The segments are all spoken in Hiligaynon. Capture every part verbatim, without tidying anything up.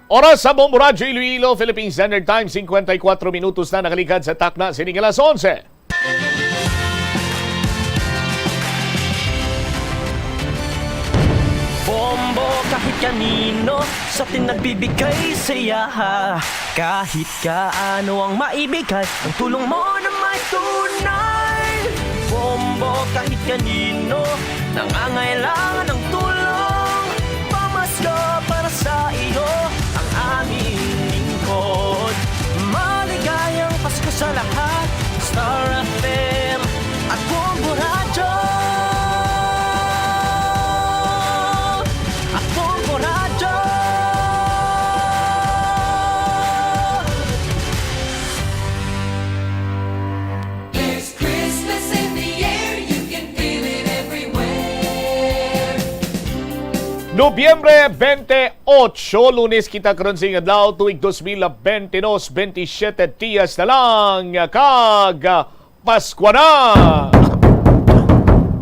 Oras sa Bombo Radyo Iloilo, Philippine Standard Time, singkwenta y kuwatro minutos na nakaligad sa takna sining alas onse. Bombo kahit kanino sa atin nagbibigay saya. Kahit kaano ang maibigay, ang tulong mo na may tunay. Bombo kahit kanino nangangailangan ng tulong. Pamasko para sa iyo ang aming lingkod. Maligayang Pasko sa lahat. Star F M at Bombo Radyo. At Bombo Radyo. Nobyembre twenty-eight, Lunes kita karon sa adlaw, tuig dos mil bente dos, bente siyete dias na lang, kag Paskwa na!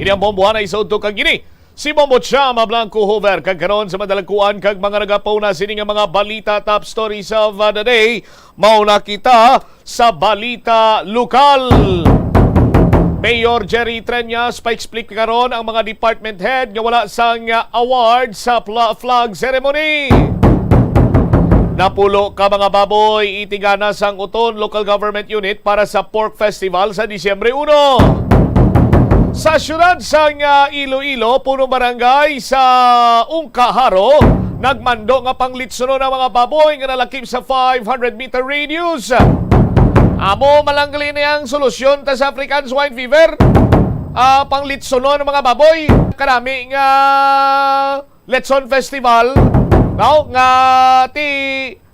Ini ang Bombohanay sa udto kag ini si Bombo Chama Blanco Hoover, kag karon sa madalagkuan kag mga nagapauna sini nga mga balita, top stories of uh, the day, mao na kita sa balita lokal. Mayor Jerry Treñas pa-explain karon ang mga department head nga wala sang uh, award sa pla- flag ceremony. Napulo ka mga baboy itigana sang Uton Local Government Unit para sa Pork Festival sa Disyembre uno. Sa siyudad sang uh, Iloilo, punong barangay sa Ungkaharo nagmando nga panglitsonon ang mga baboy nga nalakip sa five hundred meter radius. Amo malanggali ni ang solusyon ta sa African Swine Fever. Ah, panglitsonon ang mga baboy. Karami nga Letson Festival, no? Nga ti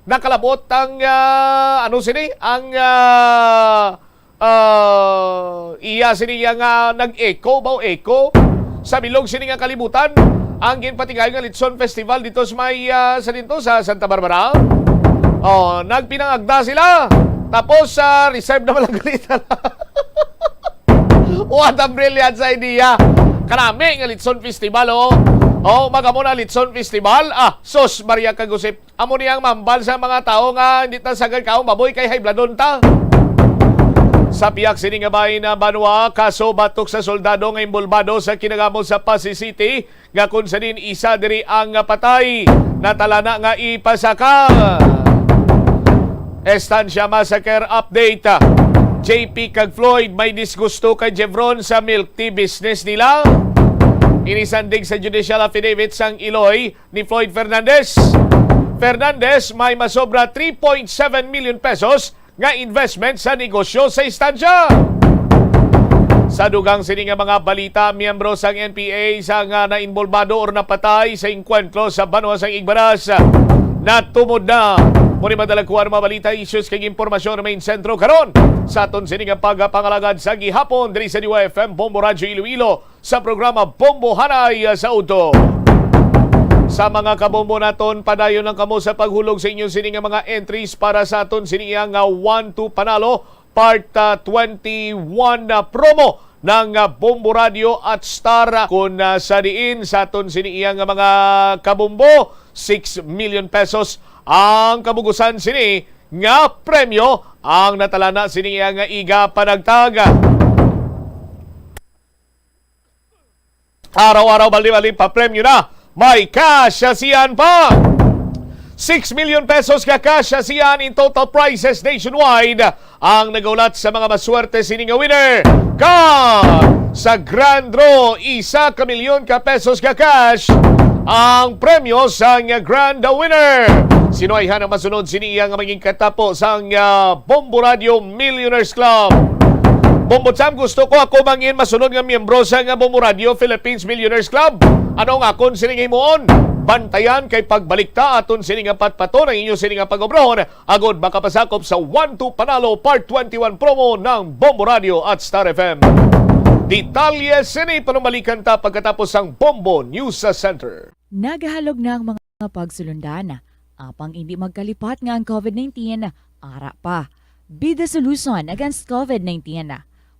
nakalabot ang ah, ano sini? Ang ah, ah, iya sini iya nga nag-echo ba o echo sa bilog sini nga kalibutan ang ginpatigayon nga Litson Festival dito sa may ah, sa dito sa Santa Barbara. Oh, nagpinangagda sila. Tapos sa reserve naman ang galitan. What a brilliant idea! Kanami nga Litson Festival, oh. Oh, magamo na Litson Festival. Ah, sus, Maria kag Josep. Amo ni ang mambal sa mga tawo nga hindi ta sagad kaon baboy kay high bloodon ta. Sa pihak sini nga bahin na banwa, kaso batok sa soldado nga inbolbado sa kinagamo sa Passi City, nga kun sa diin isa diri ang patay, natalana nga ipasaka. Estancia Massacre update. J P kag Floyd may disgusto kay Jevron sa milk tea business nila. Inisandig sa judicial affidavit sang iloy ni Floyd Fernandez. Fernandez may masobra three point seven million pesos nga investment sa negosyo sa Estancia. Sa dugang sini nga mga balita, miyembro sang N P A sa nga nainbolbado or napatay sa engkwentro sa banwa sang Igbaras natumod na. Muni madalagkuan mga balita, issues kag impormasyon nga main sentro karon sa aton sini nga pagpangalagad sa gihapon diri sa D Y F M Bombo Radyo Iloilo. Sa programa Bombohanay sa Udto. Sa mga kabombo naton, padayon lang kamo sa paghulog sa inyo sini nga mga entries para sa aton sini nga One to Panalo Part ah, twenty-one na promo ng ah, Bombo Radio at Star. Kung ah, sa diin sa aton sini nga mga kabombo, six million pesos ang kabugusan sini nga premyo ang natalana sini nga iga panagtag. Araw-araw, bali-bali, papremyo na. May cash siyan pa. Six million pesos ka cash siyan in total prizes nationwide ang nagaulat sa mga maswerte sini nga winner. Ka sa Grand Draw, isa ka milyon ka pesos ka cash ang premyo sa nga Grand Winner. Sino ay hanang masunod sini iya nga maging katapo sa nga Bombo Radio Millionaires Club? Bombo Cham, gusto ko ako mangin masunod nga miyembro sa nga Bombo Radio Philippines Millionaires Club. Ano ang akon sini nga himuon? Bantayan kay pagbalik ta aton sini nga patpaton ang inyo sini nga pag-obrahon agod makapasakop sa One to Panalo Part twenty-one promo ng Bombo Radio at Star F M. Detalye sini panumbalikan ta pagkatapos sang Bombo News Center. Nagahalog na ang mga pagsulundan, apang indi magkalipat nga ang COVID nineteen ara pa. Be the solution against COVID nineteen.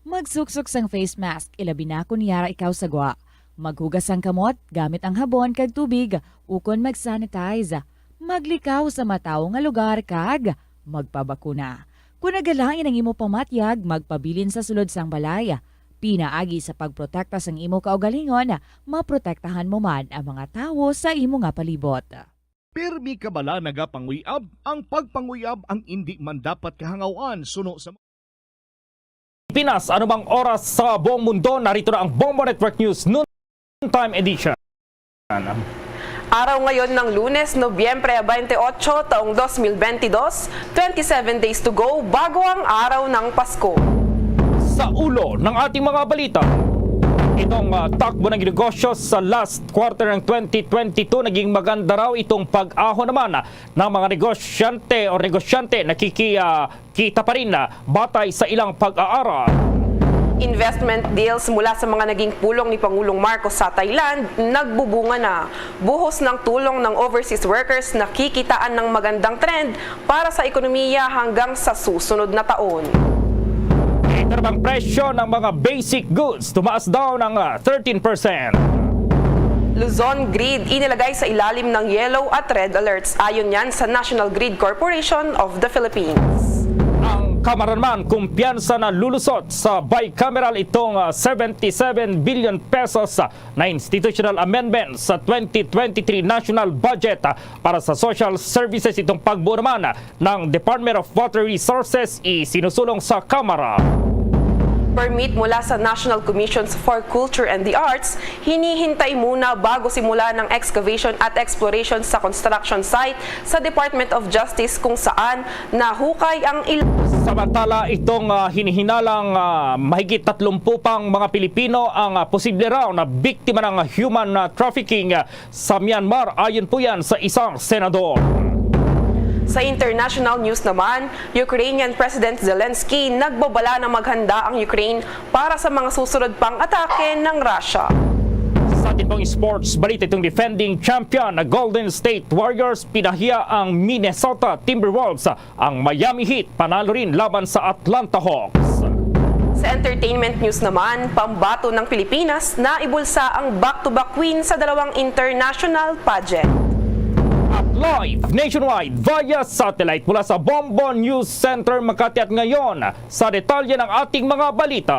Magsuksok sang face mask, ilabi na kon yara ikaw sa gwa. Maghugas sang kamot gamit ang habon kag tubig, ukon mag-sanitize. Maglikaw sa matawo nga lugar kag magpabakuna. Kon nagalain ang imo pamatyag, magpabilin sa sulod sang balay. Pinaagi sa pagprotekta sang imo kaugalingon, maprotektahan mo man ang mga tawo sa imo nga palibot. Pirmi ka bala nagapanguyab? Ang pagpanguyab ang indi man dapat kahangawan suno sa Pinas, anumang oras sa buong mundo, narito na ang Bombo Network News Noontime Edition. Araw ngayon ng Lunes, Nobyembre twenty-eight, taong twenty twenty-two, twenty-seven days to go bago ang araw ng Pasko. Sa ulo ng ating mga balita, itong uh, takbo ng negosyo sa last quarter ng twenty twenty-two, naging maganda raw itong pag-ahon naman ng mga negosyante o negosyante nakiki uh, kita pa rin na batay sa ilang pag-aaral. Investment deals mula sa mga naging pulong ni Pangulong Marcos sa Thailand nagbubunga na. Buhos ng tulong ng overseas workers, nakikitaan ng magandang trend para sa ekonomiya hanggang sa susunod na taon. Ito namang presyo ng mga basic goods tumaas daw ng ah, thirteen percent. Luzon Grid inilagay sa ilalim ng yellow at red alerts, ayon yan sa National Grid Corporation of the Philippines. Ang Kamara naman kumpiyansa na lulusot sa bicameral itong ah, seventy-seven billion pesos ah, na institutional amendment sa twenty twenty-three national budget ah, para sa social services. Itong pagbuo naman ng Department of Water Resources isinusulong sa Kamara. Permit mula sa National Commissions for Culture and the Arts, hinihintay muna bago simula ng excavation at exploration sa construction site sa Department of Justice, kung saan nahukay ang il- Samantala, itong ah, hinihinalang ah, mahigit tatlumpu pang mga Pilipino ang ah, posible raw na biktima ng human ah, trafficking ah, sa Myanmar, ayon po yan sa isang senador. Sa international news naman, Ukrainian President Zelensky nagbabala na maghanda ang Ukraine para sa mga susunod pang atake ng Russia. Sa ating pang sports balita, itong defending champion na Golden State Warriors pinahiya ang Minnesota Timberwolves, ang Miami Heat panalo rin laban sa Atlanta Hawks. Sa entertainment news naman, pambato ng Pilipinas na ibulsa ang back-to-back win sa dalawang international pageant. At live nationwide via satellite mula sa Bombo News Center Makati. At ngayon, sa detalye ng ating mga balita.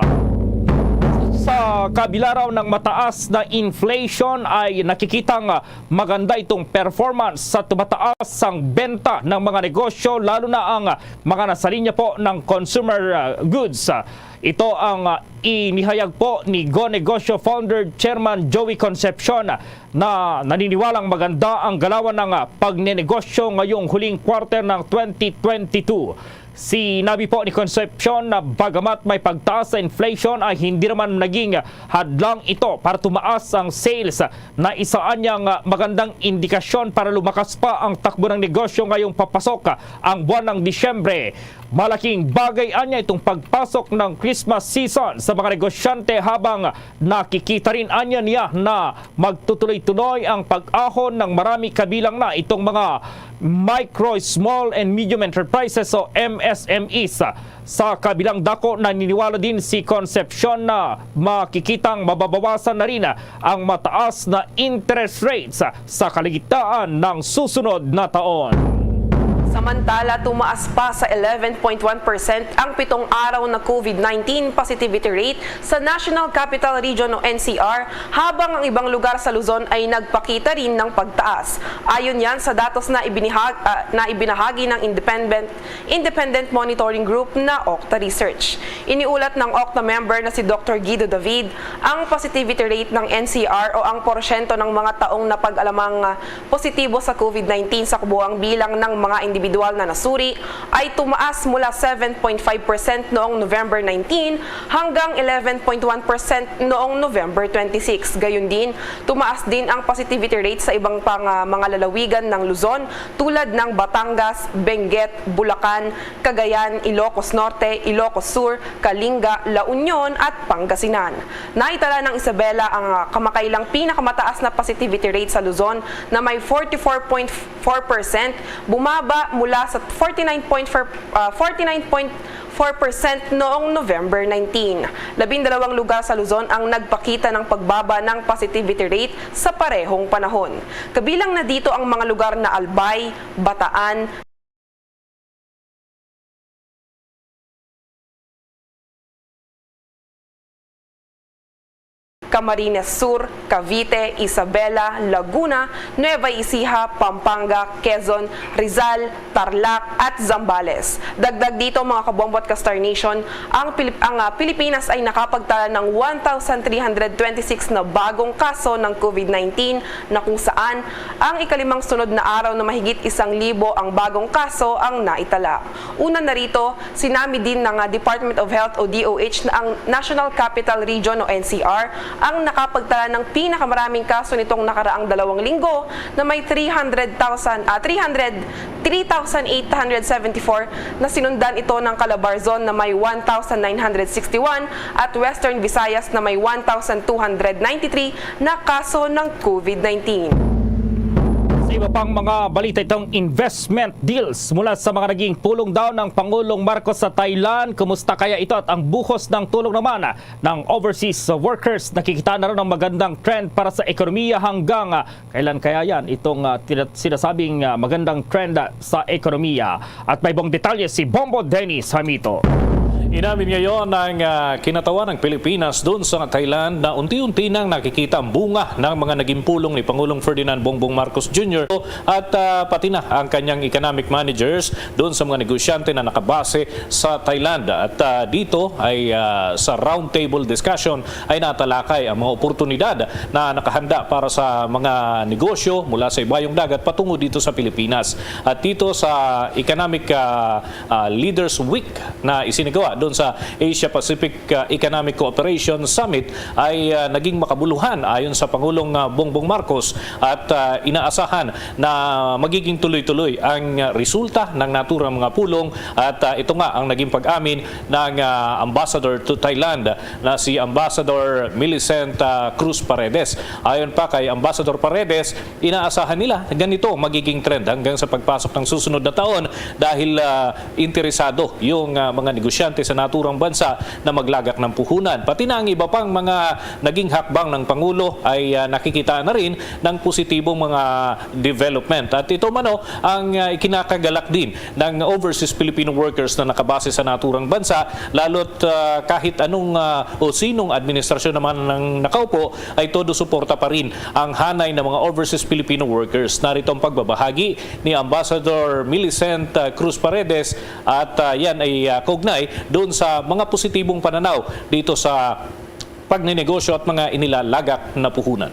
Sa kabila raw ng mataas na inflation ay nakikitang maganda itong performance sa tumataas ang benta ng mga negosyo, lalo na ang mga nasa linya po ng consumer uh, goods. Ito ang uh, inihayag po ni Go Negosyo Founder Chairman Joey Concepcion na naniniwalang maganda ang galawan ng uh, pagnenegosyo ngayong huling quarter ng twenty twenty-two. Sinabi po ni Concepcion na bagamat may pagtaas sa inflation ay hindi naman naging hadlang ito para tumaas ang sales na isa anyang magandang indikasyon para lumakas pa ang takbo ng negosyo ngayong papasok ang buwan ng Disyembre. Malaking bagay anya itong pagpasok ng Christmas season sa mga negosyante, habang nakikita rin anya niya na magtutuloy-tuloy ang pag-ahon ng marami, kabilang na itong mga micro, small and medium enterprises o M S M Es. Sa kabilang dako, naniniwala din si Concepcion na makikitang mababawasan na rin ang mataas na interest rates sa kaligtaan ng susunod na taon. Samantala, tumaas pa sa eleven point one percent ang pitong araw na COVID nineteen positivity rate sa National Capital Region o N C R, habang ang ibang lugar sa Luzon ay nagpakita rin ng pagtaas. Ayon yan sa datos na, ibinihag, ah, na ibinahagi ng Independent, Independent Monitoring Group na Octa Research. Iniulat ng Octa member na si Doctor Guido David ang positivity rate ng N C R o ang porsyento ng mga taong napag-alamang ah, positibo sa COVID nineteen sa kabuoang bilang ng mga individual na nasuri ay tumaas mula seven point five percent noong November nineteen hanggang eleven point one percent noong November twenty-six. Gayon din, tumaas din ang positivity rate sa ibang pang ah, mga lalawigan ng Luzon, tulad ng Batangas, Benguet, Bulacan, Cagayan, Ilocos Norte, Ilocos Sur, Kalinga, La Union at Pangasinan. Naitala ng Isabela ang ah, kamakailang pinakamataas na positivity rate sa Luzon na may forty-four point four percent, bumaba mula sa forty-nine point four, ah, forty-nine point four percent noong November nineteen. Labindalawang lugar sa Luzon ang nagpakita ng pagbaba ng positivity rate sa parehong panahon. Kabilang na dito ang mga lugar na Albay, Bataan, Camarines Sur, Cavite, Isabela, Laguna, Nueva Ecija, Pampanga, Quezon, Rizal, Tarlac, at Zambales. Dagdag dito, mga kabombo at ka-Star Nation, ang Pilip-, ang, ah, Pilipinas ay nakapagtala ng one thousand three hundred twenty-six na bagong kaso ng COVID nineteen, na kung saan ang ikalimang sunod na araw na mahigit isang libo ang bagong kaso ang naitala. Una na rito, sinami din ng, ah, Department of Health o D O H na ang National Capital Region o N C R ang nakapagtala ng pinakamaraming kaso nitong nakaraang dalawang linggo, na may three hundred thousand, ah, three hundred, three thousand eight hundred seventy-four, na sinundan ito ng Calabarzon na may one thousand nine hundred sixty-one at Western Visayas na may one thousand two hundred ninety-three na kaso ng COVID nineteen. Sa iba pang mga balita, itong investment deals mula sa mga naging pulong daw ng Pangulong Marcos sa Thailand. Kumusta kaya ito at ang buhos ng tulong naman ng overseas workers? Nakikita na rin ang magandang trend para sa ekonomiya. Hanggang, ah, kailan kaya yan itong, ah, tina-, sinasabing, ah, magandang trend, ah, sa ekonomiya? At may buong detalye si Bombo Dennis Hamito. Inamin ngayon ng, ah, kinatawan ng Pilipinas doon sa Thailand na unti-unti nang nakikita ang bunga ng mga naging pulong ni Pangulong Ferdinand Bongbong Marcos Junior at, ah, pati na ang kanyang economic managers doon sa mga negosyante na nakabase sa Thailand. At, ah, dito ay, ah, sa roundtable discussion ay natalakay ang mga oportunidad na nakahanda para sa mga negosyo mula sa ibayong dagat patungo dito sa Pilipinas. At dito sa Economic, ah, ah, Leaders Week na isinagawa doon sa Asia Pacific, ah, Economic Cooperation Summit ay, ah, naging makabuluhan ayon sa Pangulong, ah, Bongbong Marcos at, ah, inaasahan na magiging tuloy-tuloy ang, ah, resulta ng naturang mga pulong at, ah, ito nga ang naging pag-amin ng, ah, Ambassador to Thailand na si Ambassador Millicent, ah, Cruz Paredes. Ayon pa kay Ambassador Paredes, inaasahan nila na ganito magiging trend hanggang sa pagpasok ng susunod na taon dahil, ah, interesado yung, ah, mga negosyante sa naturang bansa na maglagak ng puhunan. Pati na ang iba pang mga naging hakbang ng Pangulo ay, ah, nakikita na rin ng positibong mga development. At ito mano ang, ah, ikinakagalak din ng overseas Filipino workers na nakabase sa naturang bansa, lalo't, ah, kahit anong, ah, o sinong administrasyon naman ang nakaupo, ay todo suporta pa rin ang hanay ng mga overseas Filipino workers. Narito ang pagbabahagi ni Ambassador Millicent, ah, Cruz Paredes at, ah, yan ay, ah, kaugnay doon sa mga positibong pananaw dito sa pagninegosyo at mga inilalagak na puhunan.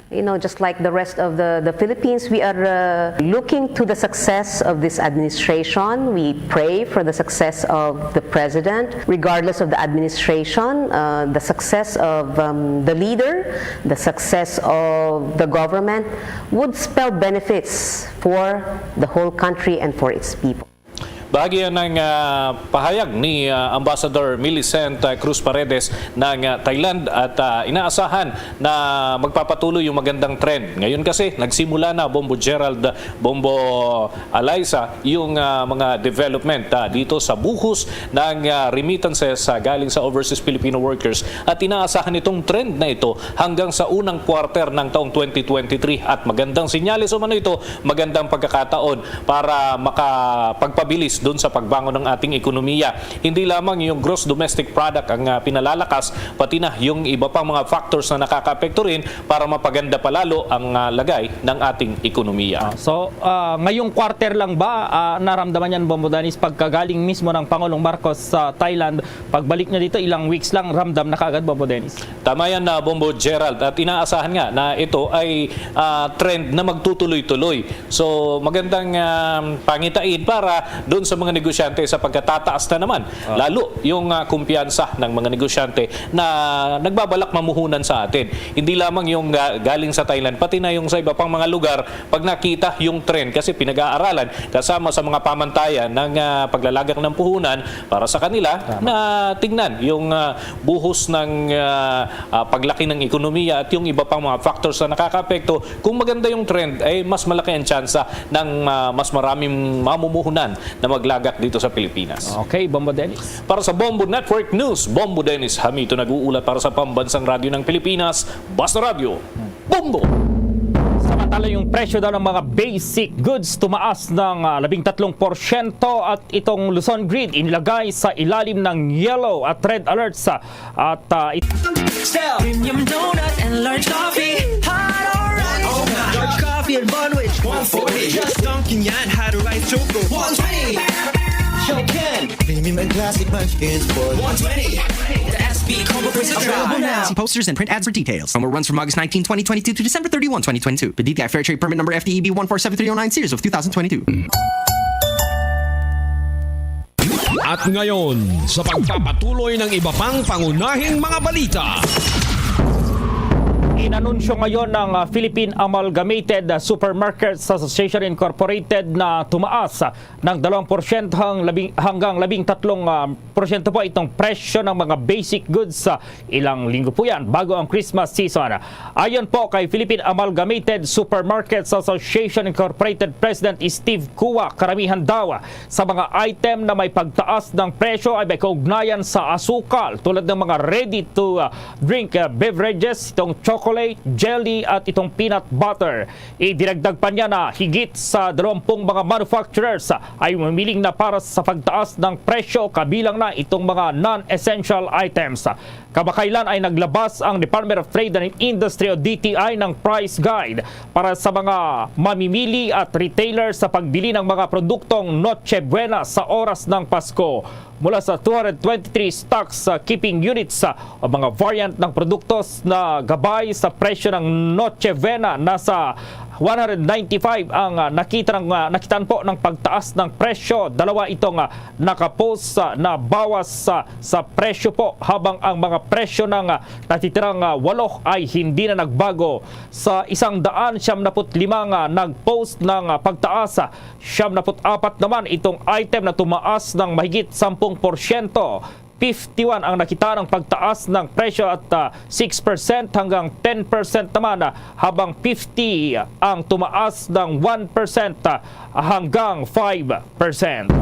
You know, just like the rest of the, the Philippines, we are, uh, looking to the success of this administration. We pray for the success of the president. Regardless of the administration, uh, the success of, um, the leader, the success of the government would spell benefits for the whole country and for its people. Bahagi yan ng, ah, pahayag ni, ah, Ambassador Millicent, ah, Cruz Paredes ng, ah, Thailand at, ah, inaasahan na magpapatuloy yung magandang trend. Ngayon kasi, nagsimula na, Bombo Gerald, Bombo Eliza, yung, ah, mga development, ah, dito sa buhos ng, ah, remittances, ah, galing sa overseas Filipino workers. At inaasahan itong trend na ito hanggang sa unang quarter ng taong twenty twenty-three. At magandang sinyales umano ito, magandang pagkakataon para makapagpabilis dun sa pagbangon ng ating ekonomiya. Hindi lamang yung gross domestic product ang, ah, pinalalakas, pati na yung iba pang mga factors na nakakaapekto rin para mapaganda palalo ang, ah, lagay ng ating ekonomiya. Ah, so, ah, ngayong quarter lang ba, ah, naramdaman yan, Bombo Dennis, pagkagaling mismo ng Pangulong Marcos sa Thailand? Pagbalik niya dito, ilang weeks lang, ramdam na kaagad, Bombo Dennis? Tama yan, ah, Bombo Gerald. At inaasahan nga na ito ay, ah, trend na magtutuloy-tuloy. So, magandang, ah, pangitain para doon sa mga negosyante sa pagkatataas na naman. Ah. Lalo yung, ah, kumpiyansa ng mga negosyante na nagbabalak mamuhunan sa atin. Hindi lamang yung ga-, galing sa Thailand, pati na yung sa iba pang mga lugar, pag nakita yung trend, kasi pinag-aaralan kasama sa mga pamantayan ng, ah, paglalagak ng puhunan para sa kanila. Tama. Na Ah, tingnan yung, ah, buhos ng, ah, ah, paglaki ng ekonomiya at yung iba pang mga factors na nakakaapekto. Kung maganda yung trend, ay mas malaki ang tsansa ng, ah, mas maraming mamumuhunan na maglagak dito sa Pilipinas. Okay, Bombo Dennis. Para sa Bombo Network News, Bombo Dennis Hamito nag-uulat para sa Pambansang Radyo ng Pilipinas, Basta Radyo, Bombo! Samantala, yung presyo daw ng mga basic goods tumaas ng, ah, labing tatlong porsyento at itong Luzon Grid inilagay sa ilalim ng yellow at red alerts, ah, at, ah, it- Sell premium donut and large coffee. Hot or red? Oh my. Large coffee and bun with one forty. Just dunking yan, hot or rice choco. One twenty. Show can. Premium and classic munchkins for one twenty. The S P combo price of available now. See posters and print ads for details. Promo runs from August nineteen, twenty twenty-two to December thirty-one, twenty twenty-two. P D T I Fair Trade Permit Number F T E B one four seven three oh nine, series of two thousand twenty-two. At ngayon, sa pagpapatuloy ng iba pang pangunahing mga balita. Inanunsyo ngayon ng, ah, Philippine Amalgamated, ah, Supermarkets Association Incorporated na tumaas, ah, ng dalawang porsyento hang-, labing, hanggang labing tatlong, ah, porsyento po itong presyo ng mga basic goods, ah, ilang linggo po yan bago ang Christmas season. Ayon po kay Philippine Amalgamated Supermarkets Association Incorporated President Steve Cua, karamihan daw sa mga item na may pagtaas ng presyo ay may kaugnayan sa asukal, tulad ng mga ready to, ah, drink, ah, beverages, itong chocolate, jelly at itong peanut butter. Idinagdag pa niya na higit sa dalawampung mga manufacturers ay umiling na para sa pagtaas ng presyo, kabilang na itong mga non-essential items. Kamakailan ay naglabas ang Department of Trade and Industry o D T I ng price guide para sa mga mamimili at retailer sa pagbili ng mga produktong Noche Buena sa oras ng Pasko. Mula sa two hundred twenty-three stocks, ah, keeping units, ah, o mga variant ng produktos na gabay sa presyo ng Noche Buena, nasa one hundred ninety-five ang, ah, nakita ng, ah, nakitaan po ng pagtaas ng presyo. Dalawa itong, ah, nakapost, ah, na bawas, ah, sa presyo po, habang ang mga presyo ng, ah, natitirang, ah, walo ay hindi na nagbago. Sa isang daan siyam naput lima nga nag-post ng, ah, pagtaas, ah, siyam naput apat naman itong item na tumaas ng mahigit sampung porsyento. Fifty-one ang nakita ng pagtaas ng presyo at, ah, six percent hanggang ten percent naman, ah, habang fifty ang tumaas ng one percent, ah, hanggang five percent.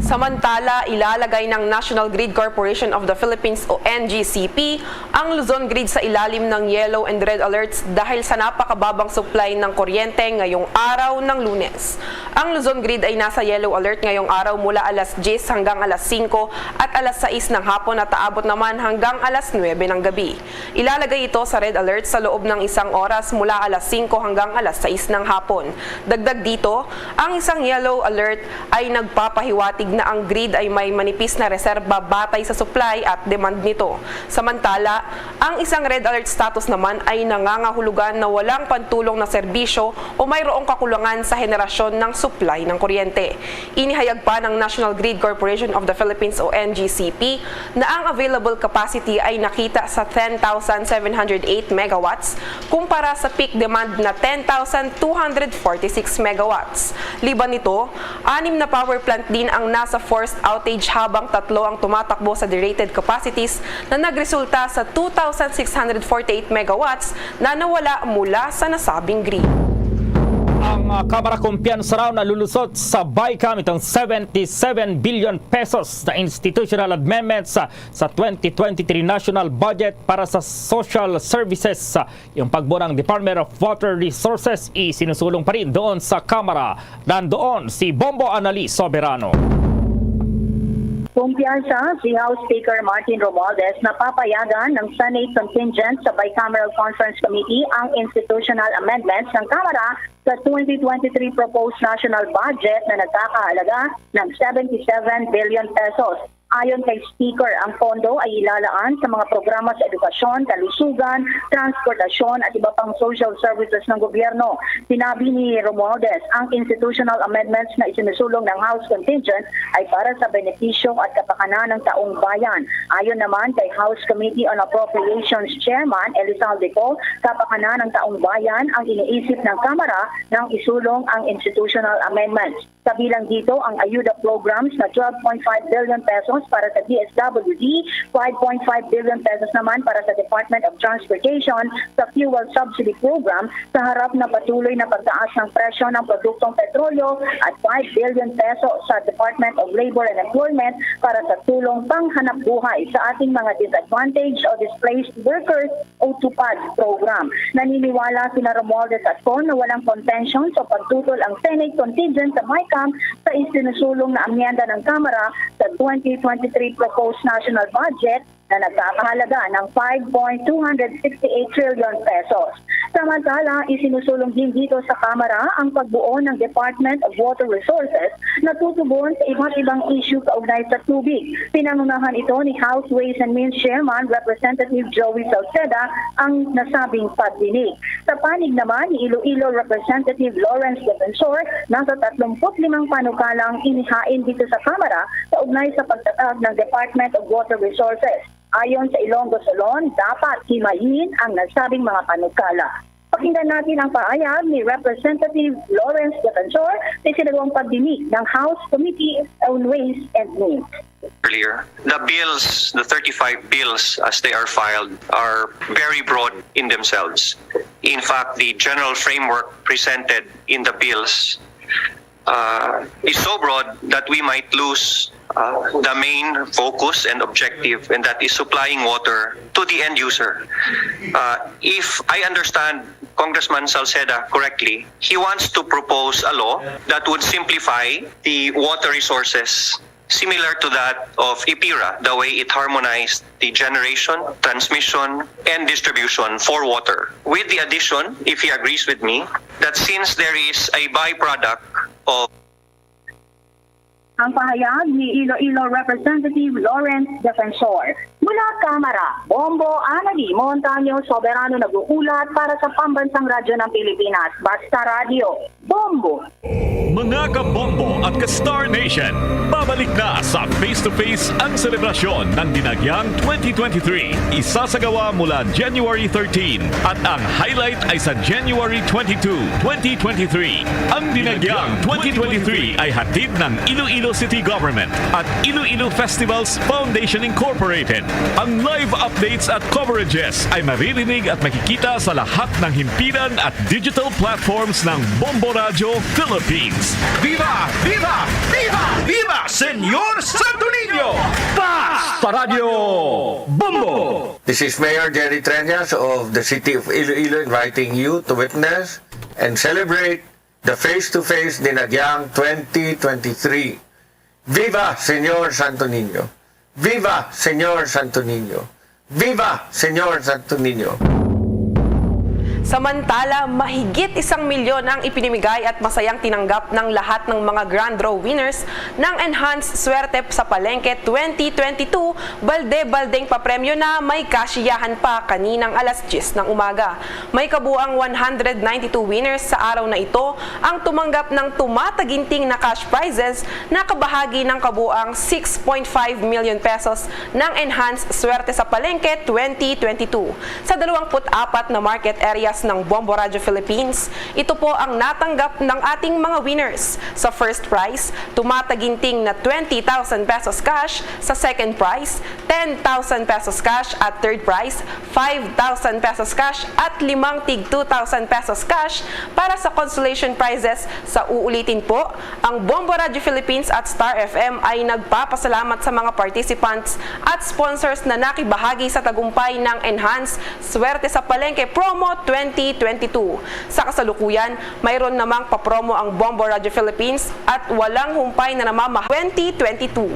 Samantala, ilalagay ng National Grid Corporation of the Philippines o N G C P ang Luzon Grid sa ilalim ng yellow and red alerts dahil sa napakababang supply ng kuryente ngayong araw ng Lunes. Ang Luzon Grid ay nasa yellow alert ngayong araw mula alas diyes hanggang alas singko at alas sais ng hapon at aabot naman hanggang alas nuwebe ng gabi. Ilalagay ito sa red alert sa loob ng isang oras mula alas singko hanggang alas sais ng hapon. Dagdag dito, ang isang yellow alert ay nagpapahiwatig na ang grid ay may manipis na reserba batay sa supply at demand nito. Samantala, ang isang red alert status naman ay nangangahulugan na walang pantulong na serbisyo o mayroong kakulangan sa henerasyon ng supply ng kuryente. Inihayag pa ng National Grid Corporation of the Philippines o N G C P na ang available capacity ay nakita sa ten thousand seven hundred eight megawatts kumpara sa peak demand na ten thousand two hundred forty-six megawatts. Liban nito, anim na power plant din ang nasa forced outage habang tatlo ang tumatakbo sa derated capacities na nagresulta sa two thousand six hundred forty-eight megawatts na nawala mula sa nasabing grid. Ang, ah, Kamara kumpiyansa raw na lulusot sa BICAM itong seventy-seven billion pesos na institutional amendments, ah, sa twenty twenty-three national budget para sa social services. Ah, yung pagbuo ng Department of Water Resources isinusulong pa rin doon sa Kamara. Nandoon si Bombo Anali Soberano. Kumpiyansa si House Speaker Martin Romualdez na papayagan ng Senate contingent sa Bicameral Conference Committee ang institutional amendments ng Kamara sa twenty twenty-three proposed national budget na nagkakahalaga ng seventy-seven billion pesos. Ayon kay Speaker, ang pondo ay ilalaan sa mga programa sa edukasyon, kalusugan, transportasyon at iba pang social services ng gobyerno. Sinabi ni Romualdez, ang institutional amendments na isinusulong ng House contingent ay para sa benepisyo at kapakanan ng taong bayan. Ayon naman kay House Committee on Appropriations Chairman Elizalde Co, kapakanan ng taong bayan ang iniisip ng Kamara nang isulong ang institutional amendments. Kabilang dito ang ayuda programs na twelve point five billion pesos para sa D S W D, five point five billion pesos naman para sa Department of Transportation sa fuel subsidy program sa harap na patuloy na pagtaas ng presyo ng produktong petrolyo at five billion peso sa Department of Labor and Employment para sa tulong panghanapbuhay sa ating mga disadvantaged o displaced workers o TUPAD program. Naniniwala sina Romualdez at Con na walang kontensyon sa pagtutol ang Senate contingent sa BICAM sa isinusulong na amyenda ng Kamara sa twenty twenty-three proposed national budget na nagkakahalaga ng five point two hundred sixty-eight trillion pesos. Samantala, isinusulong din dito sa Kamara ang pagbuo ng Department of Water Resources na tutugon sa iba't ibang issue kaugnay sa tubig. Pinangunahan ito ni House Ways and Means Chairman Representative Joey Salceda ang nasabing pagdinig. Sa panig naman ni Iloilo Representative Lawrence Defensor, nasa tatlumpu't limang panukalang inihain dito sa Kamara kaugnay sa pagtatag ng Department of Water Resources. Ayon sa Ilonggo Solon, dapat himayin ang nasabing mga panukala. Pakinggan natin ang pahayag ni Representative Lawrence Defensor sa isinagawang pagdinig ng House Committee on Ways and Means. Earlier. The bills, the thirty-five bills as they are filed, are very broad in themselves. In fact, the general framework presented in the bills uh, is so broad that we might lose uh, the main focus and objective, and that is supplying water to the end user. Uh, if I understand Congressman Salceda correctly, he wants to propose a law that would simplify the water resources similar to that of IPIRA, the way it harmonized the generation, transmission, and distribution for water. With the addition, if he agrees with me, that since there is a byproduct of Ang pahayag ni Iloilo Representative Lawrence Defensor. Mula Kamara, Bombo Anali Montaño Soberano nag-uulat para sa Pambansang Radyo ng Pilipinas, Basta Radyo, Bombo! Mga kabombo at ka-Star Nation, babalik na sa Face to Face ang selebrasyon ng Dinagyang twenty twenty-three. Isasagawa mula January thirteen at ang highlight ay sa January twenty-two, twenty twenty-three. Ang Dinagyang twenty twenty-three ay hatid ng Iloilo City Government at Iloilo Festivals Foundation Incorporated. Ang live updates at coverages ay maririnig at makikita sa lahat ng himpilan at digital platforms ng Bombo Radyo Philippines. Viva! Viva! Viva! Viva Señor Santo Niño! Basta Radyo Bombo! This is Mayor Jerry Treñas of the City of Iloilo inviting you to witness and celebrate the Face to Face Dinagyang twenty twenty-three. Viva Señor Santo Niño! Viva Señor Santo Niño! Viva Señor Santo Niño! Samantala, mahigit isang milyon ang ipinamigay at masayang tinanggap ng lahat ng mga Grand Draw winners ng Enhanced Swerte sa Palengke twenty twenty-two. Balde-baldeng papremyo na, may kasiyahan pa kaninang alas diyes ng umaga. May kabuang one hundred ninety-two winners sa araw na ito ang tumanggap ng tumataginting na cash prizes na kabahagi ng kabuang six point five million pesos ng Enhanced Swerte sa Palengke twenty twenty-two. Sa dalawampu't apat na market areas ng Bombo Radyo Philippines, ito po ang natanggap ng ating mga winners. Sa first prize, tumataginting na twenty thousand pesos cash, sa second prize, ten thousand pesos cash, at third prize, five thousand pesos cash at limang tig two thousand pesos cash para sa consolation prizes. Sa uulitin po, ang Bombo Radyo Philippines at Star F M ay nagpapasalamat sa mga participants at sponsors na nakibahagi sa tagumpay ng Enhanced Swerte sa Palengke Promo twenty twenty-two. Sa kasalukuyan, mayroon namang papromo ang Bombo Radyo Philippines at walang humpay na namamaha twenty twenty-two.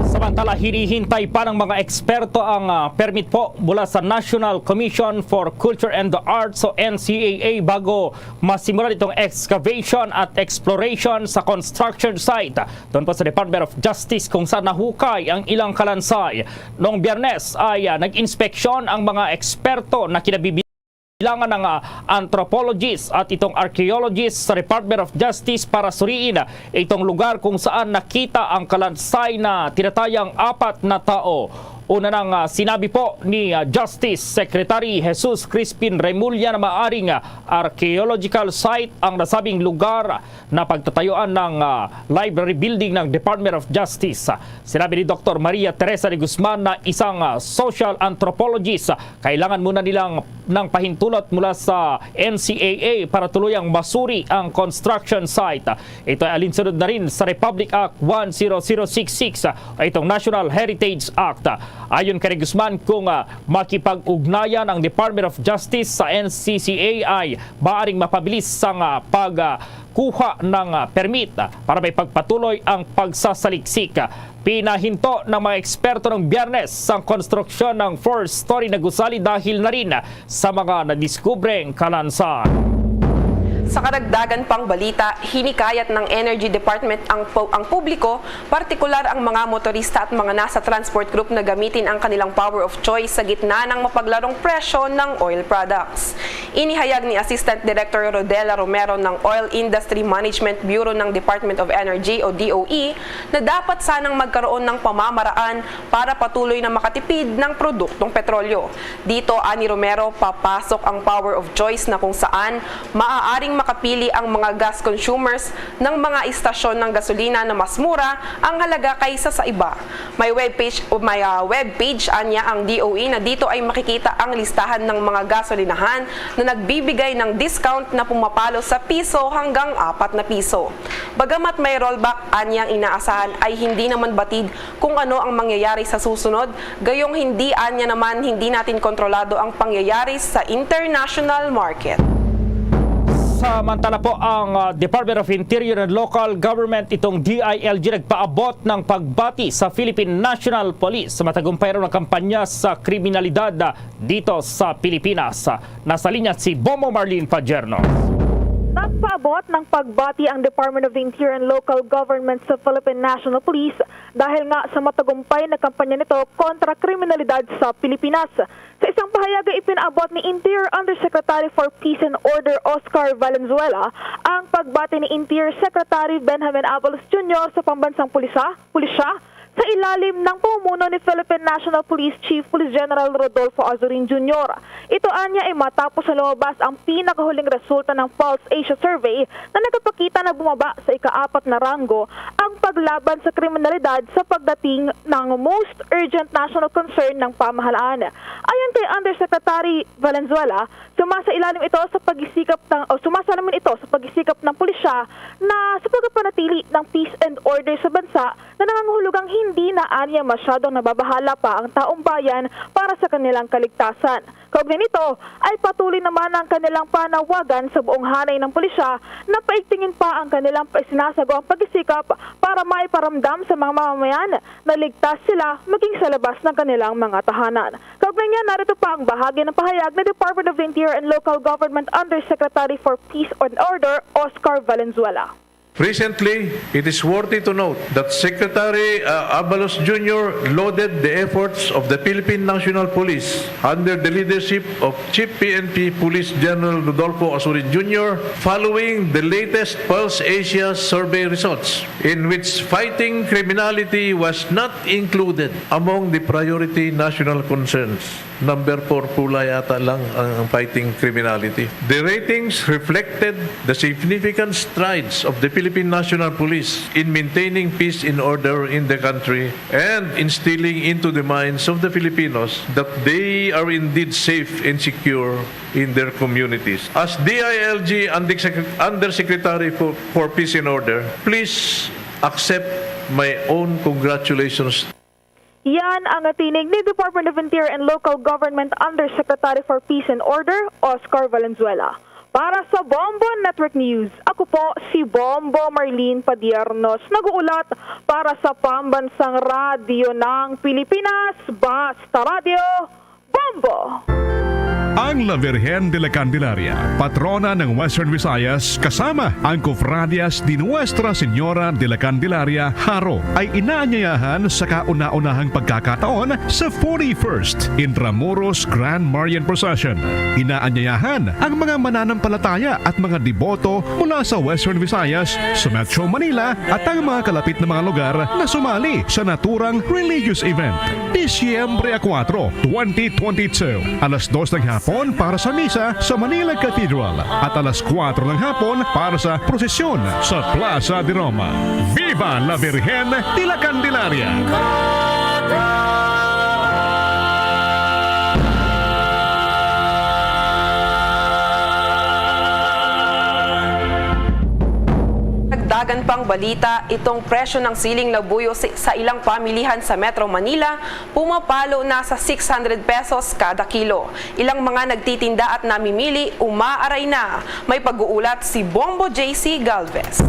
Samantala, hinihintay pa ng mga eksperto ang ah, permit po mula sa National Commission for Culture and the Arts o N C A A bago masimulan itong excavation at exploration sa construction site doon po sa Department of Justice, kung saan nahukay ang ilang kalansay. Noong Biyernes ay ah, nag-inspeksyon ang mga eksperto na kinabibilangan ng ah, anthropologists at itong archaeologists sa Department of Justice para suriin itong lugar kung saan nakita ang kalansay na tinatayang apat na tao. Una nang, ah, sinabi po ni, ah, Justice Secretary Jesus Crispin Remulla na maaring, ah, archaeological site ang nasabing lugar na pagtatayuan ng, ah, library building ng Department of Justice. Sinabi ni Doktor Maria Teresa de Guzman na isang, ah, social anthropologist, ah, kailangan muna nilang ng pahintulot mula sa N C A A para tuluyang masuri ang construction site. Ito ay alinsunod na rin sa Republic Act one zero zero six six, ah, itong National Heritage Act. Ayon kay Guzman, kung, ah, makipag-ugnayan ang Department of Justice sa N C C A I, maaring mapabilis ang, ah, pag, ah, kuha ng, ah, permit, ah, para may pagpatuloy ang pagsasaliksik. Pinahinto ng mga eksperto ng Biyernes ang konstruksyon ng four-story na gusali dahil na rin sa mga nadiskubreng kalansan. Sa karagdagan pang balita, hinikayat ng Energy Department ang pu-, ang publiko, partikular ang mga motorista at mga nasa transport group, na gamitin ang kanilang power of choice sa gitna ng mapaglarong presyo ng oil products. Inihayag ni Assistant Director Rodela Romero ng Oil Industry Management Bureau ng Department of Energy o D O E na dapat sanang magkaroon ng pamamaraan para patuloy na makatipid ng produktong petrolyo. Dito, ani Romero, papasok ang power of choice na kung saan maaaring makapili ang mga gas consumers ng mga istasyon ng gasolina na mas mura ang halaga kaysa sa iba. May webpage, may, ah, webpage anya ang D O E na dito ay makikita ang listahan ng mga gasolinahan na nagbibigay ng discount na pumapalo sa piso hanggang apat na piso. Bagamat may rollback anyang inaasahan, ay hindi naman batid kung ano ang mangyayari sa susunod, gayong hindi anya naman hindi natin kontrolado ang pangyayari sa international market. Samantala po, ang, ah, Department of Interior and Local Government, itong D I L G, nagpaabot ng pagbati sa Philippine National Police sa matagumpay raw na kampanya sa kriminalidad, ah, dito sa Pilipinas. Nasa linya si Bombo Marlene Pajerno. Nagpaabot ng pagbati ang Department of the Interior and Local Government sa Philippine National Police dahil nga sa matagumpay na kampanya nito kontra kriminalidad sa Pilipinas. Sa isang pahayag nga ipinaabot ni Interior Undersecretary for Peace and Order Oscar Valenzuela ang pagbati ni Interior Secretary Benjamin Abalos Junior sa pambansang pulisya, pulisya sa ilalim ng pamumuno ni Philippine National Police Chief Police General Rodolfo Azurin Junior. Ito anya ay matapos na lumabas ang pinakahuling resulta ng Pulse Asia Survey na nagapakita na bumaba sa ikaapat na ranggo ang paglaban sa kriminalidad sa pagdating ng most urgent national concern ng pamahalaan. Ayon kay Undersecretary Valenzuela, sumasailalim ito sa pagsisikap ng, o sumasalamin ito sa pagsisikap ng pulisya na sa pagpanatili ng peace and order sa bansa na nangangahulugang hindi na anya masyadong nababahala pa ang taong bayan para sa kanilang kaligtasan. Kaugnay nito, ay patuloy naman ang kanilang panawagan sa buong hanay ng pulisya na paigtingin pa ang kanilang isinasagawang pagsisikap para maiparamdam sa mga mamamayan na ligtas sila maging sa labas ng kanilang mga tahanan. Kaugnay niya, narito pa ang bahagi ng pahayag ni Department of the Interior and Local Government Undersecretary for Peace and Order, Oscar Valenzuela. Recently, it is worthy to note that Secretary, uh, Abalos Junior lauded the efforts of the Philippine National Police under the leadership of Chief P N P Police General Rodolfo Azurin Junior following the latest Pulse Asia survey results, in which fighting criminality was not included among the priority national concerns. Number four pula yata lang ang, ang fighting criminality. The ratings reflected the significant strides of the Philippine National Police in maintaining peace and order in the country and instilling into the minds of the Filipinos that they are indeed safe and secure in their communities. As D I L G Undersec-, Undersecretary for, for Peace and Order, please accept my own congratulations. Yan ang tinig ni Department of Interior and Local Government Undersecretary for Peace and Order, Oscar Valenzuela. Para sa Bombo Network News, ako po si Bombo Marlene Padiernos, nag-uulat para sa Pambansang Radyo ng Pilipinas, Basta Radyo, Bombo! Ang La Virgen de la Candelaria, patrona ng Western Visayas, kasama ang Cofradias de Nuestra Señora de la Candelaria, Jaro, ay inaanyayahan sa kauna-unahang pagkakataon sa forty-first Intramuros Grand Marian Procession. Inaanyayahan ang mga mananampalataya at mga deboto mula sa Western Visayas, sa Metro Manila, at ang mga kalapit na mga lugar na sumali sa naturang religious event. Disyembre kuwatro, twenty twenty-two, alas dos ng hapon para sa misa sa Manila Cathedral at alas kuwatro ng hapon para sa prosesyon sa Plaza de Roma. Viva la Virgen de la Candelaria! Dagdagan pang balita, itong presyo ng siling labuyo si- sa ilang pamilihan sa Metro Manila pumapalo na sa six hundred pesos kada kilo. Ilang mga nagtitinda at namimili umaaray na. May pag-uulat si Bombo J C Galvez.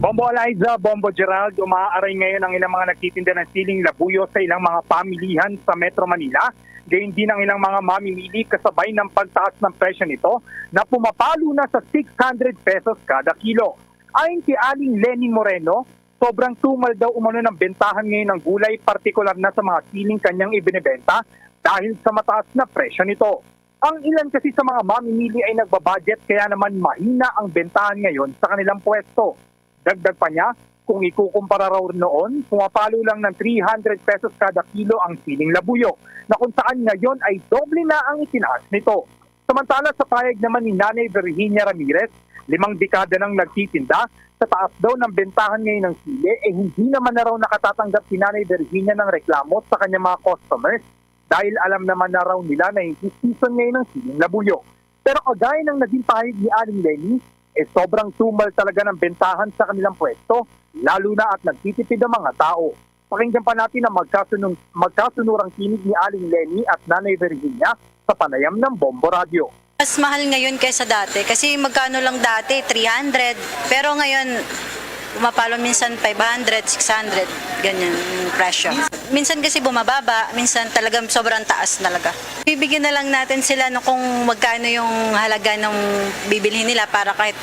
Bombo Eliza, Bombo Gerald, umaaray ngayon ang ilang mga nagtitinda ng siling labuyo sa ilang mga pamilihan sa Metro Manila. Gayon din ang ilang mga mamimili kasabay ng pagtaas ng presyo nito na pumapalo na sa six hundred pesos kada kilo. Ayon kay Aling Leni Moreno, sobrang tumal daw umano ng bentahan ngayon ng gulay, partikular na sa mga siling kanyang ibinebenta dahil sa mataas na presyo nito. Ang ilan kasi sa mga mamimili ay nagbabudget, kaya naman mahina ang bentahan ngayon sa kanilang pwesto. Dagdag pa niya, kung ikukumpara raw noon, pumapalo lang ng three hundred pesos kada kilo ang siling labuyo, na kung saan ngayon ay doble na ang itinaas nito. Samantala, sa pahayag naman ni Nanay Virginia Ramirez, limang dekada nang nagtitinda, sa taas daw ng bentahan ngayon ng sili, eh hindi naman na raw nakatatanggap si Nanay Virginia ng reklamo sa kanyang mga customers dahil alam naman na raw nila na hindi season ngayon ng siling labuyo. Pero kagaya ng naging pahayag ni Aling Leni, eh sobrang tumal talaga ng bentahan sa kanilang pwesto, lalo na at nagtitipid ang mga tao. Pakinggan pa natin ang magkasunung, magkasunurang tinig ni Aling Leni at Nanay Virginia sa panayam ng Bombo Radyo. Mas mahal ngayon kaysa dati. Kasi magkano lang dati? Three hundred. Pero ngayon, pumapalo minsan five hundred, six hundred. Ganyan yung presyo. Minsan kasi bumababa, minsan talagang sobrang taas talaga. Bibigyan na lang natin sila no, kung magkano yung halaga ng bibilhin nila para kahit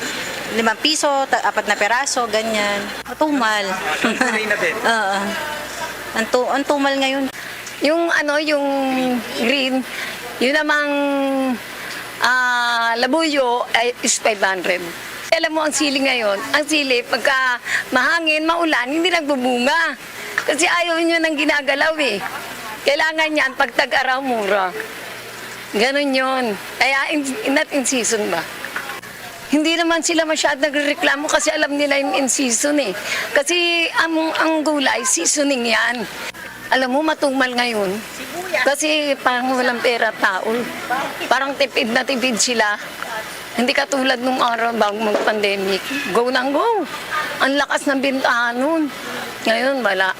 limang piso, ta- apat na peraso, ganyan. Matumal. Sanay na din. Oo. Ang, tu- ang tumal ngayon. Yung ano, yung green, yun namang ah, labuyo ay is five hundred. Alam mo ang sili ngayon, ang sili pagka mahangin, maulan, hindi nagbubunga. Kasi ayaw niya nang ginagalaw eh. Kailangan niyan pag tag-araw mura. Ganun yun. Kaya in, not in season ba? Hindi naman sila masyadong nagreklamo kasi alam nila yung in season eh. Kasi ang, ang gulay, seasoning yan. Alam mo, matumal ngayon. Kasi parang walang pera tao. Parang tipid na tipid sila. Hindi katulad nung araw bago mag-pandemic. Go nang go. Ang lakas ng bintahan nun. Ngayon, wala.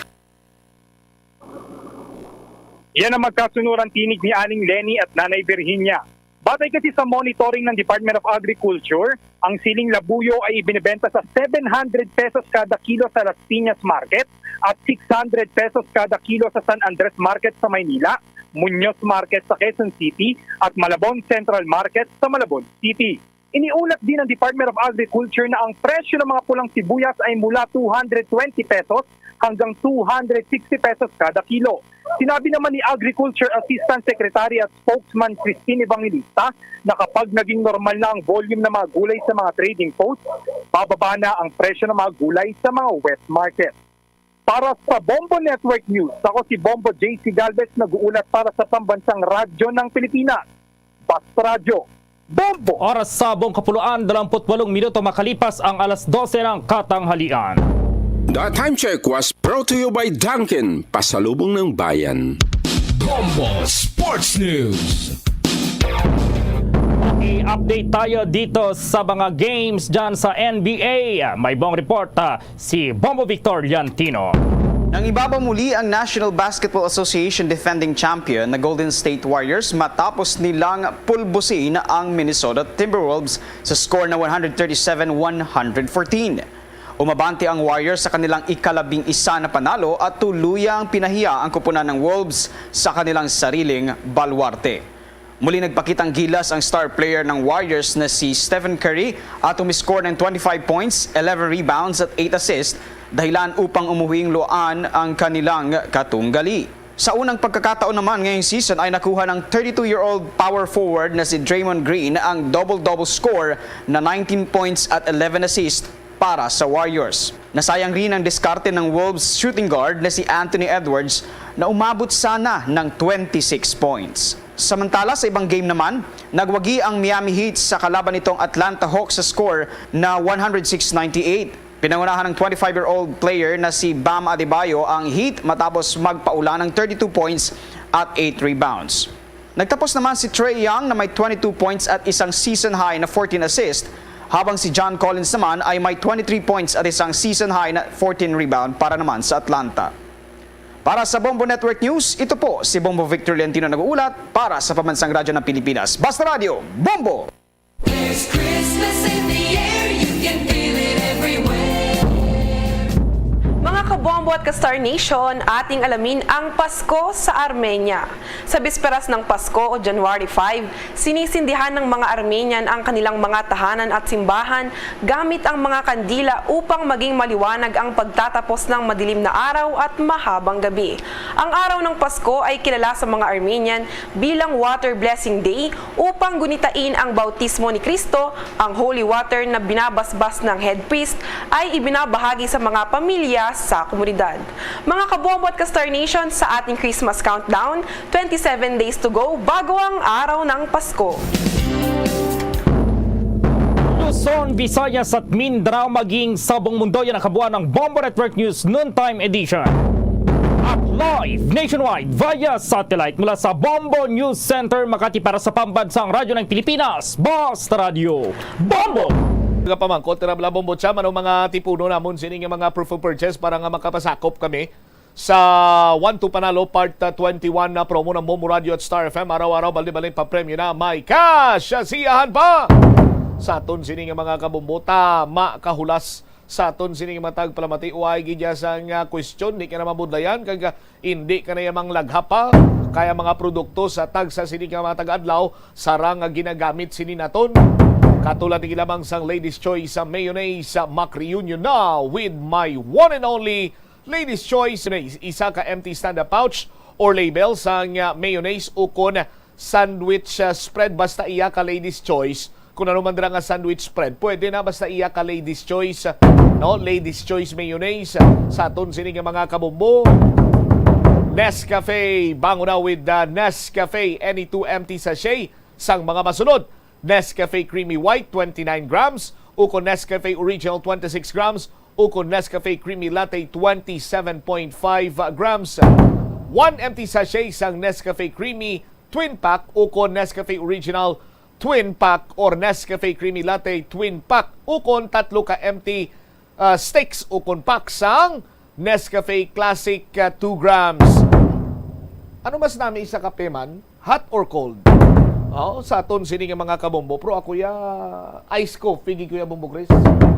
Yan ang magkasunurang tinig ni Aling Leni at Nanay Virginia. Batay kasi sa monitoring ng Department of Agriculture, ang siling labuyo ay ibinebenta sa seven hundred pesos kada kilo sa Las Piñas Market at six hundred pesos kada kilo sa San Andres Market sa Maynila, Muñoz Market sa Quezon City, at Malabon Central Market sa Malabon City. Iniulat din ng Department of Agriculture na ang presyo ng mga pulang sibuyas ay mula two hundred twenty pesos hanggang two hundred sixty pesos kada kilo. Sinabi naman ni Agriculture Assistant Secretary at Spokesman Christine Evangelista na kapag naging normal na ang volume ng mga gulay sa mga trading post, bababa na ang presyo ng mga gulay sa mga wet market. Para sa Bombo Network News, ako si Bombo J C Galvez, nag-uulat para sa Pambansang Radyo ng Pilipinas, Bas Radyo, Bombo! Oras sa buong kapuluan, dalawamput walong minuto makalipas ang alas dose ng katanghalian. The time check was brought to you by Dunkin, pasalubong ng bayan. Bombo Sports News. I-update tayo dito sa mga games dyan sa N B A. May buong report ah, si Bombo Victor Liantino. Nangibaba muli ang National Basketball Association defending champion na Golden State Warriors matapos nilang pulbusin ang Minnesota Timberwolves sa score na one thirty-seven one hundred fourteen. Umabante ang Warriors sa kanilang ikalabing isa na panalo at tuluyang pinahiya ang koponan ng Wolves sa kanilang sariling baluarte. Muli nagpakitang gilas ang star player ng Warriors na si Stephen Curry at umiscore ng twenty-five points, eleven rebounds at eight assists, dahilan upang umuhing luan ang kanilang katunggali. Sa unang pagkakataon naman ngayong season ay nakuha ng thirty-two-year-old power forward na si Draymond Green ang double-double score na nineteen points at eleven assists para sa Warriors. Nasayang rin ang diskarte ng Wolves shooting guard na si Anthony Edwards na umabot sana ng twenty-six points. Samantala, sa ibang game naman, nagwagi ang Miami Heat sa kalaban nitong Atlanta Hawks sa score na one hundred six ninety-eight. Pinangunahan ng twenty-five-year-old player na si Bam Adebayo ang Heat matapos magpaula ng thirty-two points at eight rebounds. Nagtapos naman si Trae Young na may twenty-two points at isang season high na fourteen assists, habang si John Collins naman ay may twenty-three points at isang season high na fourteen rebound para naman sa Atlanta. Para sa Bombo Network News, ito po si Bombo Victor Leontino nag-uulat para sa Pambansang Radyo ng Pilipinas. Basta Radyo, Bombo! There's Christmas in the air, you can feel it everywhere. Mga kabombo at ka-Star Nation, ating alamin ang Pasko sa Armenia. Sa bisperas ng Pasko o January five, sinisindihan ng mga Armenian ang kanilang mga tahanan at simbahan gamit ang mga kandila upang maging maliwanag ang pagtatapos ng madilim na araw at mahabang gabi. Ang araw ng Pasko ay kilala sa mga Armenian bilang Water Blessing Day upang gunitain ang bautismo ni Kristo. Ang holy water na binabasbas ng head priest ay ibinabahagi sa mga pamilya sa komunidad. Mga kabombo at ka-Star Nation, sa ating Christmas countdown, twenty-seven days to go bago ang araw ng Pasko. Luzon, Visayas at Mindanao, maging sa buong mundo, yan ang kabuuan ng Bombo Network News Noontime Edition. At live nationwide via satellite mula sa Bombo News Center Makati para sa Pambansang Radyo ng Pilipinas, Basta Radyo, Bombo! Nga pamangkot, tira bala, Bombo Cham, ano mga tipuno namon sini nga mga proof of purchase para nga makapasakop kami sa One to Panalo Part uh, twenty-one na promo ng Bombo Radio at Star F M. Araw-araw, balde-balde pa premyo na may cash. Siyahan pa! Sa aton sini nga mga kabombo, tama kahulas. Sa aton sini nga mga tagpalamati, uway gid ya sang uh, question, di ka na mabudlayan, kag uh, hindi ka na yamang laghap pa. Kaya mga produkto sa tagsa sini nga mga taga-adlaw, sarang nga ginagamit sini naton. Katulad ni lamang sang Ladies Choice sa mayonnaise, sa Mac Reunion na with my one and only Ladies Choice, may isa ka empty stand-up pouch or label sang uh, mayonnaise ukon sandwich uh, spread, basta iya ka Ladies Choice. Kung ano man dira nga sandwich spread, pwede na, basta iya ka Ladies Choice, uh, no? Ladies Choice mayonnaise uh, sa aton sini nga mga kabombo. Nescafe, bango na with the Nescafe, any two empty sachet sang mga masunod. Nescafe Creamy White, twenty-nine grams, ukon Nescafe Original, twenty-six grams, ukon Nescafe Creamy Latte, twenty-seven point five grams. One empty sachet sang Nescafe Creamy Twin Pack ukon Nescafe Original Twin Pack or Nescafe Creamy Latte Twin Pack ukon tatlo ka empty uh, sticks ukon pack sang Nescafe Classic uh, two grams. Ano mas nami sa kape man? Hot or cold? Oh, sa aton sini nga mga kabombo, pero ako ya ice coffee gid ko ya, Bombo Chris.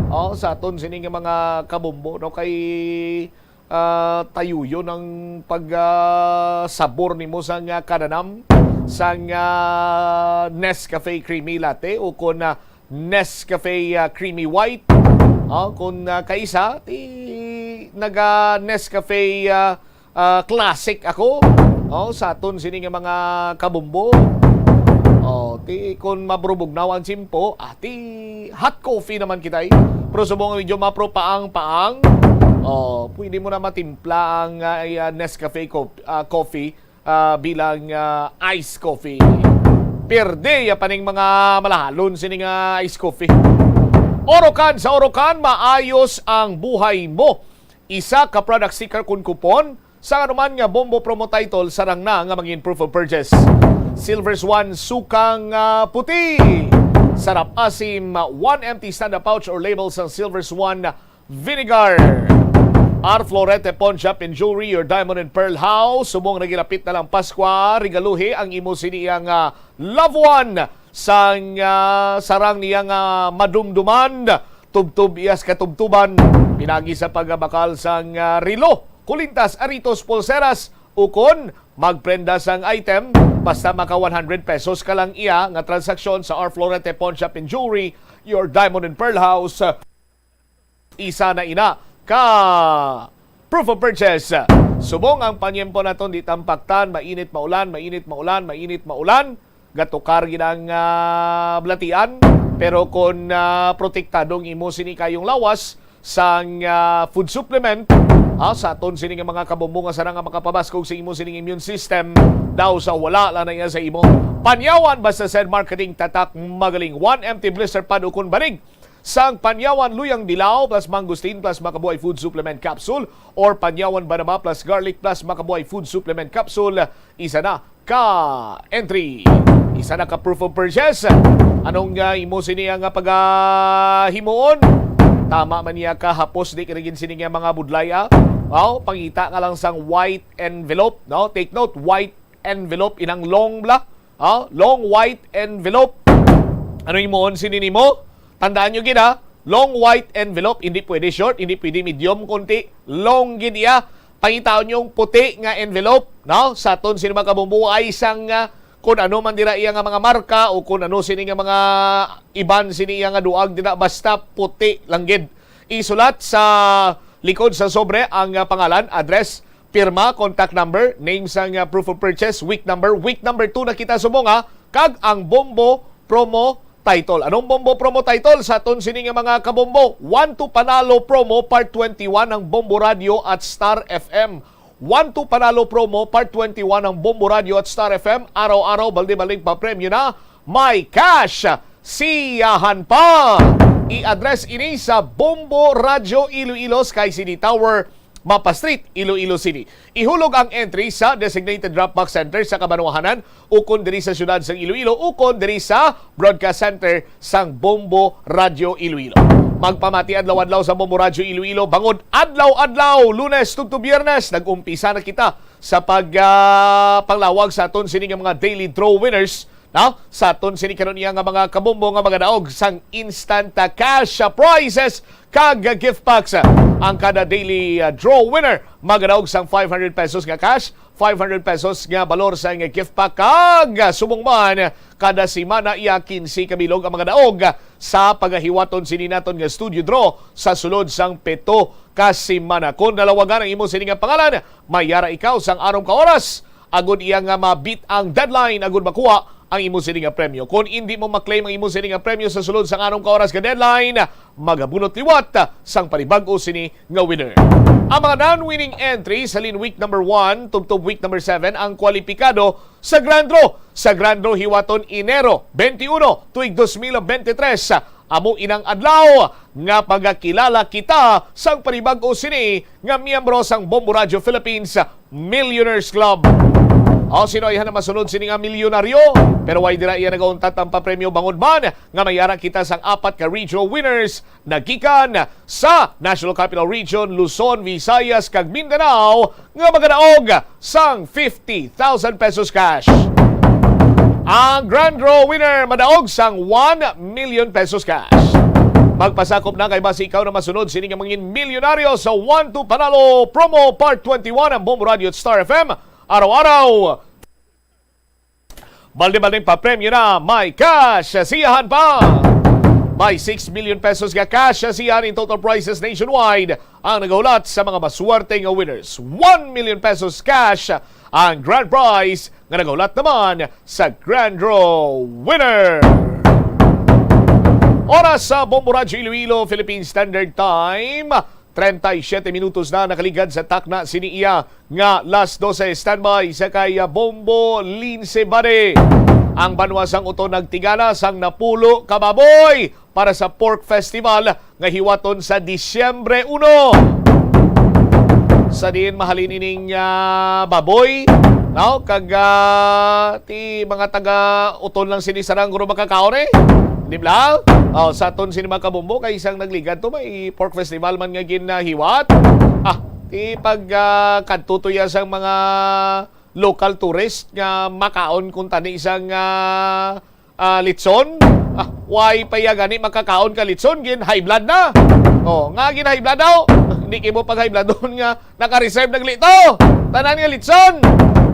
Oh, sa aton sini nga mga kabombo, no, kay uh, tayuyon ang pag uh, sabor nimo sang uh, kananam sang uh, Nescafe Creamy Latte ukon uh, Nescafe uh, Creamy White. Oh, kung uh, kaisa, ti naga Nescafe uh, uh, Classic ako. Oh, sa aton sini nga mga kabombo. Oh, ti kung mabrubog na ang simpo, ah, ti hot coffee naman kita eh. Pero subong medyo mapropaang-paang. Oh, pwede mo na matimpla ang uh, Nescafe co- uh, coffee uh, bilang uh, ice coffee. Pierde ya paning mga malahalon sini nga ice coffee. Orocan, sa Orocan, maayos ang buhay mo. Isa ka product sticker kun coupon sa anuman nga Bombo promo title, sarang na nga mangin proof of purchase. Silver Swan sukang uh, puti. Sarap asim, one empty stand-up pouch or label sa Silver Swan vinegar. Ar Florete Pawn Shop and Jewelry, your diamond and pearl house. Subong nagilapit na lang Paskwa, regaluhi ang imo sini iyang uh, loved one sang uh, sarang niya nga madumduman, tubtob iyas katubtuban, pinagi sa pagabakal sang uh, relo, kulintas, aritos, pulseras, ukon magprenda sang item. Basta maka one hundred pesos ka lang iya nga transaksyon sa R Florete Pawn Shop and Jewelry, your diamond and pearl house. Isa na ina ka proof of purchase. Subong ang panyempo naton, di tampaktan, mainit maulan, mainit maulan, mainit maulan, gatukar gid ang, ah, balatian. Pero kung, ah, protektado ang imo sini kayong lawas sang, ah, food supplement, ah, sa aton sini nga mga kabombo nga sana nga makapabaskog sa imo sining immune system, daw sa wala lang na iya sa imo. Panyawan, basta said marketing, tatak, magaling. One empty blister pad ukon banig sang Panyawan Luyang Dilaw plus Mangosteen plus Makabuhay Food Supplement Capsule or Panyawan Banaba plus Garlic plus Makabuhay Food Supplement Capsule, isa na ka entry. Isa na ka proof of purchase. Anong, ah, imo sini nga pagahimuon? Tama man niya ka hapos, di ka na gid sini nga mga budlay, ah. Wow, pangita ka lang sang white envelope, no? Take note, white envelope, inang long bla. Ha? Long white envelope. Ano himuon sini nimo? Tandaan nyo gid, ha? Long white envelope, hindi pwede short, hindi pwede medium, kundi long gid iya. Pangitaon nyo ang puti nga envelope, no? Sa aton sini mga kabumbuay sang, ah, kung ano man dira iya nga mga marka o kung ano sini nga mga iban sini iya nga duag dira, basta puti lang gid. Isulat sa likod sa sobre ang, ah, pangalan, address, pirma, contact number, name sang, ah, proof of purchase, week number. Week number two na kita subong, ha, kag ang Bombo Promo Title. Anong Bombo Promo Title? Sa aton sini nga mga kabombo, One to Panalo Promo Part twenty-one ang Bombo Radio at Star F M. One to Panalo Promo Part twenty-one ang Bombo Radio at Star F M. Araw-araw, balde-baldeng papremyo na. May cash siyahan pa. I-address ini sa Bombo Radio Iloilo, Sky City Tower, Mapa Street, Iloilo City. Ihulog ang entry sa designated drop box center sa Kabanwahanan ukon diri sa siyudad sang Iloilo ukon diri sa broadcast center sang Bombo Radio Iloilo. Magpamati adlaw-adlaw sa Bombo Radio Iloilo bangod adlaw-adlaw, Lunes tubtob Biyernes, nag-umpisa na kita sa pag, ah, panglawag sa aton sini nga mga daily draw winners, no? Sa aton sini karon iya nga mga kabombo nga magadaog sang instant, ah, cash, ah, prizes kag gift packs. Ang kada daily, ah, draw winner magadaog sang five hundred pesos nga cash, five hundred pesos nga balor sang gift pack, kag, ah, subong man, kada semana iya quince ka bilog ang magadaog sa pagahiwaton sini naton nga studio draw sa sulod sang pito ka semana. Kung nalawagan ang imo sini nga pangalan, mayara ikaw sang anom ka oras agod iya nga ma-beat ang deadline agud makuha ang imo sini nga premyo. Kon indi mo ma-claim ang imo sini nga premyo sa sulod sang anom ka oras nga deadline, magabunot liwat sang panibag-o sini nga winner. Ang mga non-winning entry sa lin week number one tubtob week number seven ang kwalipikado sa Grand Draw. Sa Grand Draw hiwaton Enero twenty-one, tuig dos mil bente tres, amo inang adlaw nga pagakilala kita sang panibag-o sini nga miyembro sang Bombo Radio Philippines Millionaires Club. O, sino ay masunod sini nga milyonaryo? Pero way dira iya nagauntat ang papremyo bangod man nga mayara kita sang apat ka regional winners nagikan sa National Capital Region, Luzon, Visayas, kag Mindanao nga magadaog sang fifty thousand pesos cash. Ang Grand Draw winner madaog sang one million pesos cash. Magpasakop na kay basi ikaw na masunod sini nga mangin milyonaryo sa One to Panalo Promo Part twenty-one ang Bombo Radio at Star F M. Araw-araw, balde-baldeng papremyo na, may cash siyahan pa. May six million pesos nga cash siyahan in total prizes nationwide ang nagahulat sa mga maswerte nga winners. One million pesos cash ang grand prize nga nagahulat naman sa Grand Draw winner. Oras sa Bombo Radyo Iloilo, Philippine Standard Time. Treinta y siete minutos na nakaligad sa takna sini iya nga las doce. Standby sa kay Bombo Lince Bade. Ang banwa sang Uton nagtigana sang napulo ka baboy para sa Pork Festival nga hiwaton sa Disyembre uno. Sa diin mahalin ining, ah, baboy, no? Kag, ah, ti mga taga Uton lang sini sarang guro makakaon, eh. Di ba? Oh, sa aton sini mga kabombo, kay isang nagligad to, may pork festival man nga ginahiwat. Ah, ti pag, ah, kadto to ya sang mga local tourist nga makaon kung tani isang, ah, ah, litson. Ah, why pa ya gani makakaon ka litson? Gin high blood na. Oh, nga gin high blood daw. Hindi kimo pag high blood doon nga naka-reserve nagli to. Tanan nga litson.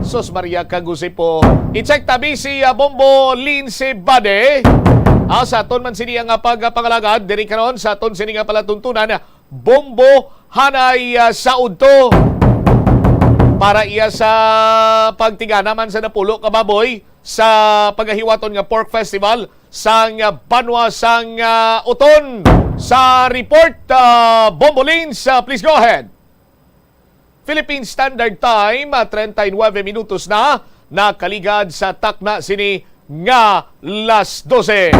Sus Maria kag Jose po. I-check tabi si, ah, Bombo Lindsay Bade. Ah, sa aton man sini nga pagpangalagad, diri karon sa aton sini nga palatuntunan, Bombo Hanay, ah, sa udto. Para iya sa pagtigana man sa napulo ka baboy sa pagahiwaton nga pork festival sang banwa sang, ah, Oton. Sa report, ah, Bombo Lindsay, ah, please go ahead. Philippine Standard Time, ah, treinta y nueve minutos na nakaligad sa takna sini nga las dose.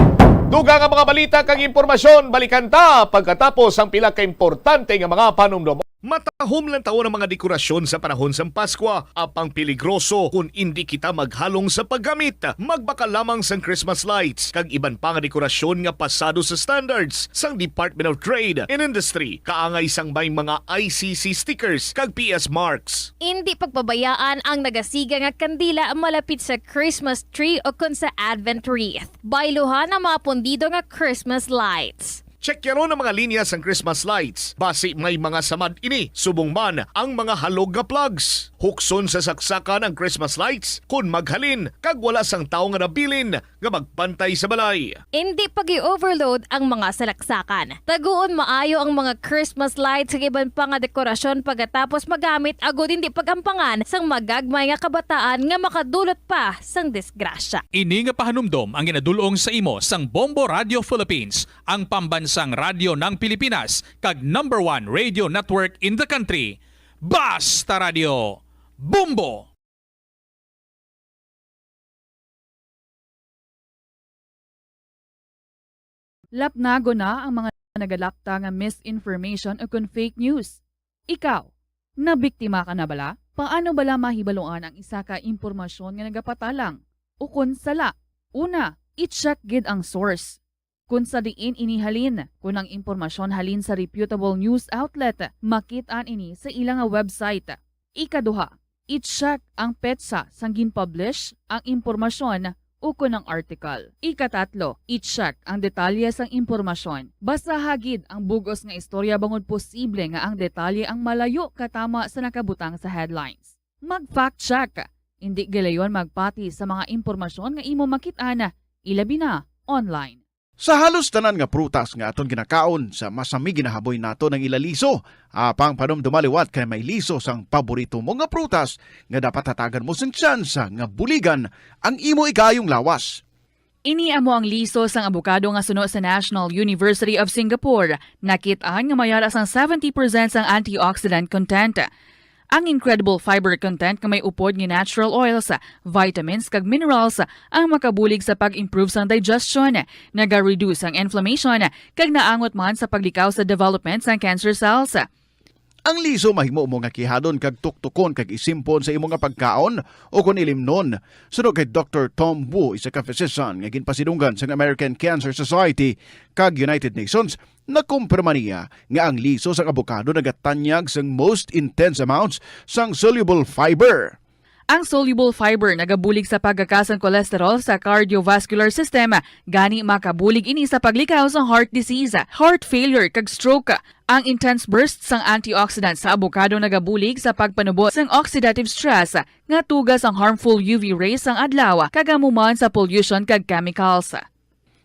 Dugang ang mga balita kag impormasyon, balikan ta pagkatapos ang pila ka importante nga mga panumdom. Matahom lang tawon ang mga dekorasyon sa panahon sang Paskwa, apang peligroso kon indi kita maghalong sa paggamit. Magbakal lamang sang Christmas lights kag iban pa nga dekorasyon nga pasado sa standards sang Department of Trade and Industry, kaangay sang may mga I C C stickers kag P S marks. Indi pagpabayaan ang nagasiga nga kandila malapit sa Christmas tree o kon sa Advent wreath. Bayluhan ang mga pundido nga Christmas lights. Checkyaron ang mga linya sang Christmas lights. Basi may mga samad ini, subong man ang mga halog nga plugs. Hukson sa saksakan ang Christmas lights kon maghalin kag wala sang tawo nga nabilin nga magbantay sa balay. Indi pag-i-overload ang mga salaksakan. Taguon maayo ang mga Christmas lights kag iban pa nga dekorasyon pagkatapos magamit agod indi pag-ampangan sang magagmay nga kabataan nga makadulot pa sang disgrasya. Ini nga pahanumdom ang ginadul-ong sa imo sang Bombo Radio Philippines, ang pambansang radyo ng Pilipinas, kag number one radio network in the country. Basta Radio, Bombo! Lapnagon na ang mga nagalakta nga misinformation o kon fake news. Ikaw, nabiktima ka na bala? Paano bala mahibaluan ang isa ka impormasyon nga nagapatalang o kon sala? Una, i-check gid ang source. Kon sa diin ini halin, kon ang impormasyon halin sa reputable news outlet, makit-an ini sa ila nga website. Ikaduha, i-check ang petsa sang gin-publish ang impormasyon ukon ang article. Ikatatlo, i-check ang detalye sang impormasyon. Basaha gid ang bug-os nga istorya bangod posible nga ang detalye ang malayo katama sa nakabutang sa headlines. Mag-fact check. Indi gilayon magpati sa mga impormasyon nga imo makit-an, ilabi na online. Sa halos tanan nga prutas nga aton ginakaon, sa masami ginahaboy naton ang ila liso. Apang panumdoma liwat kay may liso sang paborito mo nga prutas nga dapat hatagan mo sing tsansa nga buligan ang imo ikaayong lawas. Ini amo ang liso sang abokado nga suno sa National University of Singapore. Nakit-an nga may ara sang seventy percent sang antioxidant content. Ang incredible fiber content nga may upod nga natural oils, vitamins, kag minerals ang makabulig sa pag-improve sang digestion, naga-reduce ang inflammation, kag naangot man sa paglikaw sa development sang cancer cells. Ang liso mahimo mo nga kihadon kag tuktukon kag isimpon sa imo nga pagkaon o kon ilimnon. Suno kay Doktor Tom Wu, isa ka physician nga ginpasidunggan sang American Cancer Society kag United Nations, nakumpirma niya nga ang liso sang abokado nagatanyag sang most intense amounts sang soluble fiber. Ang soluble fiber nagabulig sa pagkakas sang cholesterol sa cardiovascular system, gani makabulig ini sa paglikaw sa heart disease, heart failure, kag stroke. Ang intense burst sang antioxidant sa abokado nagabulig sa pagpanubo sang oxidative stress nga tuga sang harmful U V rays sang adlaw, kag amo man sa pollution kag chemicals.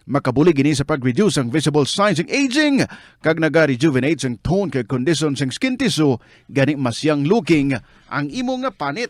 Makabulig ini sa pag-reduce ang visible signs sang aging, kag naga-rejuvenate sang tone kag condition sang skin tissue, gani mas young looking ang imo nga panit.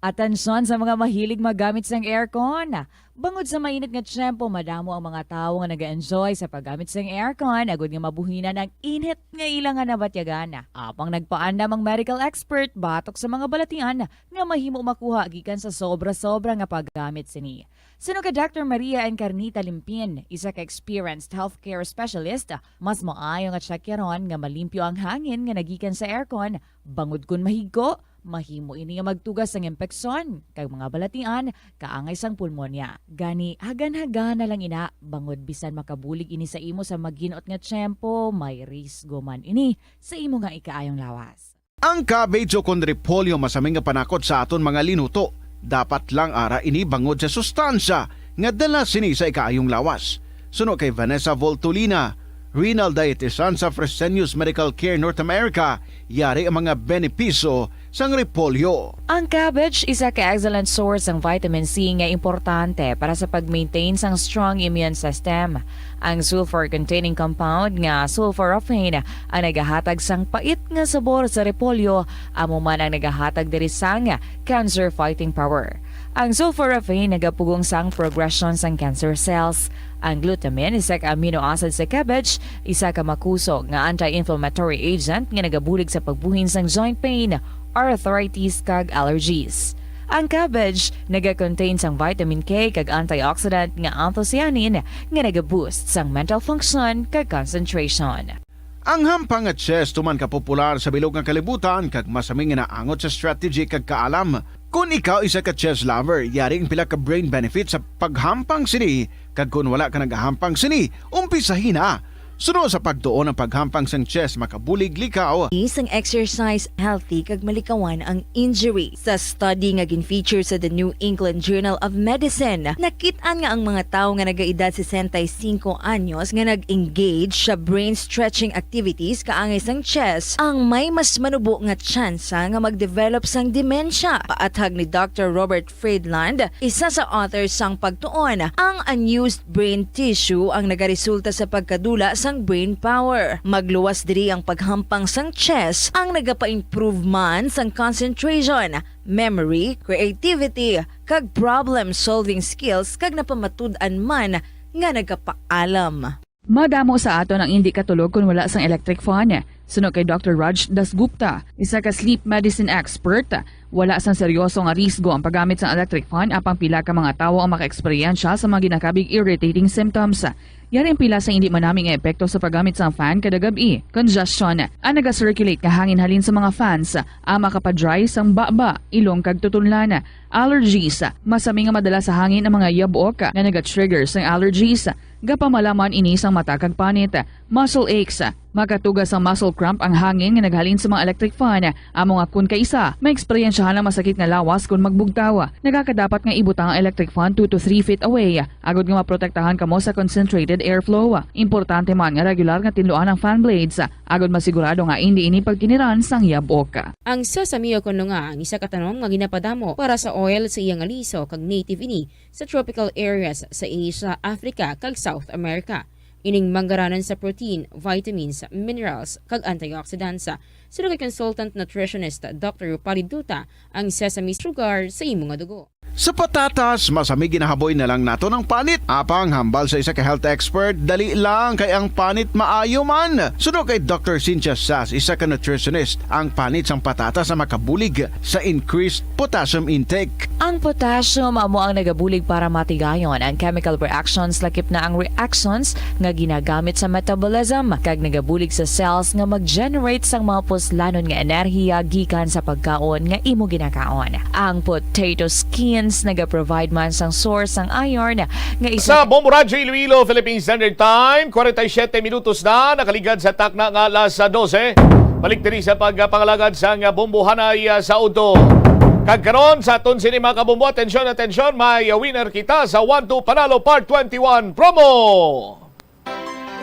Atensyon sa mga mahilig maggamit sang aircon. Bangod sa mainit nga tiyempo, madamo ang mga tawo nga nag-enjoy sa paggamit sang aircon, agud nga mabuhinan ang init nga ila nga nabatyagan. Apang nagpaandam ang medical expert batok sa mga balatian nga mahimo makuha gikan sa sobra-sobra nga paggamit sini. Suno kay Doctor Maria Encarnita Limpin, isa ka experienced healthcare specialist, mas maayo nga tiyakyaron nga malimpyo ang hangin nga nagikan sa aircon, bangod kon mahigko, mahimo ini nga magtuga sang impeksyon kag mga balatian kaangay sang pulmonya. Gani, hagan-hagan na lang ina, bangod bisan makabulig ini sa imo sa maginot nga tiyempo, may risgo man ini sa imo nga ikaayong lawas. Ang cabbage o kon repolyo masami nga panakot sa aton mga linuto. Dapat lang ara ini bangod sa sustansya nga dala sini sa ikaayong lawas. Suno kay Vanessa Voltolina, renal dietitian sa Fresenius Medical Care North America, yari ang mga benepisyo sang repolyo. Ang cabbage isa ka excellent source sang vitamin C nga importante para sa pag-maintain sang strong immune system. Ang sulfur-containing compound nga sulforaphane ang nagahatag sang pait nga sabor sa repolyo, amo man ang nagahatag diri sang cancer-fighting power. Ang sulforaphane nagapugong sang progression sang cancer cells. Ang glutamine, isa ka amino acid sa cabbage, isa ka makusog nga anti-inflammatory agent nga nagabulig sa pagbuhin sang joint pain, arthritis, kag allergies. Ang cabbage naga-contain sang vitamin K kag antioxidant nga anthocyanin nga naga-boost sang mental function kag concentration. Ang hampang nga chess tuman ka popular sa bilog nga kalibutan kag masami nga naangot sa strategy kag kaalam. Kon ikaw isa ka chess lover, yari ang pila ka brain benefits sa paghampang sini, kag kon wala ka nagahampang sini, umpisahi na. Suno sa pagtuon, ang paghampang sang chess makabulig likaw. Isang exercise, healthy, kag malikawan ang injury. Sa study nga gin-feature sa The New England Journal of Medicine, nakit-an nga ang mga tawo nga nagaedad sesenta y cinco anyos nga nag-engage sa brain stretching activities kaangay sang chess ang may mas manubo nga tsansa nga mag-develop sang demensya. Paathag ni Doctor Robert Friedland, isa sa author sang pagtuon, ang unused brain tissue ang nagaresulta sa pagkadula sang brain power. Magluwas diri ang paghampang sang chess ang nagapa-improve man sang concentration, memory, creativity, kag problem-solving skills, kag napamatud-an man nga nagapaalam. Madamo sa aton ang indi katulog kon wala sang electric fan. Suno kay Doctor Raj Dasgupta, isa ka sleep medicine expert, wala sang seryoso nga risgo ang paggamit sang electric fan, apang pila ka mga tawo ang makaeksperyensya sa mga ginakabig irritating symptoms. Yari ang pila sa indi manami nga epekto sa paggamit sang fan kada gab-i. Congestion, ang naga-circulate nga hangin halin sa mga fans, ang makapa-dry sang baba, ilong kag tutunlan. Allergies, masami nga madala sa hangin ang mga yabok nga naga-trigger sang allergies. Gapamalaman ini sang mata kag panit, muscle aches. Makatuga sang muscle cramp ang hangin nga naghalin sa mga electric fan. Amo nga kon kaisa, maeksperiensyahan ang masakit nga lawas kon magbugtaw. Nagakadapat nga ibutang ang electric fan two to three feet away, agod nga maprotektahan kamo sa concentrated airflow. Importante man nga regular nga tinluan ang fan blades, agod masigurado nga indi ini pagkiniran sang yabok. Ang sesame o kon nga ang isa ka tanom nga ginapadamo para sa oil sa iya nga liso kag native ini sa tropical areas sa Asia, Africa, kag South America. Ining manggaranan sa protein, vitamins, minerals, kag antioxidants. Suno kay consultant nutritionist Doctor Rupali Duta, ang sesame sugar sa imo nga dugo. Sa patatas, masami ginahaboy na lang naton ang panit. Apang hambal sa isa ka health expert, dali lang kay ang panit maayo man. Suno kay Doctor Cynthia Sas, isa ka nutritionist, ang panit sang patatas ang makabulig sa increased potassium intake. Ang potassium amo ang nagabulig para matigayon ang chemical reactions, lakip na ang reactions nga ginagamit sa metabolism, kag nagabulig sa cells nga mag-generate sang mga puslanon nga enerhiya gikan sa pagkaon nga imo ginakaon. Ang potato skins nagaprovide man sang source sang iron nga isa Sa Bombo Radyo Iloilo, Philippine Standard Time, kwarenta y siyete minutos na nakaligad sa takna nga alas dose. Balik diri sa pagpangalagad sang bombohanay, ah, sa udto. Kag karon sa aton sini, mga kabombo, atensyon, atensyon, may winner kita sa One Two Panalo Part twenty-one promo.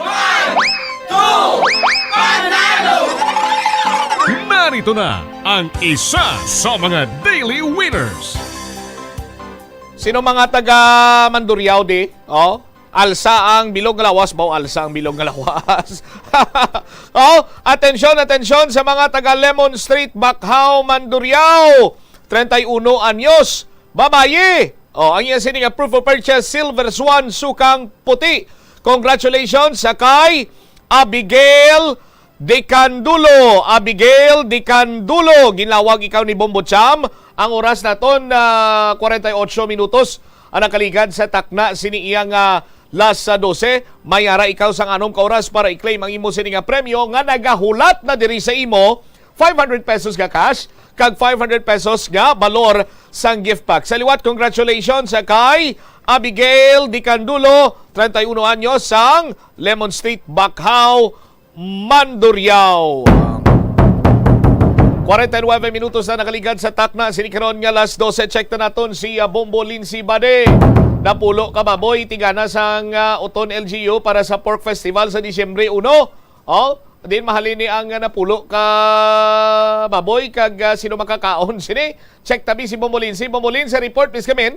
One, two, panalo! Narito na ang isa sa mga daily winners. Sino mga taga Mandurriao di? Oh, alsa ang bilog nga lawas, baw alsa ang bilog nga lawas. Oh, atensyon, atensyon sa mga taga Lemon Street, Bakhao, Mandurriao. Treinta y uno anyos, babayi. Oh, ang iya sini nga proof of purchase, Silver Swan, sukang puti. Congratulations sa kay Abigail Dicandulo. Abigail Dicandulo, ginlawag ikaw ni Bombo Cham. Ang oras naton, ah, kwarenta y ocho minutos ang nakaligad sa takna sini iya nga las dose. May ara ikaw sang anom ka oras para i-claim ang imo sini nga premyo nga nagahulat na diri sa imo, five hundred pesos nga cash kag five hundred pesos nga balor sang gift pack. Sa liwat, congratulations sa kay Abigail Dicandulo, treinta y uno anyos, sang Lemon Street, Bakhao, Mandurriao. Kwarenta y nuebe minutos na nakaligad sa takna sini karon nga las dose. Check na naton si, ah, Bombo Lindsay Bade. Napulo ka baboy tigana sang, ah, Oton L G U para sa Pork Festival sa Disyembre uno. Oh, Din mahalin ni ang, ah, napulo ka baboy kag, ah, sino makakaon sini? Check tabi si Bombo Lindsay. Bombo Lindsay, report, please come in.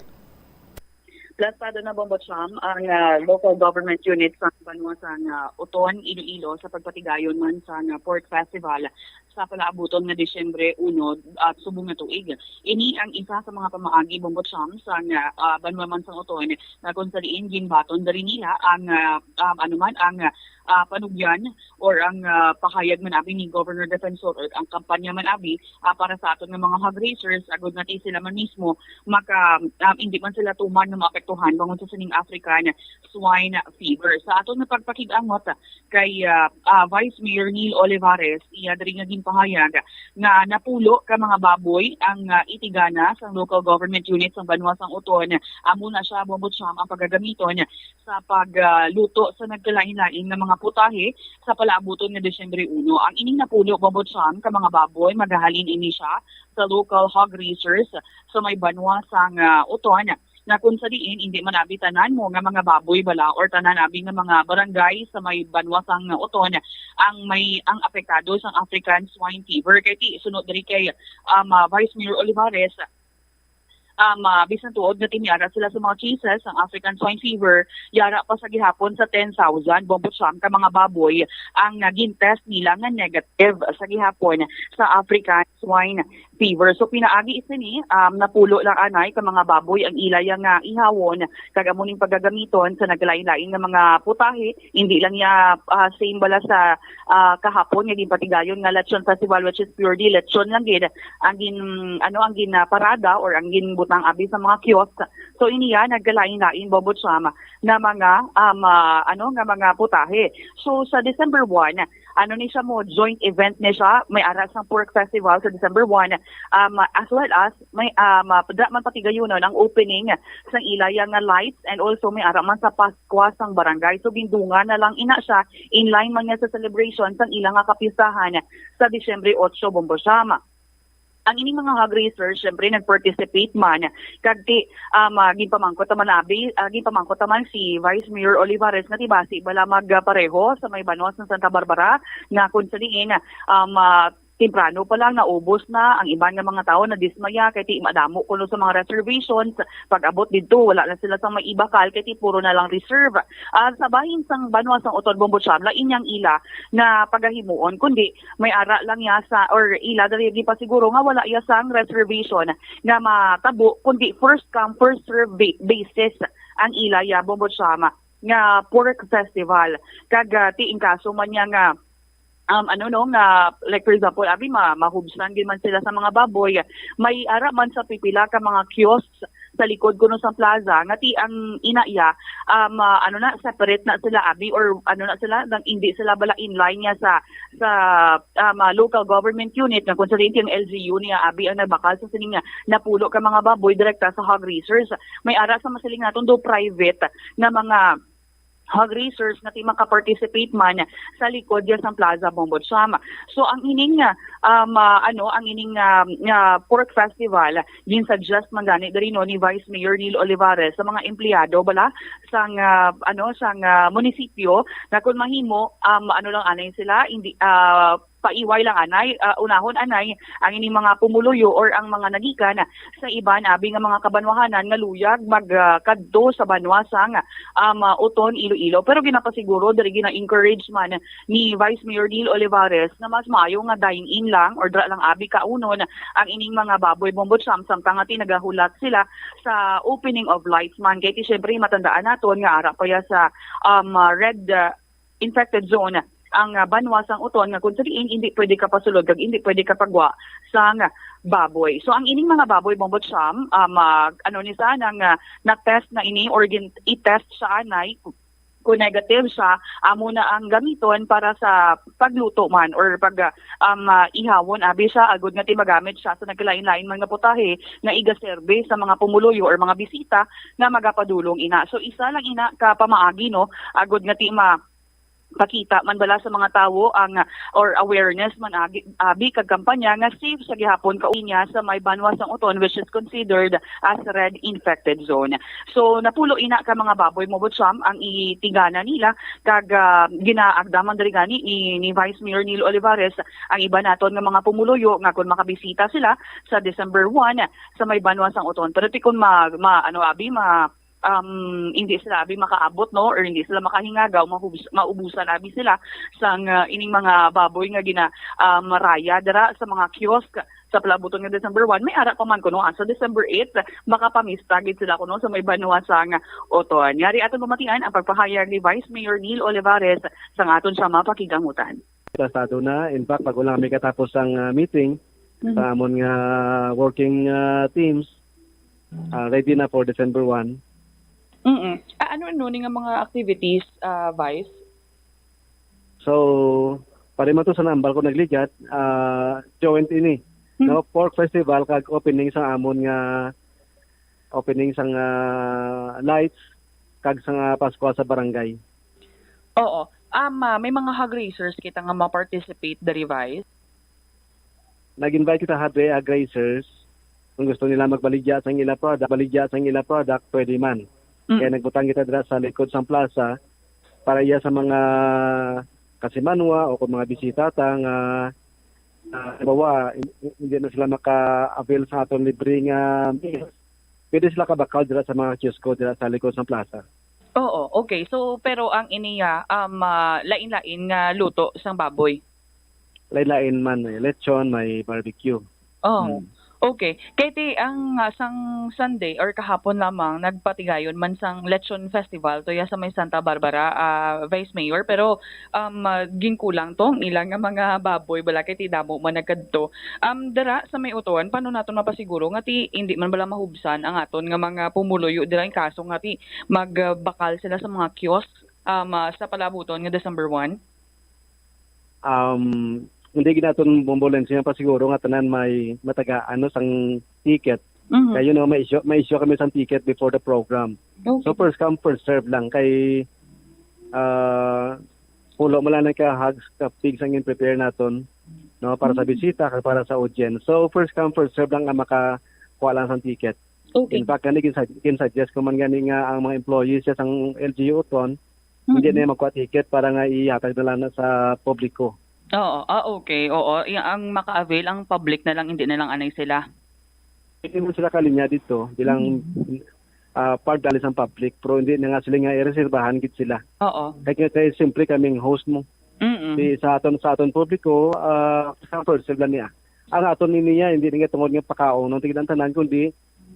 Plastado na, Bombo Cham, ang ah, local government unit sa banwa sa ah, Oton, Iloilo sa pagpatigayon man sa ah, pork festival sa palaabuton nga Disyembre uno at subong nga tuig. Ini ang isa sa mga pamaagi, Bombo Cham, sa ah, ah, banwa man sa Oton na kung sa diin ginbaton diri nila ang ah, um, ano man ang ah, panugyan or ang ah, pahayag man abi ni Governor Defensor or ang kampanya man abi ah, para sa aton nga mga hog raisers, agud nga ti sila man mismo maka um, hindi man sila tuman nga maapektuhan bangon sa sining African swine fever. Sa aton nga pagpakig-angot kay ah, ah, Vice Mayor Neil Olivares, iya diri nga ginpahayag nga napulo ka mga baboy ang ah, itigana sang local government unit sang banwa sang Oton. Amo na siya, Bombo Cham, ang pagagamiton sa pagluto sa nagkalain-lain nga mga putahe sa palaabuton nga Disyembre uno. Ang ining napulo, Bombo Cham, ka mga baboy, magahalin ini siya sa local hog raisers sa may banwa sang ah, Oton, nga kung sa diin hindi man abi tanan mo nga mga baboy bala or tanan abi nga mga barangay sa may banwa sang Oton ang may ang apektado sang African swine fever. Kay ti sunod diri kay um, ah, Vice Mayor Olivares, um, ah, bisan tuod nga ti may ara sila sa mga cases sang African swine fever, yara pa sa gihapon sa ten thousand, Bombo Cham, ka mga baboy ang naging test nila nga negative sa gihapon sa African swine fever. So pinaagi sini, um, napulo lang anay ka mga baboy ang ila ya nga ihawon, kag amo ning pagagamiton sa nagkalain-lain nga mga putahe. Hindi lang ya ah, same bala sa ah, kahapon nga ginpatigayon nga Lechon Festival, which is purely lechon lang gid ang gin ano ang ginaparada or ang ginbutang abi sa mga kiosk. So iniya nagkalain-lain, Bombo Cham, na mga um, ah, ano nga mga putahe. So sa December one, ano ni siya mo, joint event ni siya, may ara sang pork festival sa December one, um, as well as may um, ah, dira man patigayunon ang opening sang ila ya nga lights, and also may ara man sa Paskwa sang barangay. So gindungan na lang ina siya, in line man niya sa celebration sang ila nga kapistahan sa Disyembre otso, Bombo Cham. Ang ining mga hog raisers, syempre, nag-participate man. Kag ti, um, ah, ginpamangkot naman abi, ah, ginpamangkot naman si Vice Mayor Olivares nga ti basi bala magpareho sa may banwa sa Santa Barbara, nga kung sa diin, um, ah, temprano pa lang naubos na, ang iban nga mga tawo nadismaya kay ti madamo kuno sa mga reservations. Pag-abot didto, wala na sila sa may ibakal kay ti puro na lang reserve. Ah, sa bahin sang banwa sang Oton, Bombo Cham, lain yang ila na pagahimuon, kundi may ara lang ya sa, or ila dali gipasiguro nga wala ya sang reservation nga matabo, kundi first come, first serve ba- basis ang ila ya, Bombo Cham, nga pork festival. Kag ah, ti in kaso man niya nga um, ano no, nga, like, for example, abi ma mahubsan gid man sila sa mga baboy, may ara man sa pipila ka mga kiosks sa likod kuno sa plaza nga ti ang ina iya, um, ah, ano na, separate na sila abi, or ano na sila, nang hindi sila bala in line niya sa sa um, ah, local government unit, nga kung sa diin ang L G U niya abi ang nagbakal sa sining nga napulo ka mga baboy direkta sa hog raisers. May ara sa masiling naton do private nga mga hog raisers nga ti makaparticipate man sa likod ya sang Plaza, Bombo Cham. So ang ining nga, um, ah, ano, ang ining nga, nga pork festival, ginsuggest man gani diri no ni Vice Mayor Neil Olivares sa mga empleyado bala sang ah, ano, sang ah, munisipyo, na kung mahimo, um, ano lang anay sila, hindi ah, paiway lang anay, ah, unahon anay ang ining mga pumuluyo or ang mga nagikan sa iban abi nga mga kabanwahanan nga luyag magkadto sa banwa sang um, ah, Oton, Iloilo. Pero ginapasiguro diri, gina-encourage man ni Vice Mayor Neil Olivares nga mas maayo nga dine-in lang or dira lang abi kaunon ang ining mga baboy, Bombo Cham, samtang nga ti nagahulat sila sa opening of lights man. Kay ti syempre matandaan naton nga ara pa ya sa um, ah, red ah, infected zone ang ah, banwa sang Oton, nga kung sa diin hindi pwede ka pasulod kag hindi pwede ka pagwa sang baboy. So ang ining mga baboy, Bombo Cham, ah, mag, ano ni sa nang ah, na-test na ini or gin, i-test siya anay, kung negative siya, amo na ang gamiton para sa pagluto man or pag ah, um, ah, ihawon abi siya, agud nga ti magamit siya sa nagkalain-lain man nga putahe nga igaserbe sa mga pumuluyo or mga bisita nga magapadulong ina. So isa lang ina ka pamaagi no, agud nga ti ma Pakita man bala sa mga tawo ang, ah, or awareness man agi, abi kag kampanya nga safe sa gihapon kauwi niya sa may banwa sang Oton, which is considered as red infected zone. So, napulo ina ka mga baboy mo, Butcham, ang itigana nila, kag, ah, ginaagda man diri gani ni, ni Vice Mayor Neil Olivares ang iba naton nga mga pumuluyo nga kung makabisita sila sa December one sa may banwa sang Oton. Pero ti kun ma, ma, ano, abi, ma, um, hindi sila abi makaabot, no, or hindi sila makahingagaw, mahubs-, maubusan abi sila sang, ah, ining mga baboy nga gina, um, raya dira sa mga kiosk sa palabuton nga December one. May ara pa man kuno, ah, sa December eight, makapamista gid sila kuno sa may banwa sang Oton. Yari aton pamatian ang pagpahayag ni Vice Mayor Neil Olivares sang aton siya mapakigamutan. Sa estado na, in fact, bago lang kami katapos ang, ah, meeting, Mhm. sa amon nga working, ah, teams, ah, ready na for December one. Mm. Ah, ano, ano ni nga mga activities, ah, Vice? So, pare man to sa nambal ko nagligad, ah, joint ini. Hmm. No, pork festival kag opening sa amon nga, opening sang, ah, lights kag sa nga Paskwa sa barangay. Oo. Um, ah, may mga hog raisers kita nga ma-participate diri, Vice? Nag-invite kita hadre, ah, grazers. Kung gusto nila magbaligya sang ila product, baligya sang ila product, pwede man. Mm. Kaya nagbutang kita dira sa likod sang plaza para iya sa mga kasimanwa o kung mga bisita ta nga, ah, halimbawa, hin-, hin-, hindi na sila maka-avail sa aton libre nga meals, pwede sila kabakal dira sa mga kiosko dira sa likod sang plaza. Oo, okay. So, pero ang iniya, um, ah, lain-lain nga luto sang baboy? Lain-lain man, may lechon, may barbecue. Oh, Hmm. okay. Kay ti ang, ah, sang Sunday or kahapon lamang, nagpatigayon man sang Lechon Festival tuya sa may Santa Barbara, ah, Vice Mayor. Pero, um, ah, ginkulang to ang ila nga mga baboy, bala, kay ti damo man nagkadto. Um, dira sa may Oton, paano naton mapasiguro nga ti hindi man bala mahubsan ang aton nga mga pumuluyo dira in kaso nga ti magbakal sila sa mga kiosk, um, ah, sa palabuton nga December one? Um, hindi gid naton bombolense nga pasiguro nga tanan may matagaan, no, sang ticket. Mhm. Kay, you know, may issue, may issue kami sang ticket before the program. Okay. So, first come, first serve lang kay, ah, pulo man lang ka hogs, ka pigs ang in-prepare naton, no, para sa Mhm. bisita kag para sa audience. So, first come, first serve lang ang makakuha lang sang ticket. Okay. In fact, gani, ginsa-, ginsuggest ko man gani nga ang mga employees sa sang L G U Oton, hindi Mhm. na magkuha ticket para nga ihatag na lang na sa publiko. Oo. Ah, okay. Oo. Y-, ang maka-avail, ang public na lang, hindi na lang anay sila. Hindi mo sila kalinya dito bilang, Mhm. ah, part dali sang public, pero hindi na nga sila nga ireserbahan gid sila. Oo. Kay, kay, kay siyempre kaming host mo. Mm-mm. Di sa aton, sa aton publiko, ah, sa first lang niya. Ang aton ini niya, hindi nga tungod nga pakaon ang tigdan tanan, kundi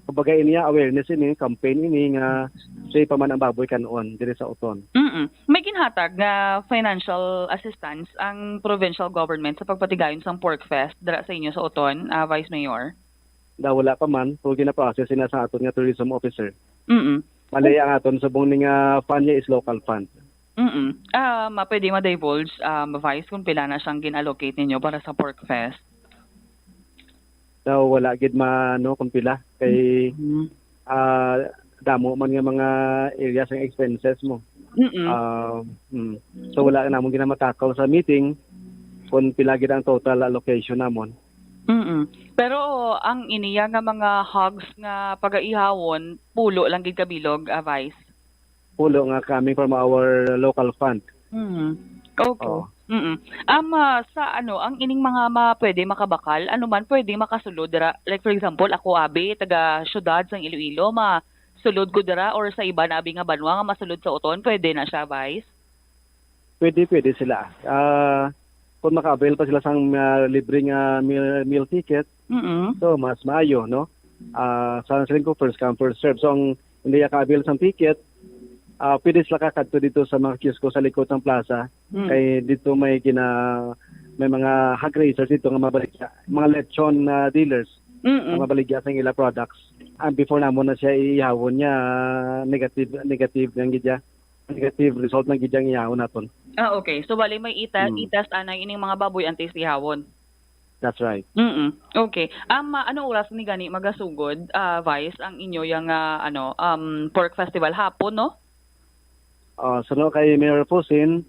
kumbaga ini niya awareness ini, campaign ini nga safe pa man ang baboy kan-on diri sa Oton. Mm-mm. May ginhatag nga financial assistance ang provincial government sa pagpatigayon sang Pork Fest dira sa inyo sa Oton, ah, Vice Mayor? Na wala pa man, pero gina-process na sa aton nga tourism officer. Mm-mm. Mali ang aton subong ni nga fund niya is local fund. Mm-mm. Ah, ma-, pwede ma-divulge, ah, Vice, kung pila na siyang gin-allocate ninyo para sa Pork Fest? Daw wala gid ma-, no, kung pila. Kay, Mm. ah, damo man nga mga areas ang expenses mo. Mm-mm. Ah, mm. So, wala namon ginamatakal sa meeting kung pila gid ang total allocation namon. Mm-mm. Pero ang iniya nga mga hogs nga pagaihawon, pulo lang gid kabilog, ah, Vice? Pulo nga coming from our local fund. Mm. Okay. Oo. Mm-mm. Um, ah, sa ano, ang ining mga ma-, pwede makabakal, ano man pwede makasulod dira? Like, for example, ako, abi, taga syudad sang Iloilo, masulod ko dira, or sa iban, abi, nga banwa nga masulod sa Oton, pwede na siya, Vice? Pwede, pwede sila. Ah, kung maka-avail pa sila sang, ah, libre nga meal, meal ticket, Mm-mm. so mas maayo, no? Ah, sa siling ko, first come, first serve. So, ang hindi ka ka-avail sang ticket, ah, pwede sila kakadto dito sa mga kiosko sa likod ng plaza. Mm. Kay dito may gina-, may mga hog raisers dito nga mabaligya, mga lechon na dealers Mm-mm. nga mabaligya sa ila products. And before namon na siya iihawon niya, negative, negative lang gid siya. Negative result lang gid ang ihawon naton. Ah, okay. So, bali may ita-, Mm. itest anay ining mga baboy antes ihawon? That's right. Mm-mm. Okay. Um, ah, anong oras ni gani magasugod, ah, Vice, ang inyo yang, ah, ano, um, pork festival? Hapon, no? Ah, suno kay Mayor Fusin,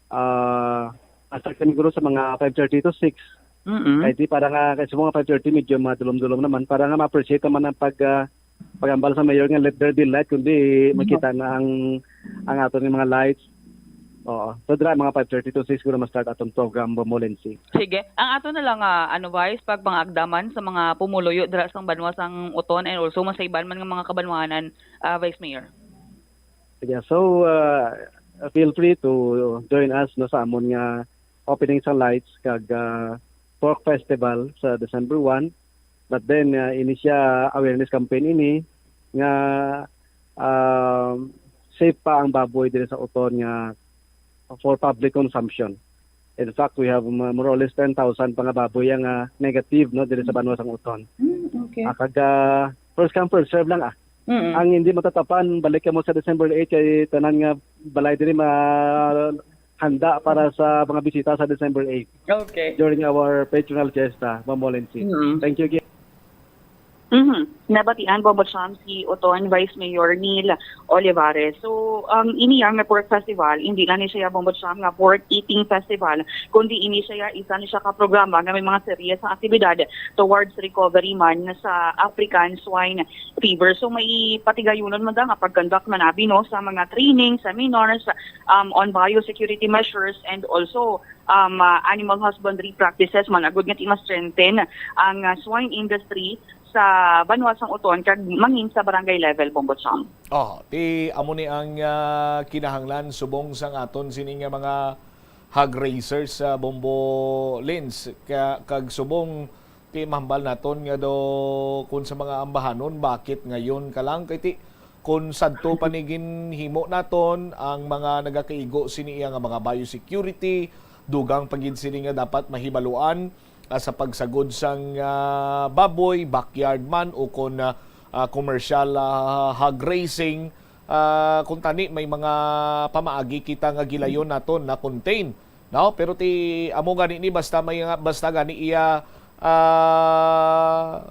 Ah, start kami siguro sa mga five thirty to six. Mm-mm. Kay di para nga, kay sa mga five thirty, medyo madulom-dulom naman. Para nga ma-appreciate naman ang pag, ah, pag-ambal sa mayor nga let there be light, kundi makita na ang, ang aton nga mga lights. Oo. So, dira, mga five thirty to six, siguro ma-start atong program, Bombo Lindsay. Sige. Ang ato na lang, ah, ano, Vice, pag mga agdaman sa mga pumuluyo dira sa banwa sang Oton and also man sa iban man nga mga kabanwahanan, ah, Vice Mayor. Yeah, so, uh, feel free to join us, no, sa amon nga opening sa lights kag, uh, pork festival sa December one. But then, uh, ini siya awareness campaign ini nga, um, safe pa ang baboy diri sa Oton nga for public consumption. In fact, we have, uh, more or less ten thousand pa nga baboy ang, uh, negative, no, diri sa banwa sang Oton. Mm, okay. Ah, kag, uh, first come, first serve lang, ah. Mm-mm. Ang hindi matatapan, balik kamo sa December eight kay tanan nga balay diri ma-, handa para sa mga bisita sa December eight. Okay. During our patronal fiesta, Ma'am Molency. Mm-mm. Thank you again. Mhm. Nabatian, Bombo Cham, si Oton Vice Mayor Neil Olivares. So, ang ini nga pork festival, hindi lang ni siya, Bombo Cham, nga pork eating festival, kundi ini siya, isa ni siya ka programa nga may mga serye sa aktibidad towards recovery man sa African swine fever. So, may patigayunon man da nga pag-conduct man abi, no, sa mga training, seminars, um, on biosecurity measures, and also, um, uh, animal husbandry practices man, agud nga ti ma-strengthen ang, uh, swine industry sa banwa sang Oton kag mangin sa barangay level, Bombo Cham. Oh, ti amo ni ang, ah, kinahanglan subong sang aton sini nga mga hog raisers sa Bombo Lens ka, kag subong ti mahambal naton nga do kun sa mga ambahanon, bakit ngayon ka lang? Kay ti kun sadto pa ni ginhimo naton ang mga nagakaigo sini iya nga mga biosecurity, dugang pa gid sini nga dapat mahibaluan, ah, sa pagsagod sang, ah, baboy, backyard man o kon, ah, ah, commercial, ah, hog raising, ah, kung tani may mga pamaagi kita nga gilayon naton na contain, no? Pero ti amo gani ni basta may nga, basta gani iya, ah,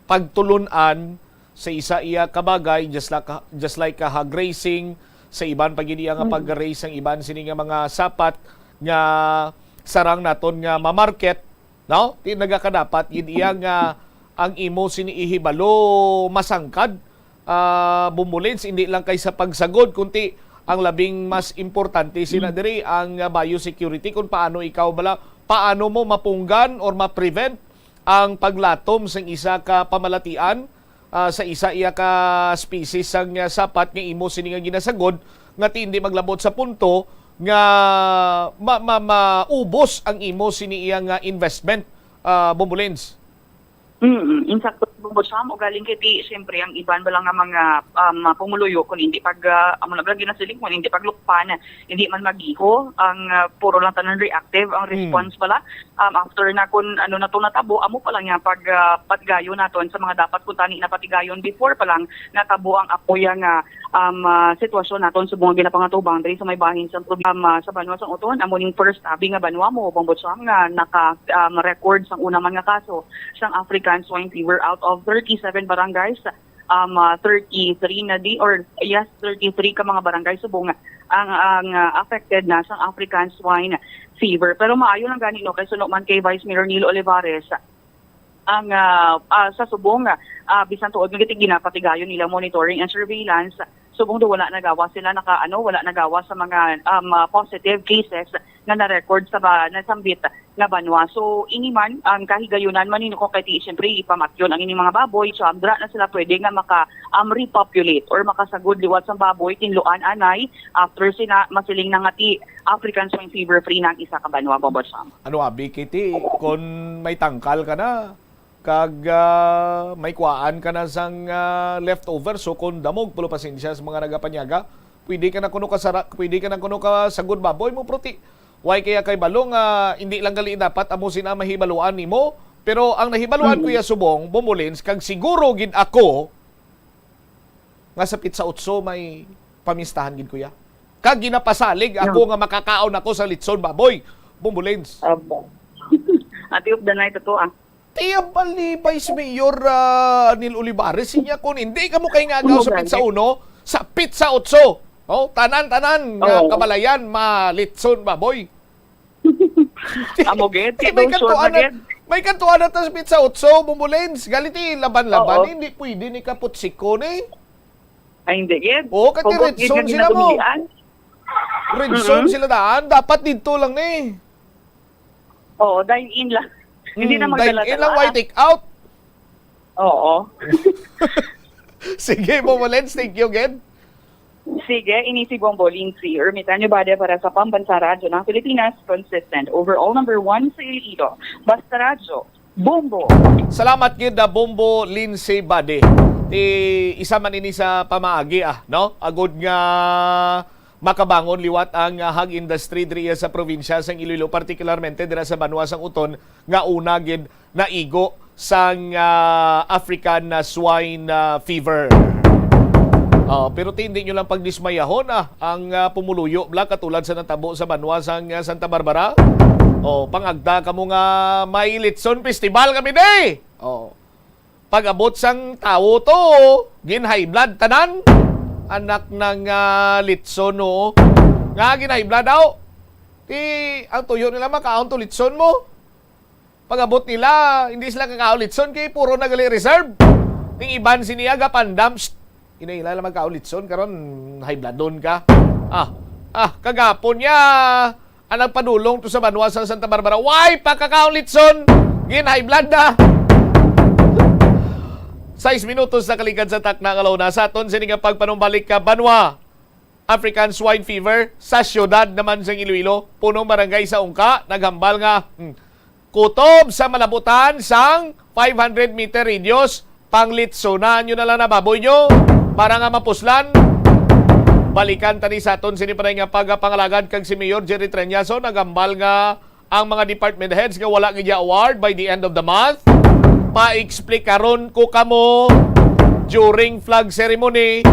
pagtulun-an sa isa iya kabagay, just like, just like ka hog raising, sa iban pa gid iya nga Mm. pag-raise ang iban sini nga mga sapat nga sarang naton nga ma-market, no? Ti nagakadapat gid iya nga ang imo sini ihibalo masangkad, ah, Bumbulins, hindi lang kay sa pagsagod, kundi ang labing mas importante sina Mm. diri ang, ah, biosecurity, kung paano ikaw bala, paano mo mapunggan or ma-prevent ang paglatom sang isa ka pamalatian, ah, sa isa iya ka species sang, ah, sapat nga imo sini nga ginasagod, nga ti hindi maglabot sa punto nga ma-, ma-, maubos ang imo sini iya nga investment, ah, Bumbulins. Mm, insakto, Bombo Cham, ugaling kay ti, siyempre, ang iban bala nga mga, um, pumuluyo, kung hindi pag, ah, amo na bala ginasiling, kung hindi paglukpan, hindi man magiho, ang, ah, puro lang tanan reactive ang Mm. response bala. Um, after na, kung ano na to natabo, amo pa lang nga pag, ah, patigayon naton sa mga dapat kung tani na patigayon before pa lang natabo ang apoya nga, um, ah, sitwasyon naton subong nga ginapangatubang diri sa may bahin sa probi-, um, ah, sa banwa sang Oton. Amo ning first abi nga banwa mo, Bombo Cham, nga naka, um, record sang una man nga kaso sang African swine fever out of thirty-seven barangays. Um, ah, thirty-three na di, or yes, thirty-three ka mga barangay subong ang, ang, ah, affected na sang African swine fever. Pero maayo lang gani, no, kay suno man kay Vice Mayor Neil Olivares, ang, ah, ah, sa subong, ah, bisan tuod nga giti-, ginapatigayon nila monitoring and surveillance, subong do wala nagawa sila naka, ano, wala nagawa sa mga, um, ah, positive cases nga na-record sa ba-, nasambit nga banwa. So, ini man, ang kahigayunan man nino kung kay ti, siyempre, ipamatyon ang ining mga baboy. So, andra na sila pwede nga maka, um, repopulate or makasagod liwat sang baboy, tinluan anay, after sina, masiling na nga ti African swine fever free na ang isa ka banwa, Bombo Cham. Ano, abi, Kitty, kung may tangkal ka na, kag, ah, may kuhaan ka na sang, ah, leftover, so kung damog, pulo pasensya sa mga nagapanyaga, pwede ka na kuno kasara-, pwede ka na kuno kasagod baboy mo, pruti. Why kaya kay balo nga hindi lang gali dapat amo sina mahibaluan nimo? Pero ang nahibaluan, Mm. Kuya Subong, Bombolins, kag siguro gid ako, nga sa Pizza Otso may pamistahan gid, kuya. Kag ginapasalig ako Yeah. nga makakaon ako sa litson baboy, Bombolins. Aba. Ati of the night ato, ah. Tiya bali, Vice Mayor, ah, Neil Olivares, sinya kung hindi ka mo kay nga agaw sa Pizza Uno, sa Pizza Otso. Oh, tanan-tanan nga Oo. kabalayan malitson, baboy. Amo gid, Eh, may kay daw sure kantuan na na, gid. may kantuan na tas Pizza Otso, Bombo Lens. Galit, eh, laban-laban, Oo. hindi pwede ni kaputsiko ni. Ay, hindi gid. Oo, kay Hugot Red gid Zone na sila mo. ginabilian. Red Mm-mm. Zone sila daan, dapat dito lang ni. Oo, dine in lang. Hindi na Mm, magdala-dala. Dine in lang, why take out? Oo. Sige, Bombo Lens, thank you again. Sige, ini si Bombo Lindsay Ermitanyo Bade para sa Pambansang Radyo ng Pilipinas, consistent overall number one sa Iloilo. Basta Radyo, Bombo. Salamat gid na Bombo Lindsay Bade. Ti isa man ini sa pamaagi, ah, no? Agod nga makabangon liwat ang, ah, hog industry diri sa probinsya sang Iloilo, partikularmente dira sa banwa sang Uton nga una gid naigo sang, ah, African, ah, swine, ah, fever. Oh, pero ti, hindi nyo lang pagdismayahon, ah, ang, ah, pumuluyo bla katulad sa natabo sa banwa sang, ah, Santa Barbara. Oh, pangagda kamo nga may litson festival kami day. Oh. Pag-abot sang tawo to, gin high blood tanan. Anak ng, ah, litson, no? Nga gin high blood daw. Ti ang tuyo nila makaon to litson mo. Pag-abot nila, hindi sila kakaon litson kay puro na gali reserve. Ning iban sini aga pandam, psst, ina ila lang magkaon litson karon high bloodon ka. Ah, ah, kagapon niya. Ang nagpadulong to sa banwa sa Santa Barbara, why pa kakaon litson? Gin high blood na. Sais minutos na kaligad sa takna nga launa sa aton sini nga pagpanumbalik ka banwa. African swine fever sa siyudad naman sang Iloilo. Punong barangay sa Ungka naghambal nga, hmm, kutob sa malabutan sang five hundred meter radius, panglitsunan nyo na lang na baboy nyo para nga mapuslan. Balikan tani sa aton sini pa nga pagapangalagad kag si Mayor Jerry Treñaso naghambal nga ang mga department heads nga wala gid award by the end of the month, paexplikaron ko kamo during flag ceremony.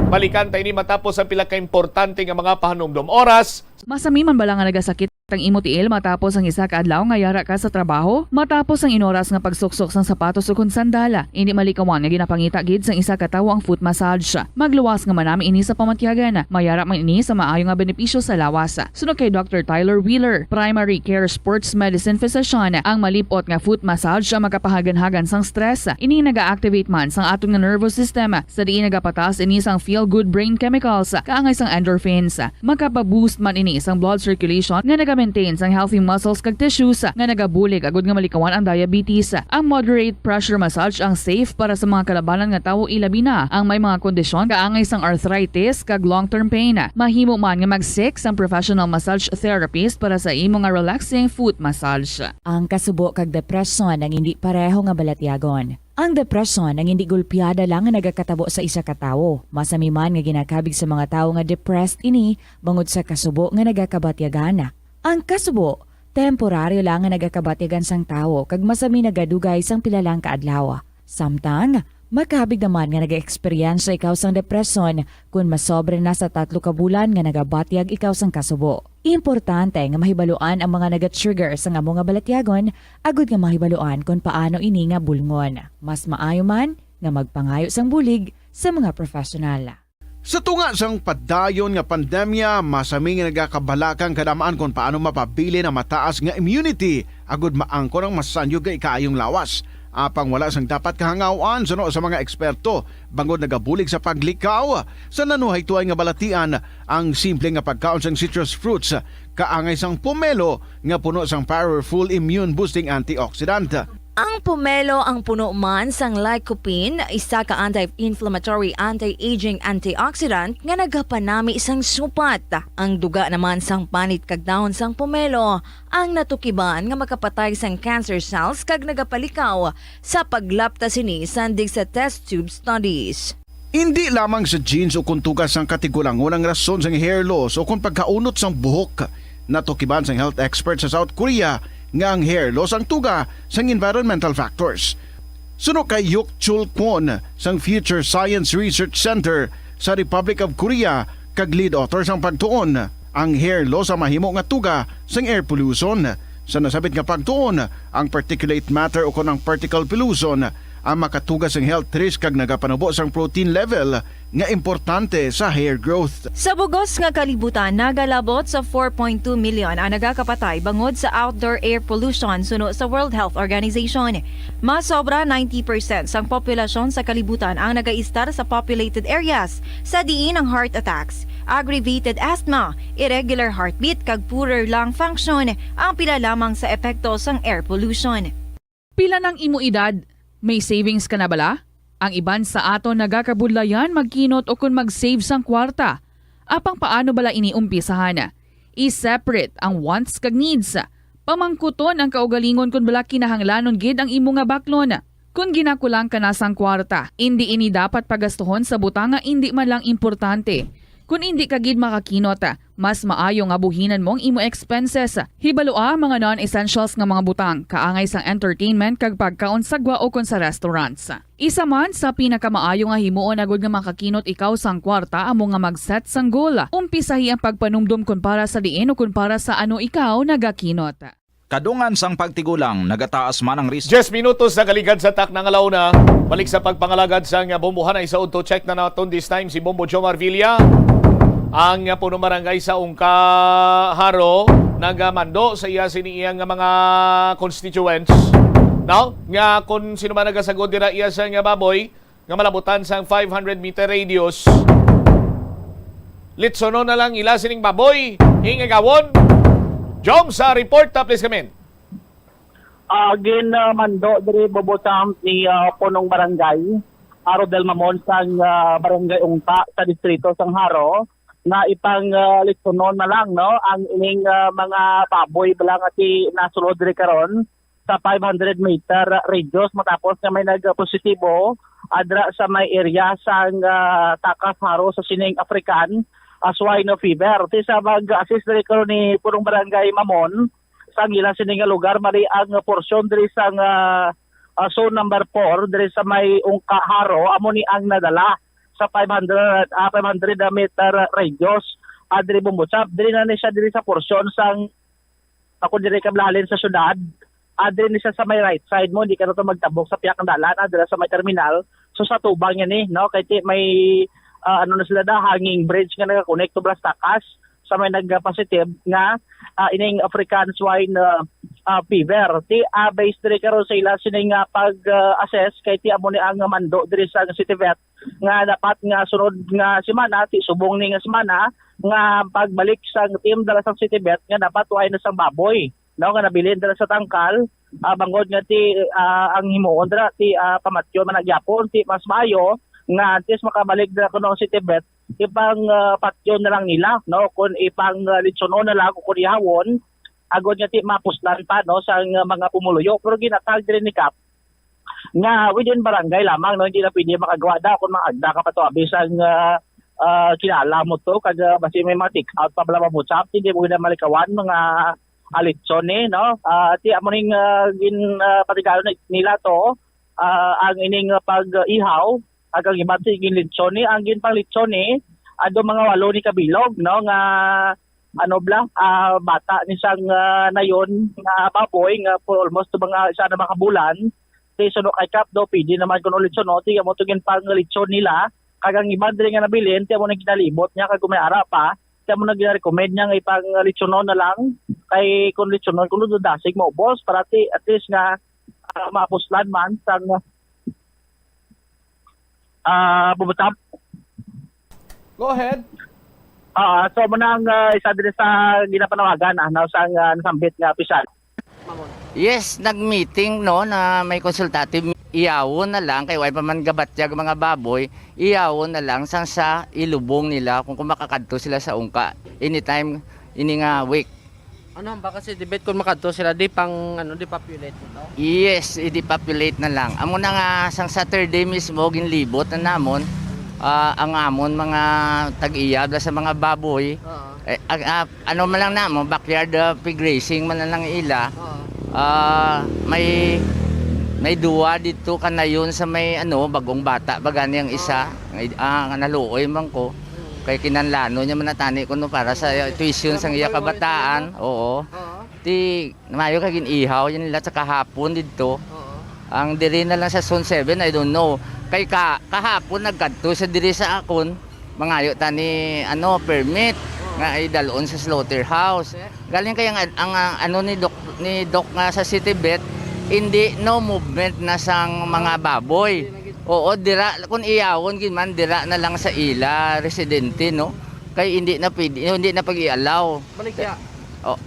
Balikan ta ini matapos ang pila ka importante nga mga pahanumdom. Oras. Masami man bala nga nagasakit ang imo tiil matapos ang isa ka adlaw nga yara ka sa trabaho? Matapos ang inoras nga pagsuksok sang sapatos ukon sandal, indi malikawan nga ginapangita gid sang isa ka tawo ang foot massage. Magluwas nga manami ini sa pamatyagan. Mayara man ini sa maayo nga benepisyo sa lawas. Suno kay Doctor Tyler Wheeler, primary care sports medicine physician, ang malip-ot nga foot massage ang makapahaganhagan sang stress. Ini naga-activate man sang aton nga nervous system, sa diin nagapataas ini sang feel-good brain chemicals, kaangay sang endorphins. Makapa-boost man ini sang blood circulation nga naga-maintain sang healthy muscles kag tissues nga nagabulig agud nga malikawan ang diabetes. Ang moderate pressure massage ang safe para sa mga kalabanan nga tawo, ilabi na ang may mga kondisyon kaangay sang arthritis kag long-term pain. Mahimo man nga mag-seek sang professional massage therapist para sa imo nga relaxing foot massage. Ang kasubo kag depresyon ang indi pareho nga balatyagon. Ang depresyon ang indi gulpiada lang nga nagakatabo sa isa ka tawo. Masami man nga ginakabig sa mga tawo nga depressed ini bangod sa kasubo nga nagakabatyagan. Ang kasubo, temporaryo lang nga nagakabatyagan sang tawo kag masami nagadugay sang pila lang ka adlaw. Samtang, makabig naman nga nag-eksperyensya ikaw sang depresyon kon masobra na sa tatlo ka bulan nga nagabatyag ikaw sang kasubo. Importante nga mahibaluan ang mga naga-trigger sang amo nga balatyagon agud nga mahibaluan kon paano ini nga bulngon. Mas maayo man nga magpangayo sang bulig sa mga professional. Sa tunga sang padayon nga pandemya, masami nga nagakabalaka ang kadam-an kon paano mapabilin ang mataas nga immunity agud maangkon ang masanyog nga ikaayong lawas. Apang wala sang dapat kahangaw-an suno sa mga eksperto, bangod nagabulig sa paglikaw sa nanuhay tuay nga balatian ang simple nga pagkaon sang citrus fruits, kaangay sang pomelo nga puno sang powerful immune-boosting antioxidant. Ang pomelo ang puno man sang lycopene, isa ka anti-inflammatory, anti-aging antioxidant nga nagapanami sang supat. Ang duga naman sang panit kag dahon sang pomelo ang natukiban nga makapatay sang cancer cells kag nagapalikaw sa paglapta sini sandig sa test tube studies. Indi lamang sa genes o kon tugas sang katigulangon ang rason sang hair loss o kon pagkaunot sang buhok. Natukiban sang health expert sa South Korea nga ang hair loss ang tuga sang environmental factors. Suno kay Hyuk Chul Kwon sang Future Science Research Center sa Republic of Korea kag lead author sang pagtuon, ang hair loss ang mahimo nga tuga sang air pollution. Sa nasabit nga pagtuon, ang particulate matter o kon ang particle pollution ang makatuga sang health risk kag nagapanubo sang protein level nga importante sa hair growth. Sa bugos nga kalibutan, nagalabot sa four point two million ang nagakapatay bangod sa outdoor air pollution, suno sa World Health Organization. Mas sobra ninety percent sang populasyon sa kalibutan ang nagaistar sa populated areas, sa diin ang heart attacks, aggravated asthma, irregular heartbeat, kag poorer lung function ang pila lamang sa epekto sang air pollution. Pila nang imo edad? May savings ka na bala? Ang iban sa aton nagakabudlayan magkinot o kon mag-save sang kwarta. Apang paano bala ini umpisahan? I-separate ang wants kag needs. Pamangkuton ang kaugalingon kon bala kinahanglanon gid ang imo nga baklon. Kon ginakulang ka na sang kwarta, indi ini dapat pagastuhon sa butang nga indi man lang importante. Kon indi ka gid makakinot, mas maayo nga buhinan mo ang imo expenses. Hibalua ang mga non-essentials nga mga butang, kaangay sang entertainment kag pagkaon sa gwa o kon sa restaurants. Isa man sa pinakamaayo nga himuon agud nga makakinot ikaw sang kwarta amo nga mag-set sang goal. Umpisahi ang pagpanumdom kon para sa diin o kon para sa ano ikaw nagakinot. Kadungan sang pagtigulang, nagataas man ang risk. Diyes minutos nakaligad sa takna nga launa. Balik sa pagpangalagad sang bombohanay sa udto, check na naton this time si Bombo Jomar Villa. Ang punong barangay sa Ungka, Jaro, nagamando sa iya sini iya nga mga constituents, no? Nga kung sino man nagasagod dira iya sa nga baboy, nga malabutan sang five hundred meter radius, litsonon na lang ila sining baboy, ing agawon. Jom sa report, ah, please come in. Ah, ginmando diri, Bobo Sam, ni, ah, punong barangay, ah, Rodel Mamon sang, ah, Barangay Ungka sa distrito sang Jaro, nga ipang, ah, litsonon na lang, no, ang ining, ah, mga baboy bala nga ti nasulod diri karon sa five hundred meter radius matapos nga may nagpositibo adra sa may area sang, ah, Takas, Jaro sa sining African, ah, swine fever. Ti sa mag-assist diri karon ni punong barangay Mamon, sa ang ila sini nga lugar, mali ang porsyon diri sa nga, ah, zone number four, diri sa may Ungka, Jaro, amo ni ang nadala sa five hundred, ah, five hundred meter radius, ah, diri Bumbusab. Diri na ni siya diri sa porsyon sang, ako diri kablahalin sa syudad. Ah, diri ni siya sa may right side mo, hindi ka na to magtabok sa pihak ng dalan, ah, dira sa may terminal. So, sa tubang yan eh, no? Kay ti-, may, ah, ano na sila da, hanging bridge nga nag-connect to Blastakas sa may nag-positive nga, ah, ining African swine, ah, ah, fever. Ti, ah, based diri karon sa ila sini nga pag, ah, assess kay ti amo ni ang mando diri sa city vet nga dapat nga sunod nga semana, ti subong ni nga semana, nga pagbalik sa team dala sa city vet nga dapat way na sang baboy, no, nga nabilin dala sa tangkal, ah, bangod nga ti, ah, ang himuon dira ti, ah, pamatyon man na gyapon, ti mas maayo nga antes makabalik dira kuno ang city vet, ipang, ah, patyon na lang nila, no? Kung ipang, ah, litsonon na lang o kung ihawon, agod nga ti mapuslan pa, no, sang, ah, mga pumuluyo. Pero ginatag diri ni Kap nga within barangay lamang, no, hindi na pwede makagawa da kung mga agda ka pa to abi sang, ah, ah, kilala mo to, kag, ah, basi may mga take out pa bala mabutsap, hindi mo na malikawan mga alitson ni, no? Ah, ti amo ning, ah, gin, ah, patigalo ni-, nila to, ah, ang ining, ah, pag-ihaw, ag ang iban ti ginlitson ni, ang ginpanglitson ni, ado mga walo ni kabilog, no, nga, ano bala, ah, bata ni sang, ah, nayon nga baboy nga for almost to mga isa na mga bulan. Ti suno kay Kap daw, pwede naman kuno litson, no? Ti amo to ginpanglitson nila. Kag ang iban diri nga nabilin, ti amo na ginalibot niya, kag kung may ara pa, ti amo na ginarecommend niya nga ipanglitsonon na lang. Kay kung litsonon, kung dasig mo, boss, para ti, at least nga, ah, mapuslan man sang, ah, bubutap. Go ahead. Ah, so mo nang, ah, isa diri sa ginapanawagan, ah, na sang, ah, nasambit nga opisyal. Yes, nag-meeting, no, na may consultative. Iyawon na lang, kay way pa man gabatyag mga baboy, iyawon na lang sang sa ilubong nila kung, kung makakadto sila sa Ungka anytime ini nga week. Ano, baka si debate kung makadto sila, di pang, ano, di populate nito? Yes, i-depopulate na lang. Amo na nga, sang Saturday mismo, ginlibot na namon, ah, ang amon mga tag-iya bala sa mga baboy. Oo. Eh, ag-, ah, ano man lang namo, backyard, ah, pig raising man lang ila. Oo. Ah, may, may duwa dito kanayon sa may, ano, bagong bata ba gani ang isa? Oo. Nga, ah, nga naluoy man ko. Mm. Kay kinahanglanon niya man natani kuno para sa, ah, tuition sang iya kabataan. Oo. Oo. Ti, maayo kay gin-ihaw yan nila sa kahapon didto. Oo. Ang diri na lang sa Zone seven, I don't know. Kay ka, kahapon nagkadto sa diri sa akon, mangayo ta ni, ano, permit nga idalon sa slaughterhouse. Galing kay ang, ang, ang ano ni Doc, ni Doc nga sa City Vet, hindi, no movement na sang mga baboy. Oo, dira, kung iyawon gid man, dira na lang sa ila residente, no? Kay hindi na pwede, hindi na pag-i-allow. Baligya. Oh,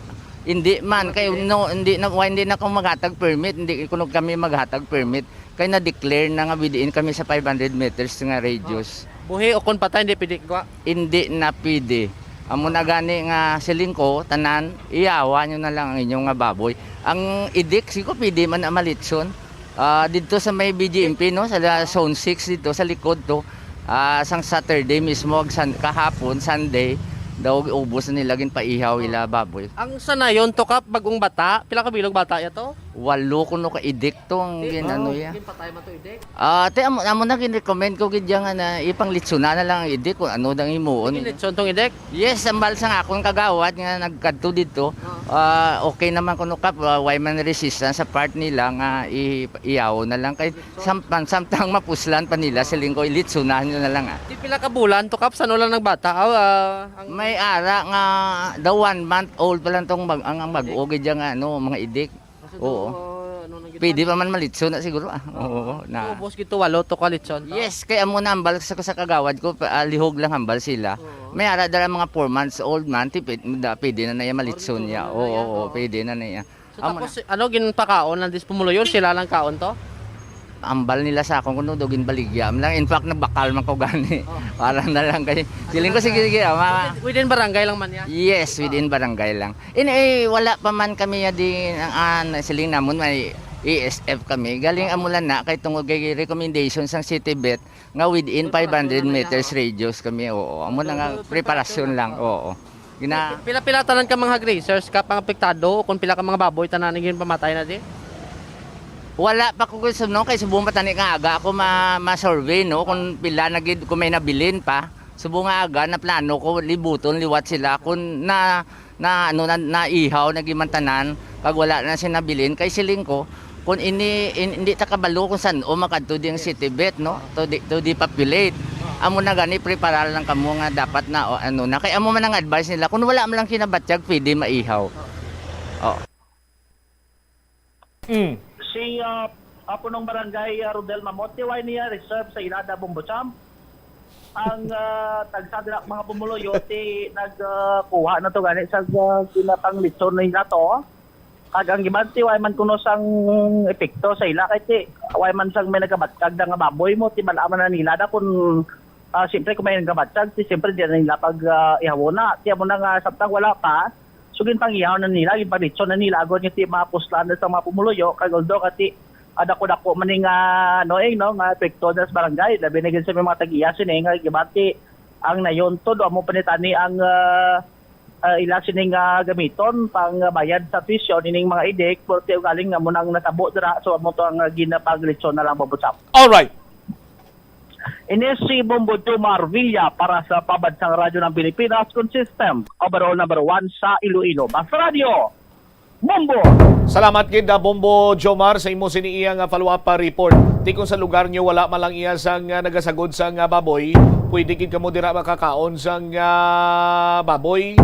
hindi man, kay no, hindi na, why hindi na ko maghatag permit, hindi kuno kami maghatag permit. Kay na-declare na nga within kami sa five hundred meters nga radius. Buhi o kon patay, hindi pwede kuha? Hindi na pwede. Amo na gani nga siling ko, tanan, iyawa nyo na lang ang inyong nga baboy. Ang idik, siguro pwede man na malitson. Ah, dito sa may B G M P, no, sa la-, Zone six dito, sa likod to. Ah, sang Saturday mismo, ag Sun-, kahapon, Sunday, daw ubos na nila ginpaihaw ila baboy. Ang sanayon to, Kap, bagong bata, pila ka bilog bata ya to? Walo kuno ka idik to ang gin-, ano ya. Ginpatay man to, idik? Ah, te, amo, amo na gin-recommend ko gid ya nga na ipanglitsuna na lang ang idik kung ano dang himuon. Ginlitson tong idik? Yes, ambal sang akon kagawad nga nagkadto dito. Ah, okay naman kuno, Kap, ah, way man resistance sa part nila nga i-, iyaw na lang kay samtang, samtang mapuslan pa nila, siling ko, ilitsunan nyo na lang, ah. Di pila ka bulan to, Kap? San-o lang nagbata? Aw, ah, ang May ara nga daw one month old pa lang tong bag-, ang, ang bag-o gid ya nga, ano, mga idik. Kaso Oo. daw, ah, ano na gid Pwede man? pa man malitson na siguro, ah. Oo, na. Ubos gid to, walo to ka litson to? Yes, kay amo na ambal sa, sa kagawad ko, pa, ah, lihog lang ambal sila. Oo. May ara dala mga four months old man, ti pwede, da, pwede na na iya malitson niya. Oo, oo, pwede na na iya. So, Amo tapos, na. ano, ginpakaon lang dis pumuluyo, sila lang kaon to? Ambal nila sa akon kuno daw ginbaligya. Am lang, in fact, nagbakal man ko gani. Oh. Para na lang kay, siling ko, sige, sige, ah, ma- Within, within barangay lang man ya? Yes, within barangay lang. In, eh, wala pa man kami ya di, ang, ah, siling namon may E S F kami. Galing amo lang na, kay tungod kay recommendation sang City Vet nga within five hundred meters radius kami, oo. Amo na nga, preparasyon lang, oo. Gina- Pila-pila tanan ka mga grazers ka pang apektado, kung pila ka mga baboy tanan ang ginpamatay na di? Wala pa ko gusto, no, kay subong pa tani nga aga ako ma-, ma-survey, no, kung pila na gid, kung may nabilin pa. Subong nga aga na plano ko libuton liwat sila kung na, na, ano, na, naihaw na gimantanan, kag wala na sila nabilin, kay siling ko, kung ini, in-, hindi ta kabalo kung san-o makadto di ang City Vet, no, to de-, to depopulate. Amo na gani, preparar lang kamo nga dapat na, o, ano na. Kay amo man ang advice nila, kung wala man lang kinabatyag, pwede maihaw. Oh. Mm. Si, ah, ah, punong barangay, ah, Rodel Mamote, way niya reserve sa ila da Bombo Champ. Ang, ah, tagsa dira mga pumuluyo, ti nag, ah, kuha na to gani sa, ah, ginapanglitson nila to. Kag ang gibanti, way man kuno sang epekto sa ila, kay ti, way man sang may nagabatyag da nga baboy mo, ti bala man na nila da kung, ah, siyempre kung may nagabatyag, ti siyempre di na nila pag, ah, ihawona. Ti amo na nga, samtang wala pa, so ginpangihaw na nila, ginpalitson na nila, agod nga ti mapuslan na sa mga pumuluyo, kag although kati, ah, dako-dako man ni nga, ano, eh, no, nga epekto na sa barangay, labi na gid sa may mga tag-iya sini nga gibanti ang nayon to, do amo pa ni tani ang, ah, ah, ila sini nga gamiton pang bayad sa tuition ining mga idik, pero ti ugaling nga mo nang natabo dira, so amo to ang, ah, ginapaglitson na lang, Bobo Chap. All right. Ini si Bombo Jomar Villa para sa Pambansang Radyo ng Pilipinas, consistent, overall number one sa Iloilo. Basta Radyo, Bombo! Salamat gid, ah, Bombo Jomar, sa imo sini iya nga follow-up, ah, report. Ti kung sa lugar nyo wala man lang iya sang, ah, nagasagod sang, ah, baboy, pwede gid kamo dira makakaon sang, ah, baboy.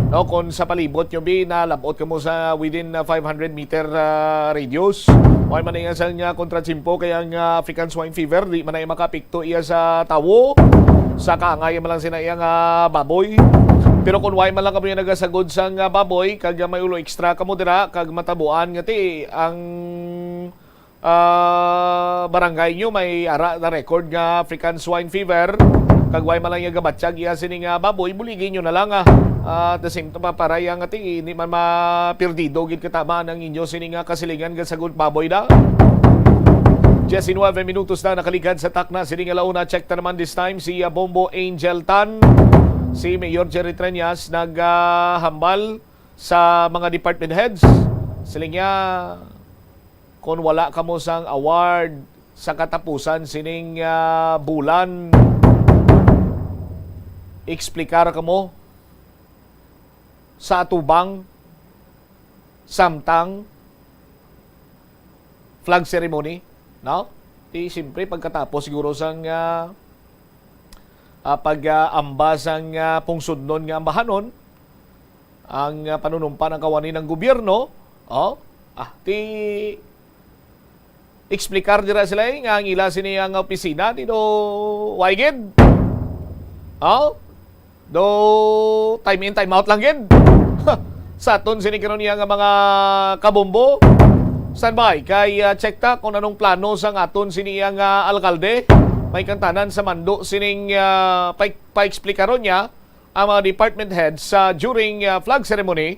No, kung sa palibot nyo, bi, nalabot kamo sa within, ah, five hundred meter, ah, radius. Way man iya sang, ah, kontratsimpo kay ang, ah, African swine fever, di man na iya makaapekto iya sa tawo, sa kaangay man lang sina iya nga baboy. Pero kung way man lang kamo iya nagasagod sang, ah, baboy, kag may ulo extra kamo dira, kag matabuan nga ti ang, ah, barangay nyo may ara na record nga African swine fever, kag way man lang iya gabatyag iya sini nga baboy, buligi nyo na lang, ah. Ah, at the same time, para iya nga ti, hindi man mapirdido gid katamaan ang inyo sini nga kasilingan nga sagod baboy da. Diecinueve minutos na nakaligad sa takna sini nga launa. Check ta naman this time si, ah, Bombo Angel Tan. Si Mayor Jerry Treñas naghambal sa mga department heads. Siling niya, kung wala kamo sang award sa katapusan sining, ah, bulan, explicar kamo sa atubang, samtang flag ceremony, no? Ti siyempre pagkatapos siguro sang, ah, ah, pag, ah, amba sang, ah, pungsodnon nga ambahanon, ang, ah, panunumpa ng kawani ng gobyerno, oh, ah, ti explicar dira sila, eh, nga ang ila sini ang opisina, ti do, why gid? Oh? Do, time in, time out lang gid. Sa aton sini karon iya nga mga kabombo. Standby, kay, ah, check ta kung anong plano sang aton sini iya nga alkalde. May kantanan sa mando sining, ah, pa-, paeksplikaron niya ang mga department heads sa during, ah, flag ceremony.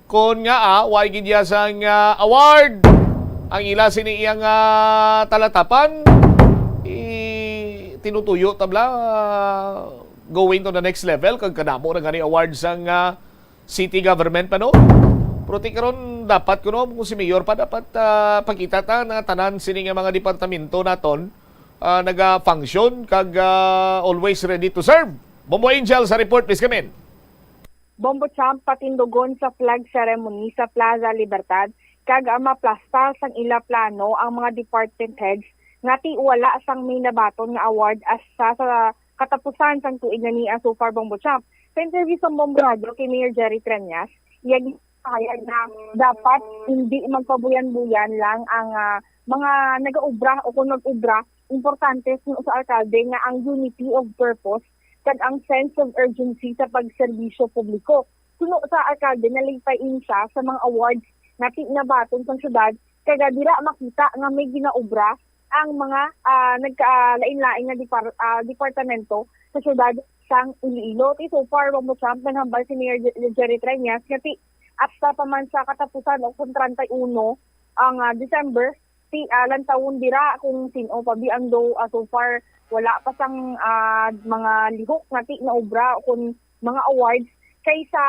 Kon nga, ah, way gid iya sang, ah, award ang ila sini iyang, ah, talatapan, i-, tinutuyo tabla, ah, going to the next level, kag kadamo na gani award sang, ah, city government pa, no? Pero ti karon dapat kuno kung si mayor pa dapat, ah, pakita ta nga tanan sini nga mga departamento naton, ah, naga-function kag, ah, always ready to serve. Bombo Angel sa report, please come in. Bombo Champ, patindugon sa flag ceremony sa Plaza Libertad, kag ang maplastar sang ila plano ang mga department heads nga ti wala sang may nabaton nga award as sa, sa katapusan sang tuig na niya so far, Bombo Champ. Sa interview sa Bombo Radio kay Mayor Jerry Treñas, iya ginpahayag na dapat hindi magpabuyan-buyan lang ang, ah, mga nagaobra o kung nag-obra, importante suno sa alkalde nga ang unity of purpose kag ang sense of urgency sa pagserbisyo publiko. Suno sa alkalde, nalipay ini siya sa mga awards nga ti-, nabaton sang syudad, kag dira makita nga may ginaobra ang mga, ah, nagkalain-lain nga depar-, ah, departamento sa syudad sang Iloilo. Ti so far, Bombo Champ, naghambal si Mayor Je-, Jerry Treñas nga ti hasta pa man sa katapusan o kung treinta y uno ang, ah, December, ti, ah, lantawon dira kung sin-o pa bi ang do, ah, so far wala pa sang, ah, mga lihok nga ti naobra o kung mga awards kay sa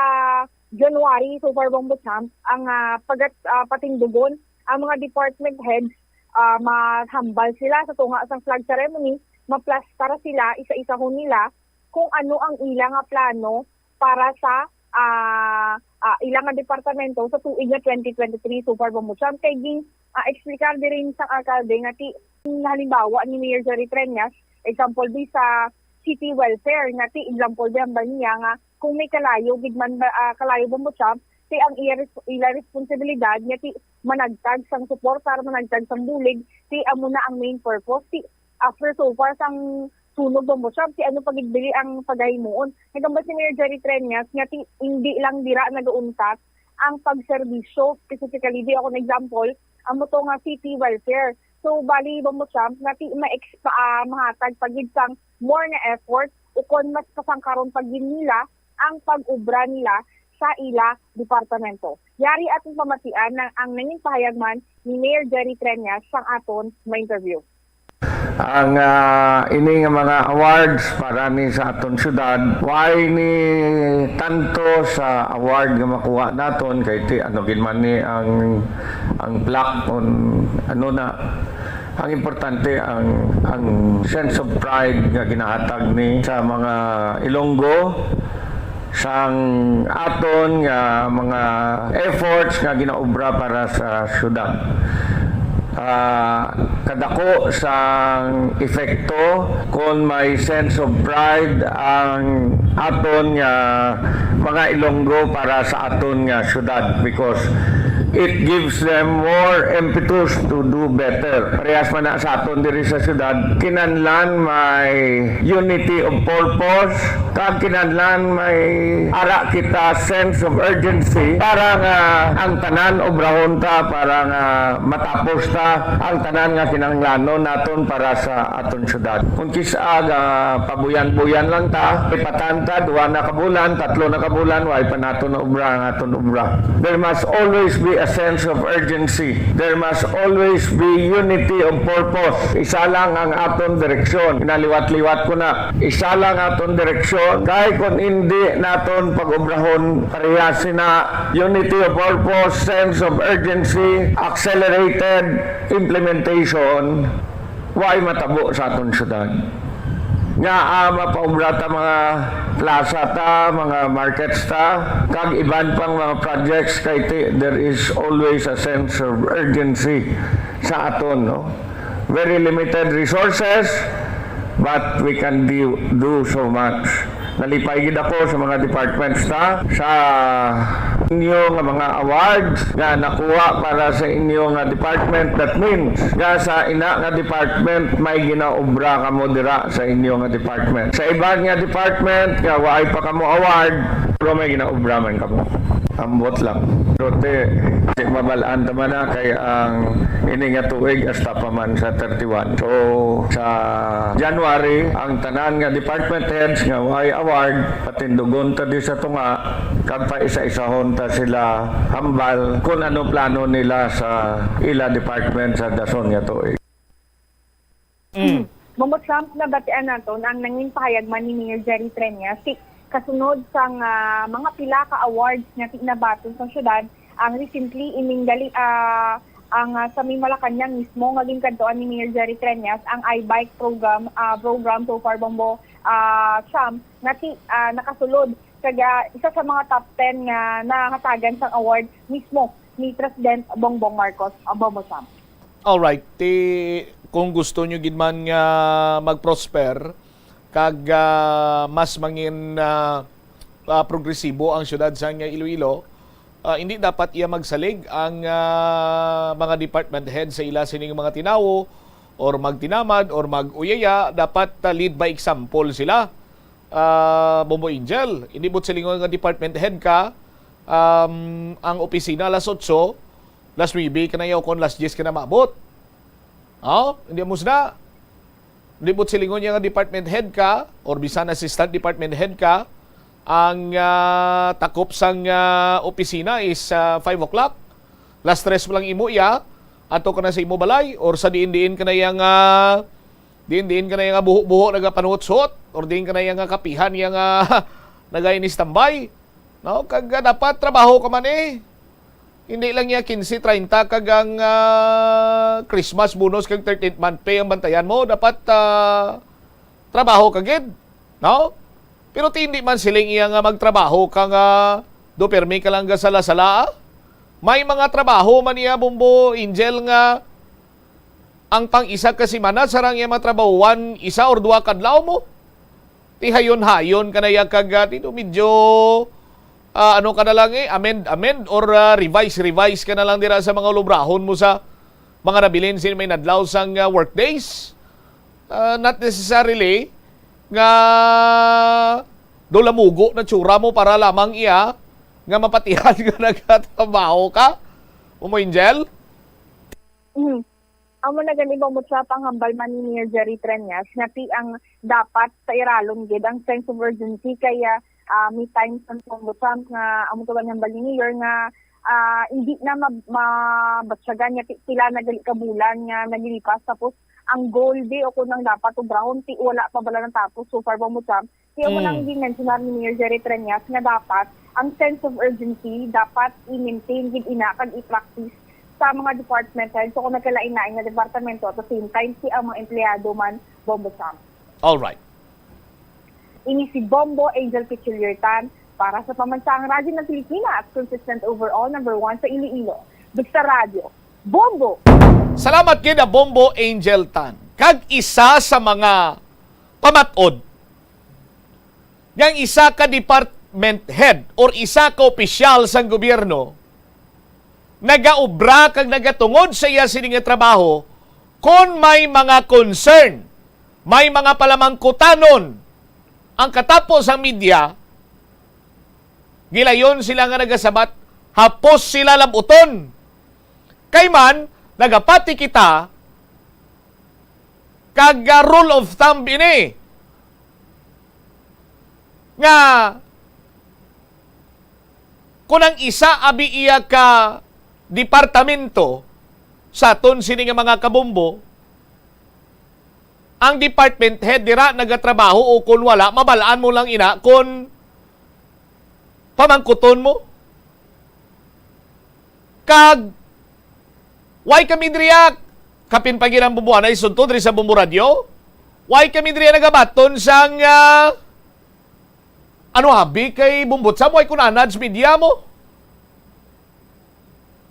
January, so far, Bombo Champ, ang, ah, pagat-, ah, patindugon ang mga department heads, ah, mahambal sila sa tunga sang flag ceremony, maplastar sila, isa-isahon nila kung ano ang ila nga plano para sa, ah, ah, ila nga departamento sa tuig nga twenty twenty-three, so far, Bombo Champ. Kay gin, ah, explicar diri sang alkalde nga ti, halimbawa ni Mayor Jerry Treñas, example di sa city welfare, nga ti example di hambal niya nga kung may kalayo gid man ba, ah, kalayo, Bombo Champ, ti ang iya res-, ila responsibilidad nga ti managtag sang suportar, managtag sang bulig, ti amo na ang main purpose. Ti after so far sang sunog, Bombo Champ, ti ano pa gid bili ang pagahimuon? Nagambal si Mayor Jerry Treñas nga ti hindi lang dira nagauntat ang pagserbisyo, specifically di ako example, amo to nga city welfare. So bali, Bombo Champ, nga ti ma-ex-, pa, ah, mahatag pa gid sang more nga effort ukon mas pasangkaron pa gid nila ang pag-obra nila sa ila departamento. Yari aton pamatian ang, ang nangin pahayag man ni Mayor Jerry Treñas sang aton ma-interview. Ang, ah, ini nga mga awards para ni sa aton syudad, why ni tanto sa award nga makuha naton kay ti ano gid man ni ang, ang plaque on ano na, ang importante ang, ang sense of pride nga ginahatag ni sa mga Ilonggo sang aton nga mga efforts nga ginaobra para sa syudad. Ah, kadako sang epekto kon may sense of pride ang aton nga mga Ilonggo para sa aton nga syudad, because it gives them more impetus to do better. Parehas man na sa aton diri sa syudad, kinahanglan may unity of purpose, kag kinahanglan may ara kita sense of urgency para nga ang tanan obrahon ta, para nga matapos ta ang tanan nga kinahanglanon naton para sa aton syudad. Kung kis-a, ah, pabuyan-buyan lang ta, ipatan ta, duha na ka bulan, tatlo na ka bulan, way pa naton naobra ang aton obra. There must always be a sense of urgency. There must always be unity of purpose. Isa lang ang aton direksyon. Naliwat-liwat ko na. Isa lang aton direksyon. Kay kung hindi naton pag-obrahon, parehas sina unity of purpose, sense of urgency, accelerated implementation, way matabo sa aton syudad. Nga, ah, mapaubra ta mga plaza ta, mga markets ta, kag iban pang mga projects kay ti-, there is always a sense of urgency sa aton, no? Very limited resources, but we can do, do so much. Nalipay gid ako sa mga departments ta sa inyo nga mga awards nga nakuha para sa inyo nga department. That means nga sa ina nga department may ginaobra kamo dira sa inyo nga department. Sa iban nga department nga waay pa kamo award, pero may ginaobra man kamo. Ambot lang. Pero ti, ti mabal-an ta man na kay ang ini nga tuig hasta pa man sa thirty-one. So, sa January, ang tanan nga department heads nga way award, patindugon ta di sa tunga, kag paisa-isahon ta sila hambal kung ano plano nila sa ila department sa dason nga tuig. Mm. Mamo Trump, nabatian naton ang nangin pahayag man ni Mayor Jerry Treñas, ti kasunod sang, ah, mga pila ka awards nga ti nabaton sang syudad, ang recently ining gali, ah, ang, ah, sa may Malacañang mismo nga ginkadtuan ni Mayor Jerry Treñas ang iBike program, ah, program so far, Bombo, ah, Trump, nga ti, ah, nakasulod kag, ah, isa sa mga top ten nga nahatagan sang award mismo ni President Bongbong Marcos, ah, Bombo Trump. Alright, ti kung gusto nyo gid man nga mag-prosper kag ah, mas mangin ah, ah, progresibo ang syudad sang Iloilo, ah, hindi dapat iya magsalig ang ah, mga department head sa ila sining mga tinawo or magtinamad or mag-uyaya, dapat ah, lead by example sila. Ah, Bombo Angel, hindi buot silingon nga department head ka, um, ang opisina alas otso, las nuebe ka na yaw kon las diyes ka na maabot. Oh, hindi mo sila. Hindi buot silingon niya nga department head ka or bisan assistant department head ka, ang ah, takop sang ah, opisina is ah, five o'clock. Las tres mo lang imo iya, ato ka na sa imo balay or sa diin-diin ka na iya nga diin-diin ka na iya nga buho-buho nagapanuhot-suhot or diin ka na iya nga kapihan iya nga nagain-standby. No? Kag ah, dapat trabaho ka man eh. Hindi lang niya quince, treinta kag ang ah, Christmas bonus kag thirteenth month pay ang bantayan mo. Dapat ah, trabaho ka gid, no? Pero ti hindi man siling iya nga magtrabaho ka nga do pirmi ka lang gasala-sala. May mga trabaho man niya, Bombo Angel, nga ang pang isa ka semana sarang iya matrabahuan isa or duha ka adlaw mo. Ti hayon-hayon ka na iya kag ah, ti do medyo ah, ano ka na lang eh, amend, amend or ah, revise, revise ka na lang dira sa mga lubrahon mo sa mga nabilin sin may nadlaw sang ah, workdays. Ah, not necessarily nga do lamugo na tsura mo para lamang iya nga mapatihan nga nagatrabaho ka. Umo Angel? Mhm. Amo na gani ba mo sa panghambal man ni Mayor Jerry Treñas nga ti ang dapat sa iralom gid ang sense of urgency kaya ah, may times ang Trump nga amo to ang hambal ni Mayor nga ah, hindi na ma- mabatyagan niya ti- pila na gali ka bulan nga naglilipas tapos ang goal di o kung ang dapat obrahon ti wala pa bala natapos so far ba mo Trump ti amo nang Mm. Ginmensionar ni Mayor Jerry Treñas nga dapat ang sense of urgency dapat i-maintain gid ina kag i-practice sa mga department head so kung nagkalain-lain nga departamento at the same time si ang mga empleyado man Bombo Trump. All right. Ini si Bombo Angel Pichiliertan para sa Pambansang Radyo ng Pilipinas, consistent overall number one sa Iloilo. Basta Radyo, Bombo! Salamat gid a Bombo Angel Tan. Kag isa sa mga pamat-od nga ang isa ka department head or isa ka opisyal sang gobyerno nagaobra kag nagatungod sa iya sini nga trabaho kon may mga concern, may mga palamangkutanon ang katapo sang media, gilayon sila nga nagasabat, hapos sila labuton. Kay man, nagapati kita kag ah, rule of thumb ini nga kung ang isa abi iya ka departamento sa aton sini nga mga kabombo, ang department head dira nagatrabaho o kung wala, mabal-an mo lang ina kung pamangkuton mo. Kag, why kami diriya? Kapin pa gid ang bubuanay sunto diri sa Bombo Radyo? Why kami diri nagabaton sang, ah, ano, abi kay bumbot sa mo, ay kunanad sa media mo?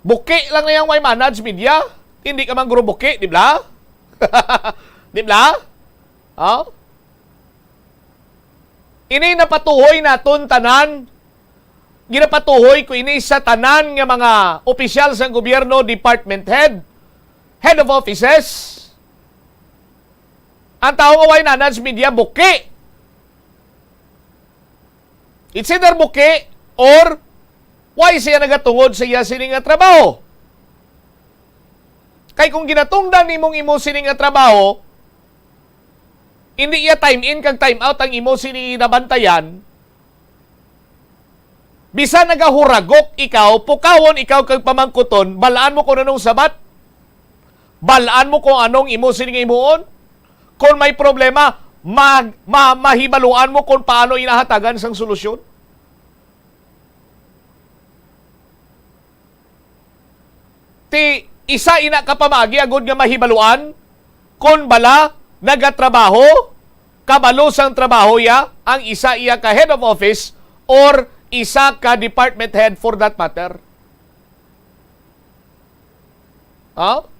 Buki lang na yang may manage media. Hindi ka man guro buki, di ba? Di ba? Oh? Ini napatuhoy naton tanan. Ginapatuhoy ko ini sa tanan nga mga opisyal sang gobyerno, department head, head of offices. Ang tawo nga way nanad sa media, buki. It's either buki or way siya nagatungod sa iya sini nga trabaho. Kay kung ginatungdan nimong imo sini nga trabaho, hindi iya time in kag time out ang imo sini nabantayan, bisan nagahuragok ikaw, pukawon ikaw kag pamangkuton, balaan mo kung anong sabat, balaan mo kung anong imo sini nga himuon. Kung may problema, ma-, ma-, mahibaluan mo kung paano inahatagan sang solusyon. Ti isa ina ka pamaagi agud nga mahibaluan kon bala nagatrabaho, kabalo sang trabaho ya ang isa iya ka head of office or isa ka department head for that matter. Ha?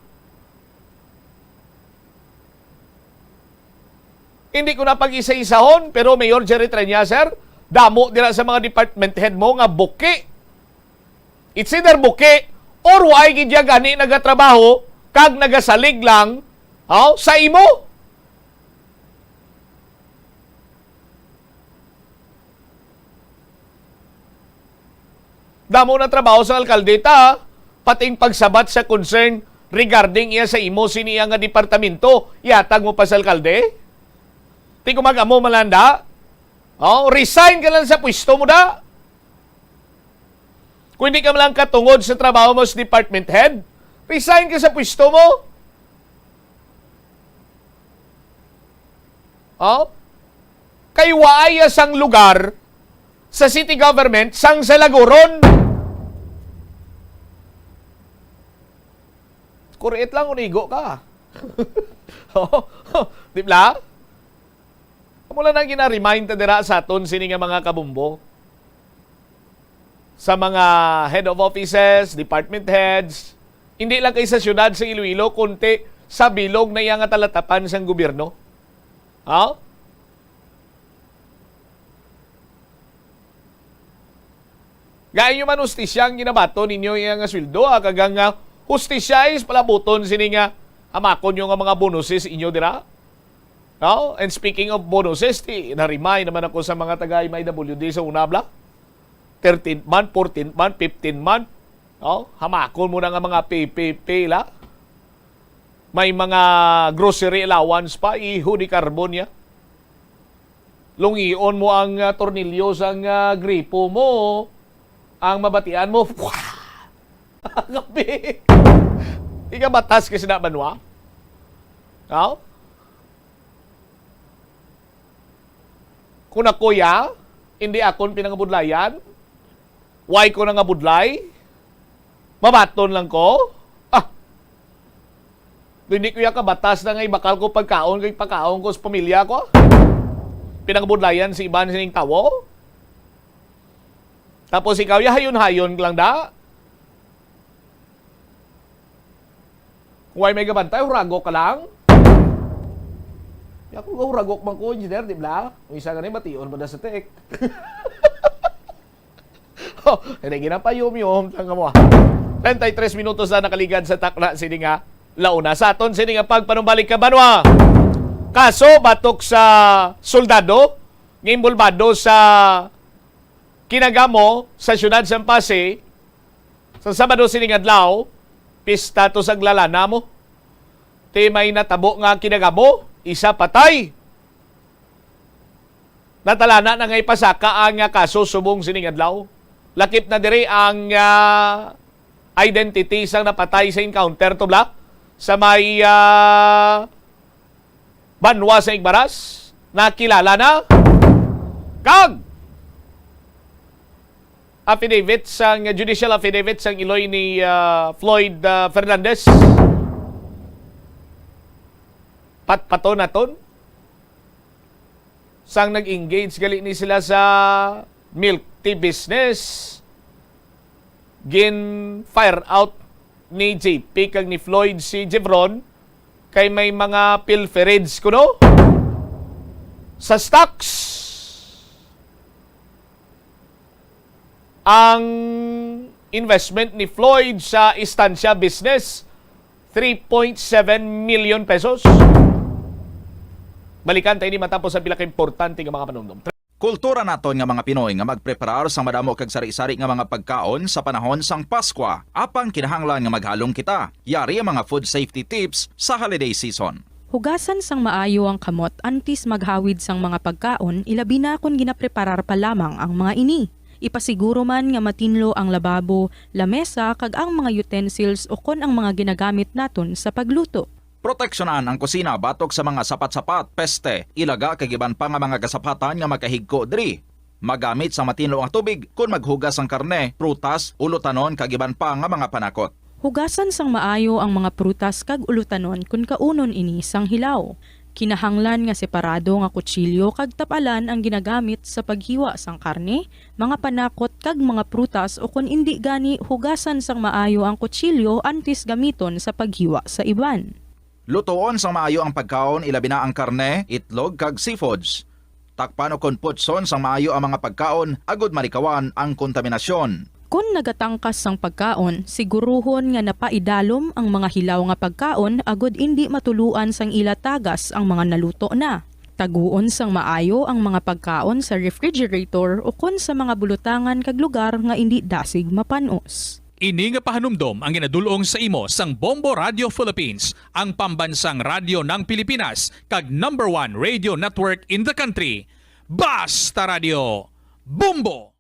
Hindi ko na pag-isa-isahon, pero Mayor Jerry Treña, sir, damo dira sa mga department head mo nga buki. It's either buki or waay gid ya gani nagatrabaho kag nagasalig lang, oh, sa imo. Damo na trabaho sa alkalde ta, pating pagsabat sa concern regarding iya sa imo sini iya nga departamento, yatag mo pa sa alkalde? Ti kung mag-amo man lang da, oh, resign ka lang sa pwesto mo da. Kung hindi ka man lang katungod sa trabaho mo sa department head, resign ka sa pwesto mo. Oh? Kay waay sang lugar sa city government sang sa Laguron. Kurit lang kung igo ka. Oh, di ba? Amo lang ang gina-remind ta dira sa aton sini nga mga kabumbo. Sa mga head of offices, department heads, hindi lang kay sa siyudad sa Iloilo, kundi sa bilog na iya nga talatapan sang gobyerno. Ha? Gayo man hustisya ang ginabaton ninyo iya nga sweldo, ah, kag ang, ah, hustisya is palabuton sini nga hamakon nyo nga mga bonuses inyo dira. No? And speaking of bonuses, ti, na-remind naman ako sa mga taga M I W D sa una, bla. Thirteenth month, fourteenth month, fifteenth month. No? Hamakon mo na nga mga pay, pay, pay, la. May mga grocery allowance pa, iho ni karbon niya. Lungion mo ang, ah, tornilyo sang, ah, gripo mo, ang mabatian mo, gabi. Ikabatas ka sina banwa? Aw? Kung ako ya, hindi akon pinangabudlayan, why ko nangabudlay? Mabaton lang ko? Ah! Hindi ko ya kabatas na nga ibakal ko pagkaon kay pagkaon ko sa pamilya ko. Pinangabudlayan si iban sining tawo. Tapos ikaw, ya hayon-hayon lang da. Kung way may gabantay, huragok ka lang. Ya, kung huragok man ko, engineer, di ba? Kung isa gani, bation ba na sa tech? Oh, hindi, ginapayom-yom, tanga mo, ah. Treinta y tres minutos na nakaligad sa takna sini nga launa. Sa aton sini nga pagpanumbalik ka, banwa. Kaso batok sa soldado nga inbolbado sa kinagamo sa siyudad sa Ampasi, sa Sabado sining adlaw, pista to sa glalana mo. Ti may natabo nga kinagamo, isa patay. Natalana na nga ipasaka ang, ah, kaso subong sining adlaw. Lakip na diri ang, ah, identity sang napatay sa encounter, tubla, sa may, ah, banwa sa Igbaras. Nakilala na. Kag affidavit sang, judicial affidavit sang iloy ni, ah, Floyd, ah, Fernandez. Patpaton naton. Sang nag-engage gali ni sila sa milk tea business, gin-fire out ni J P kag ni Floyd si Jevron kay may mga pilferage kuno sa stocks. Ang investment ni Floyd sa Estancia Business, three point seven million pesos. Balikan ta ini matapos ang pila ka importante nga mga panumdom. Kultura naton nga mga Pinoy nga magpreparar sang madamo kag sari-sari nga mga pagkaon sa panahon sang Paskwa. Apang kinahanglan nga maghalong kita. Yari ang mga food safety tips sa holiday season. Hugasan sang maayo ang kamot antes maghawid sang mga pagkaon, ilabi na kon ginapreparar pa lamang ang mga ini. Ipasiguro man nga matinlo ang lababo, lamesa, kag ang mga utensils ukon ang mga ginagamit naton sa pagluto. Proteksyonan ang kusina batok sa mga sapat-sapat, peste, ilaga, kag iban pa nga mga kasapatan nga makahigko diri. Magamit sang matinlo nga tubig kon maghugas sang karne, prutas, ulutanon, kag iban pa nga mga panakot. Hugasan sang maayo ang mga prutas kag ulutanon kon kaunon ini sang hilaw. Kinahanglan nga separado nga kutsilyo kag tapalan ang ginagamit sa paghiwa sang karne, mga panakot, kag mga prutas, ukon indi gani, hugasan sang maayo ang kutsilyo antes gamiton sa paghiwa sa iban. Lutoon sang maayo ang pagkaon, ilabi na ang karne, itlog, kag seafoods. Takpan ukon putson sang maayo ang mga pagkaon agod malikawan ang kontaminasyon. Kon nagatangkas sang pagkaon, siguruhon nga napaidalom ang mga hilaw nga pagkaon agod indi matuluan sang ila tagas ang mga naluto na. Taguon sang maayo ang mga pagkaon sa refrigerator ukon sa mga bulutangan kag lugar nga indi dasig mapan-os. Ini nga pahanumdom ang ginadul-ong sa imo sang Bombo Radio Philippines, ang pambansang radyo ng Pilipinas, kag number one radio network in the country. Basta Radio, Bombo!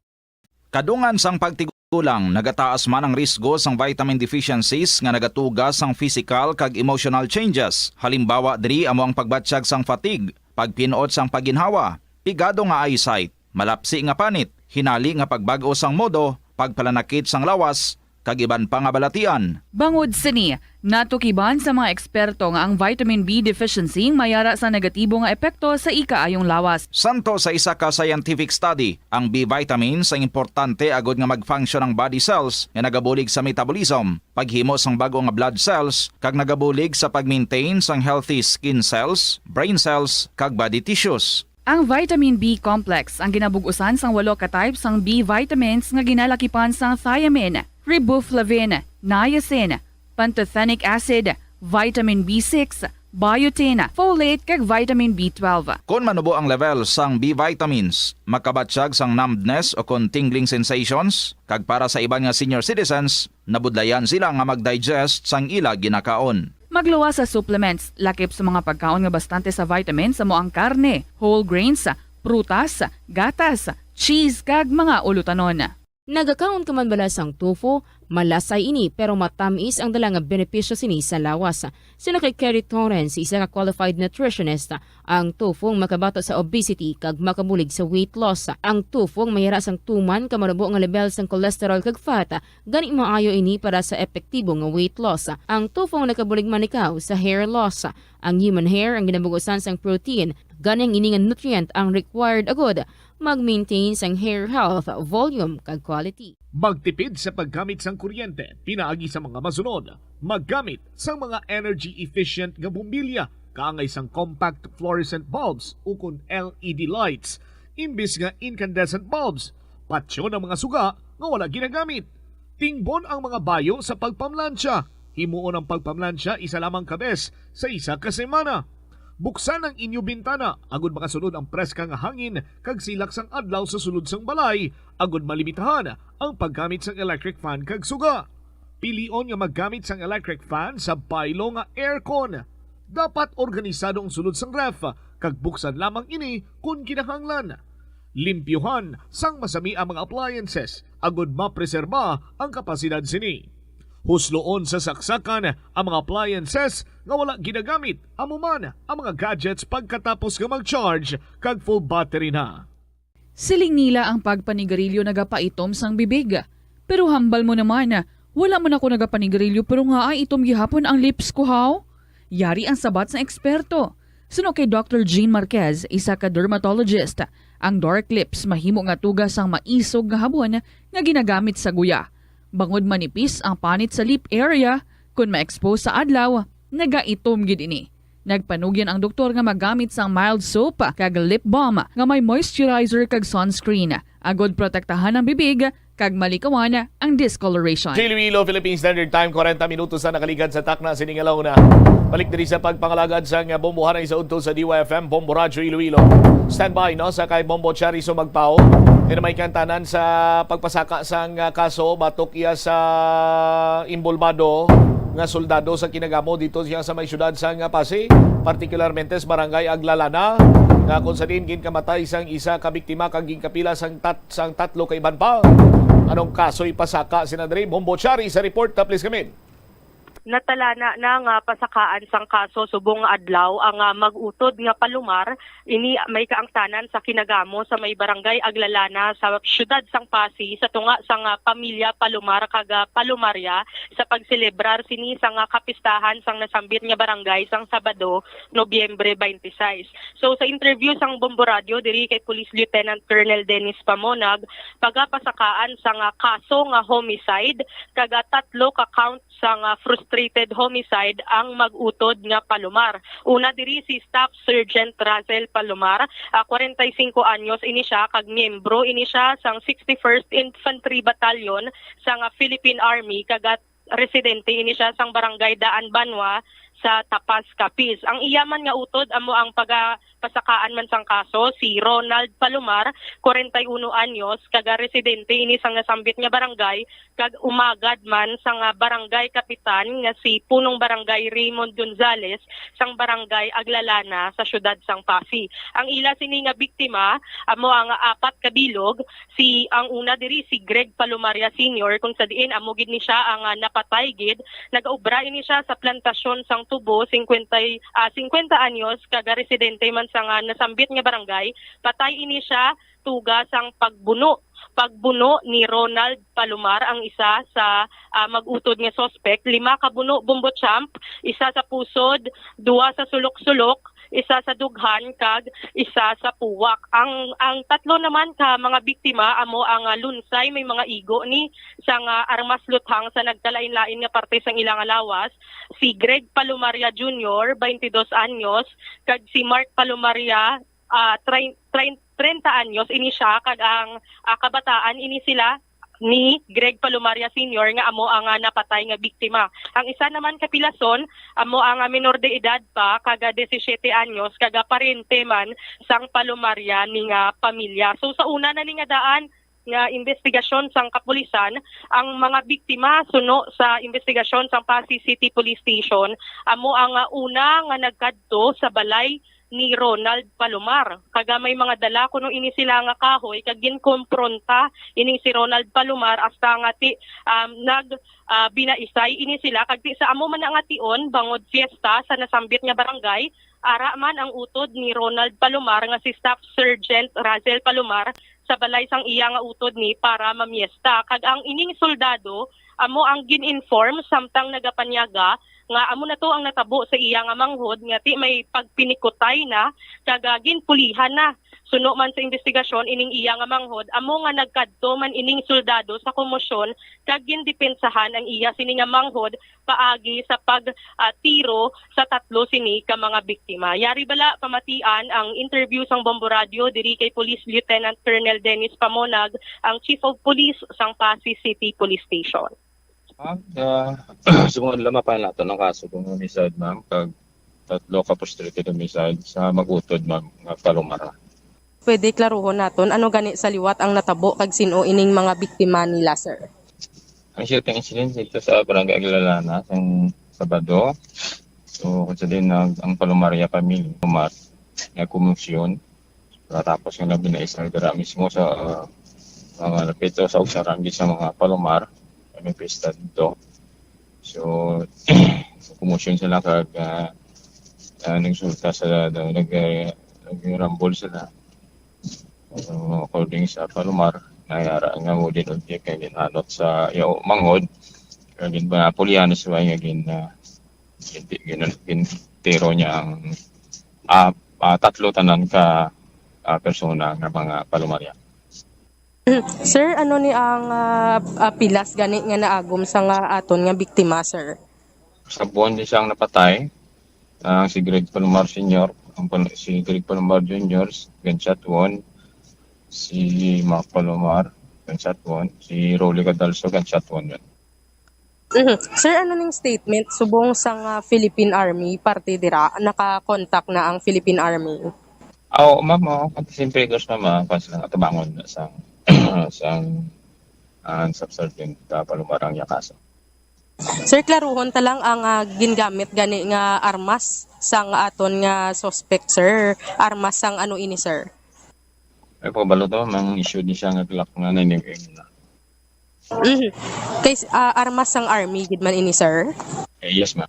Kadungan sang pagtigulang, nagataas man ang risgo sang vitamin deficiencies nga nagatuga sang physical kag emotional changes. Halimbawa diri amo ang pagbatyag sang fatigue, pagpin-ot sang pagginhawa, pigado nga eyesight, malapsi nga panit, hinali nga pagbag-o sang modo, pagpalanakit sang lawas, kag iban pa nga balatian. Bangod sini, natukiban sa mga eksperto nga ang vitamin B deficiency mayara sa negatibo nga epekto sa ikaayong lawas. Santo sa isa ka scientific study, ang B vitamins ang importante agod nga mag-function ang body cells nga nagabulig sa metabolism, paghimo sang bag-o nga blood cells, kag nagabulig sa pag-maintain sang healthy skin cells, brain cells, kag body tissues. Ang vitamin B complex ang ginabug-usan sang walo ka type sang B vitamins nga ginalakipan sang thiamine, riboflavin, niacin, pantothenic acid, vitamin B six, biotin, folate, kag vitamin B twelve. Kon manubo ang level sang B vitamins, makabatyag sang numbness o kon tingling sensations, kag para sa iban nga senior citizens, nabudlayan sila nga mag-digest sang ila ginakaon. Magluwas sa supplements, lakip sa mga pagkaon nga bastante sa vitamins amo ang karne, whole grains, prutas, gatas, cheese, kag mga ulutanon. Nagakaon ka man bala sang tofu? Malasay ini, pero matamis ang dala nga benepisyo sini sa lawas. Suno kay Kerry Torrens, isa ka qualified nutritionist, ang tofu ang makabato sa obesity kag makabulig sa weight loss. Ang tofu ang mayara sang tuman ka manubo nga level sang cholesterol kag fat, gani maayo ini para sa epektibo nga weight loss. Ang tofu ang nakabulig manikaw sa hair loss. Ang human hair ang ginabug-usan sang protein, gani ang ini nga nutrient ang required agud mag-maintain sang hair health, volume, kag quality. Magtipid sa paggamit sang kuryente pinaagi sa mga masunod. Maggamit sang mga energy efficient nga bombilya kaangay sang compact fluorescent bulbs ukon L E D lights imbis nga incandescent bulbs. Patyon ang mga suga nga wala ginagamit. Tingbon ang mga bayo sa pagpamlansya. Himuon ang pagpamlansya isa lamang ka bes sa isa ka semana. Buksan ang inyo bintana agud makasulod ang preska nga hangin kag silak sang adlaw sa sulod sang balay, agud malimitahan ang paggamit sang electric fan kag suga. Pilion nga maggamit sang electric fan sa baylo nga aircon. Dapat organisado ang sulod sang ref, kag buksan lamang ini kon kinahanglan. Limpyuhan sang masami ang mga appliances agud mapreserba ang kapasidad sini. Husloon sa saksakan ang mga appliances nga wala ginagamit, amo man ang mga gadgets pagkatapos nga mag-charge kag full battery na. Siling nila ang pagpanigarilyo nagapaitom sang bibig. Pero hambal mo naman, wala man ako nagapanigarilyo pero nga ay itom gihapon ang lips ko, haw? Yari ang sabat sang eksperto. Suno kay Doctor Jean Marquez, isa ka dermatologist, ang dark lips mahimo nga tuga sang maisog nga habon nga ginagamit sa guya. Bangod manipis ang panit sa lip area, kon ma-expose sa adlaw, nagaitom gid ini. Nagpanugyan ang doktor nga magamit sang mild soap kag lip balm nga may moisturizer kag sunscreen, agod protektahan ang bibig kag malikawan ang discoloration. Iloilo, Philippine Standard Time, kwarenta minutos na nakaligad sa takna sining alawna. Balik diri sa pagpangalagad sang bombohanay sa udto sa D Y F M, Bombo Radyo Iloilo. Standby, no, sa kay Bombo Charizo Magpao. Dinamay kang tanan sa pagpasaka sang, ah, kaso batok iya sa inbolbado nga soldado sa kinagamo dito siya sa may siyudad sang Passi, partikularmente sa barangay Aglalana, nga kung sa diin ginkamatay sang isa ka biktima kag ginkapila sang tat-, sang tatlo ka iban pa. Anong kaso'y pasaka sina diri? Bombo Chari sa report, ta please kami. Natalana na nga pasakaan sang kaso subong nga adlaw ang, ah, mag-utod nga Palomar. Ini may kaangtanan sa kinagamo sa may barangay Aglalana sa siyudad sang Passi sa tunga sang, ah, pamilya Palomar kag, ah, Palomaria sa pagselebrar sini sang, ah, kapistahan sang nasambit nga barangay sang Sabado, Nobyembre twenty-six. So, sa interview sang Bombo Radio diri kay Police Lieutenant Colonel Dennis Pamonag, pagapasakaan sang, ah, kaso nga homicide kag, ah, tatlo ka count sang, ah, frustrated homicide ang mag-utod nga Palomar. Una diri si Staff Sergeant Russell Palomar, ah, kwarenta y singko anyos ini siya kag miyembro ini siya sang sixty-first Infantry Battalion sang, ah, Philippine Army kag, ah, residente ini siya sang Barangay Daan Banwa sa Tapas, Capiz. Ang iya man nga utod amo ang pagapasakaan man sang kaso, si Ronald Palomar, kwarenta y uno anyos, kag, ah, residente ini sang nasambit nga barangay, kag umagad man sang, ah, barangay kapitan nga si Punong Barangay Raymond Gonzales sang Barangay Aglalana sa siyudad sang Passi. Ang ila sini nga biktima amo ang apat ka bilog, si, ang una diri si Greg Palomaria Senior, kung sa diin amo gid ni siya ang, ah, napatay gid. Nagaobra ini siya sa plantasyon sang tubo, singkwenta, ah, singkwenta anyos, kag residente man sang, ah, nasambit nga barangay. Patay ini siya tuga sang pagbuno. Pagbuno ni Ronald Palomar ang isa sa, ah, mag-utod nga suspect. Lima ka buno, Bombo Champ, isa sa pusod, duwa sa sulok-sulok, isa sa dughan, kag isa sa puwak. Ang, ang tatlo naman ka mga biktima amo ang, ah, lunsay may mga igo ni sang, ah, armas luthang sa nagkalain-lain nga parte sang ilang lawas, si Greg Palomaria Junior, twenty-dos anyos, kag si Mark Palomaria, ah, train-, train-, treinta anyos ini siya, kag ang, ah, kabataan ini sila ni Greg Palomaria Senior nga amo ang, ah, napatay nga biktima. Ang isa naman ka pilason amo ang, ah, menor de edad pa, kag, ah, disisyete anyos, kag, ah, parente man sang Palomaria ni nga pamilya. So, sa una na ni nga daan nga investigasyon sang kapulisan, ang mga biktima suno sa investigasyon sang Passi City Police Station amo ang, ah, una nga nagkadto sa balay ni Ronald Palomar. Kag, ah, may mga dala kuno ini sila nga kahoy kag ginkompronta ini si Ronald Palomar hasta nga ti, um, nag, ah, binaisay ini sila kag ti sa amo man na nga tion bangod fiesta sa nasambit nga barangay, ara man ang utod ni Ronald Palomar nga si Staff Sergeant Russell Palomar sa balay sang iya nga utod ni para mamiesta. Kag ang ining soldado amo ang gin-inform samtang nagapanyaga nga amo na to ang natabo sa iya nga manghod nga ti may pagpinikutay na kag, ah, ginpulihan na. Suno man sa investigasyon, ining iya nga manghod amo nga nagkadto man ining soldado sa komosyon kag gindepensahan ang iya sini nga manghod paagi sa pag, ah, tiro sa tatlo sini ka mga biktima. Yari bala pamatian ang interview sang Bombo Radio diri kay Police Lieutenant Colonel Dennis Pamonag, ang Chief of Police sang Passi City Police Station. Ma'am, ah, subong adlaw mapahan nato ng kaso kung homicide, ma'am, kag tatlo ka frustrated homicide sa mag-utod, ma'am, nga Palomar. Pwede klaruhon naton ano gani sa liwat ang natabo kag sin-o ining mga biktima nila, sir? Ang shooting incident dito sa Barangay Aglalana sang Sabado. So, kung sa din ang, ang Palomaria family, Palomar, nga kumusyon. Tapos nga nabinaisal dira mismo sa, ah, mga lapito sa usaran gid sa mga Palomar, may pista dito. So, kumusyon sila kag, ah, ah, nagsulta sila, daw nag, ah, nagrambol sila. So, according sa Palomar, nayara nga wooden object kay ginhanot sa iya manghod. Kag gin-, napulihan na siya nga gin, ah, gin-, gin-, gintiro niya ang ah, ah, tatlo tanan ka, ah, persona nga mga palumarya. Sir, ano ni ang, ah, ah, pilas gani nga naagom sa nga aton nga biktima, sir? Sa buwan di siyang napatay, ang si Greg Palomar Senior, ang pal-, si Greg Palomar Junior, gunshot wound, si Mark Palomar, gunshot wound, si Rolly Cadalso, gunshot wound yun. Mhm. Sir, ano ning statement subong sang, ah, Philippine Army parte dira? Naka-contact na ang Philippine Army? Aw, ma'am, oh, at the same figures, ma'am, ah, pas lang atubangon na sang, sang, ah, Sub Sergeant, ah, Palumarang Yakaso. Sir, klaruhon ta lang ang, ah, gingamit gani nga armas sang aton nga suspect, sir. Armas sang ano ini, sir? Ay, pabalo to, mang issue ni siya nga Glock nga nine M M na. Mhm. Kay, ah, armas sang army gid man ini, sir? Eh, yes, ma'am.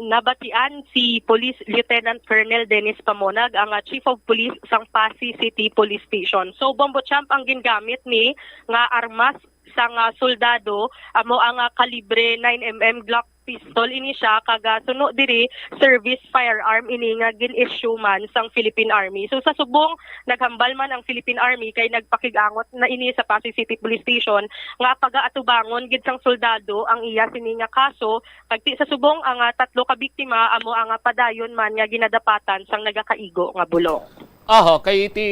Nabatian si Police Lieutenant Colonel Dennis Pamonag, ang, ah, Chief of Police sang Passi City Police Station. So, Bombo Champ, ang gingamit ni nga armas sang, ah, soldado, amo ang, ah, kalibre nine M M Glock pistol ini siya, kag, ah, suno diri, service firearm ini nga gin-issue man sang Philippine Army. So, sa subong, naghambal man ang Philippine Army kay nagpakig-angot na ini sa Passi City Police Station nga pagaatubangon gid sang soldado ang iya sini nga kaso, kag ti sa subong ang, ah, tatlo ka biktima amo ang, ah, padayon man nga ginadapatan sang nagakaigo nga bulong. Aha, kay ti,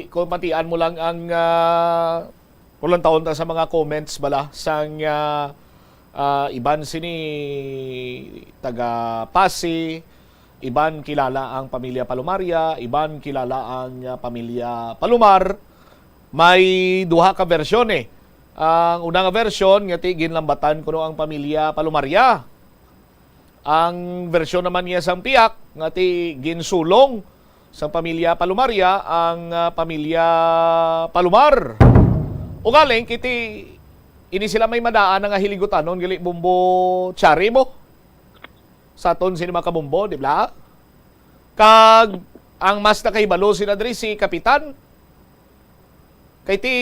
kung patian mo lang ang, ah, kung lang taon ta sa mga comments bala sang, ah, ah, iban sini taga Passi, iban kilala ang pamilya Palumaria, iban kilala ang, ah, pamilya Palomar. May duha ka bersyon, eh. Ang una nga bersyon nga ti ginlambatan kuno ang pamilya Palumaria. Ang bersyon naman niya sang pihak nga ti ginsulong sang pamilya Palumaria ang, ah, pamilya Palomar. Ugaling kiti ini sila may madaan nga hiligutanon gali, Bombo Chari, mo sa aton sini mga kabombo, di ba? Kag ang mas nakahibalo sila diri si Kapitan. Kay ti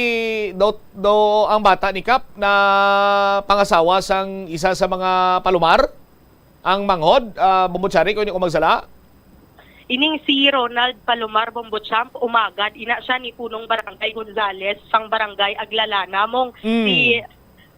do, do ang bata ni Kap na pangasawa sang isa sa mga Palomar, ang manghod, ah, Bombo Chari, kung hindi ko magsala. Ining si Ronald Palomar, Bombo Champ, umagad ina siya ni Punong Barangay Gonzales sang Barangay Aglalana, mong Mm. si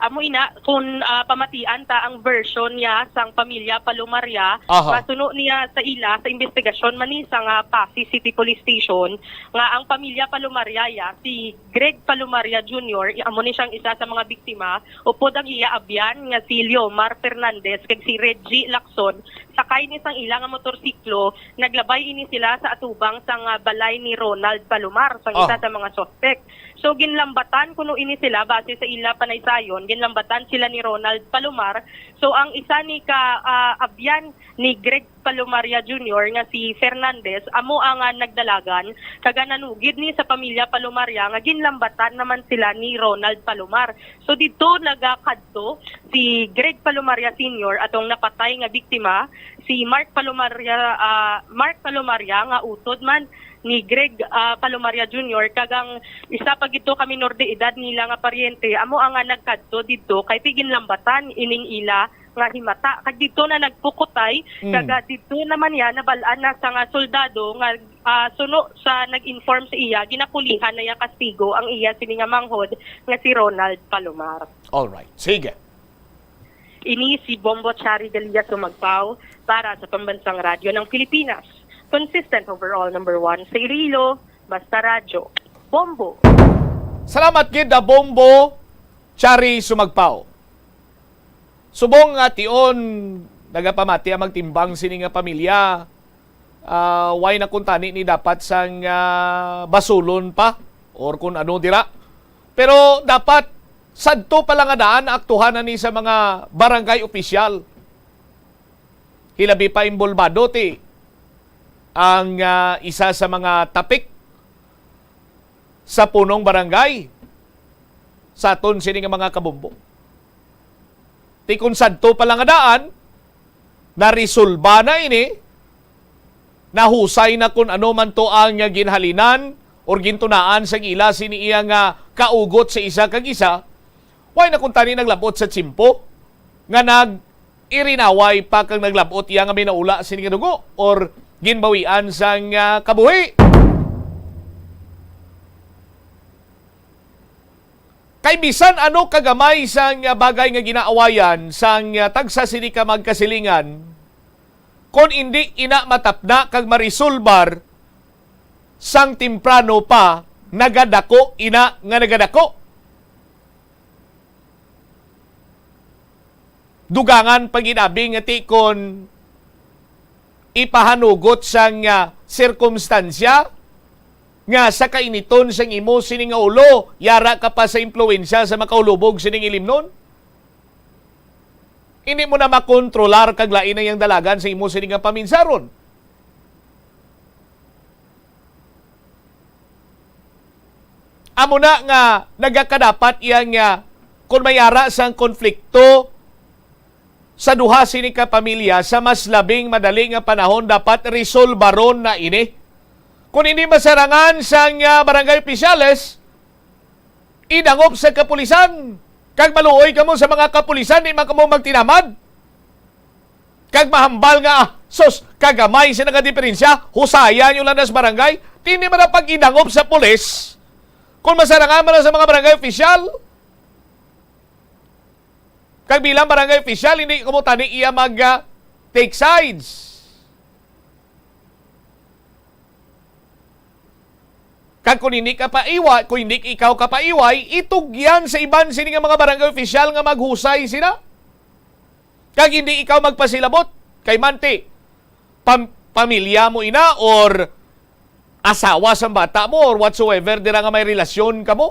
amo ina, kung, ah, pamatian ta ang version niya sang pamilya Palomaria, Aha. nga suno niya sa ila sa investigasyon man ni sa nga Passi City Police Station, nga ang pamilya Palomaria ya, si Greg Palomaria Junior, i-, amo ni siyang isa sa mga biktima, upod ang iya abyan nga si Leomar Fernandez kag si Reggie Lacson, sakay ni sang ila nga motorsiklo, naglabay ini sila sa atubang sang, ah, balay ni Ronald Palomar, sang isa Ah. sa mga suspek. So, ginlambatan kuno ini sila base sa ila panaysayon, ginlambatan sila ni Ronald Palomar. So, ang isa ni ka, ah, abyan ni Greg Palomaria Junior nga si Fernandez, amo ang, ah, nagdalagan, kag nanugid ni sa pamilya Palomaria nga ginlambatan naman sila ni Ronald Palomar. So, didto nagakadto si Greg Palomaria Senior, atong napatay nga biktima, si Mark Palomaria, ah, Mark Palomaria nga utod man ni Greg, ah, Palomaria Junior, kag ang isa pa gid to ka minor de edad nila nga paryente, amo ang, ah, nagkadto didto kay ti ginlambatan ining ila nga himata. Kag didto na nagpukutay, Mm. kag, ah, didto naman niya nabal-an na sa nga soldado nga, ah, suno sa nag-inform sa iya, ginapulihan na iya kastigo ang iya sini nga manghod nga si Ronald Palomar. Alright. Sige. Ini si Bombo Chari Delia Sumagpao para sa Pambansang Radyo ng Pilipinas. Consistent overall number one sa Iloilo, basta radyo. Bombo! Salamat gid, ah, Bombo Chari Sumagpao. Subong nga tion, nagapamati ang magtimbang sini nga pamilya, ah, why na kuntani ni dapat sang, ah, basulon pa or kun ano dira. Pero dapat sadto pa lang nga daan, aktuhan na ni sa mga barangay opisyal. Hilabi pa inbolbado ti ang, ah, isa sa mga topic sa punong barangay sa aton sini nga mga kabombo. Ti kun sadto pa lang nga daan, naresolba na ini, nahusay na kun ano man to ang ginhalinan or gintunaan sa ila sini iya nga kaugot sa isa kag isa, why na kuntani naglabot sa tiyempo nga nag-irinaway pa kag naglabot iya nga may naula sini nga dugo or ginbawian sang, ah, kabuhi. Kay bisan ano kagamay sang, ah, bagay nga ginaawayan sang, ah, tagsa sini ka magkasilingan, kon indi ina matapna kag marisolbar sang temprano pa, nagadako ina nga nagadako. Dugangan pa gid abi nga ti kon ipahanugot sang, ah, sirkumstansya nga sa kainiton sang imo sini nga ulo, yara ka pa sa impluwensya sa makahulubog sining ilimnon. Hindi mo na makontrolar kag lain na yang dalagan sa imo sini nga paminsaron. Amo na nga nagakadapat iya nga kon may ara sang konflikto sa duha sini ka pamilya, sa mas labing madali nga panahon dapat resolbaron na ini. Kung hindi masarangan sang, ah, barangay opisyales, idangop sa kapulisan. Kag maluoy kamo sa mga kapulisan, di man kamo magtinamad. Kag mahambal nga, ah, sus, kagamay sina nga diferensya, husaya nyo lang nas barangay. Hindi man na pag-idangop sa pulis kung masarangan man lang sa mga barangay official. Kag bilang barangay official, hindi kamo tani iya mag, ah, take sides. Kag kung hindi ka paiwa-, kung hindi ikaw ka paiway, itugyan sa iban sini nga mga barangay official nga maghusay sila. Kag hindi ikaw magpasilabot kay manti pam-, pamilya mo ina or asawa sang bata mo or whatsoever dira nga may relasyon kamo.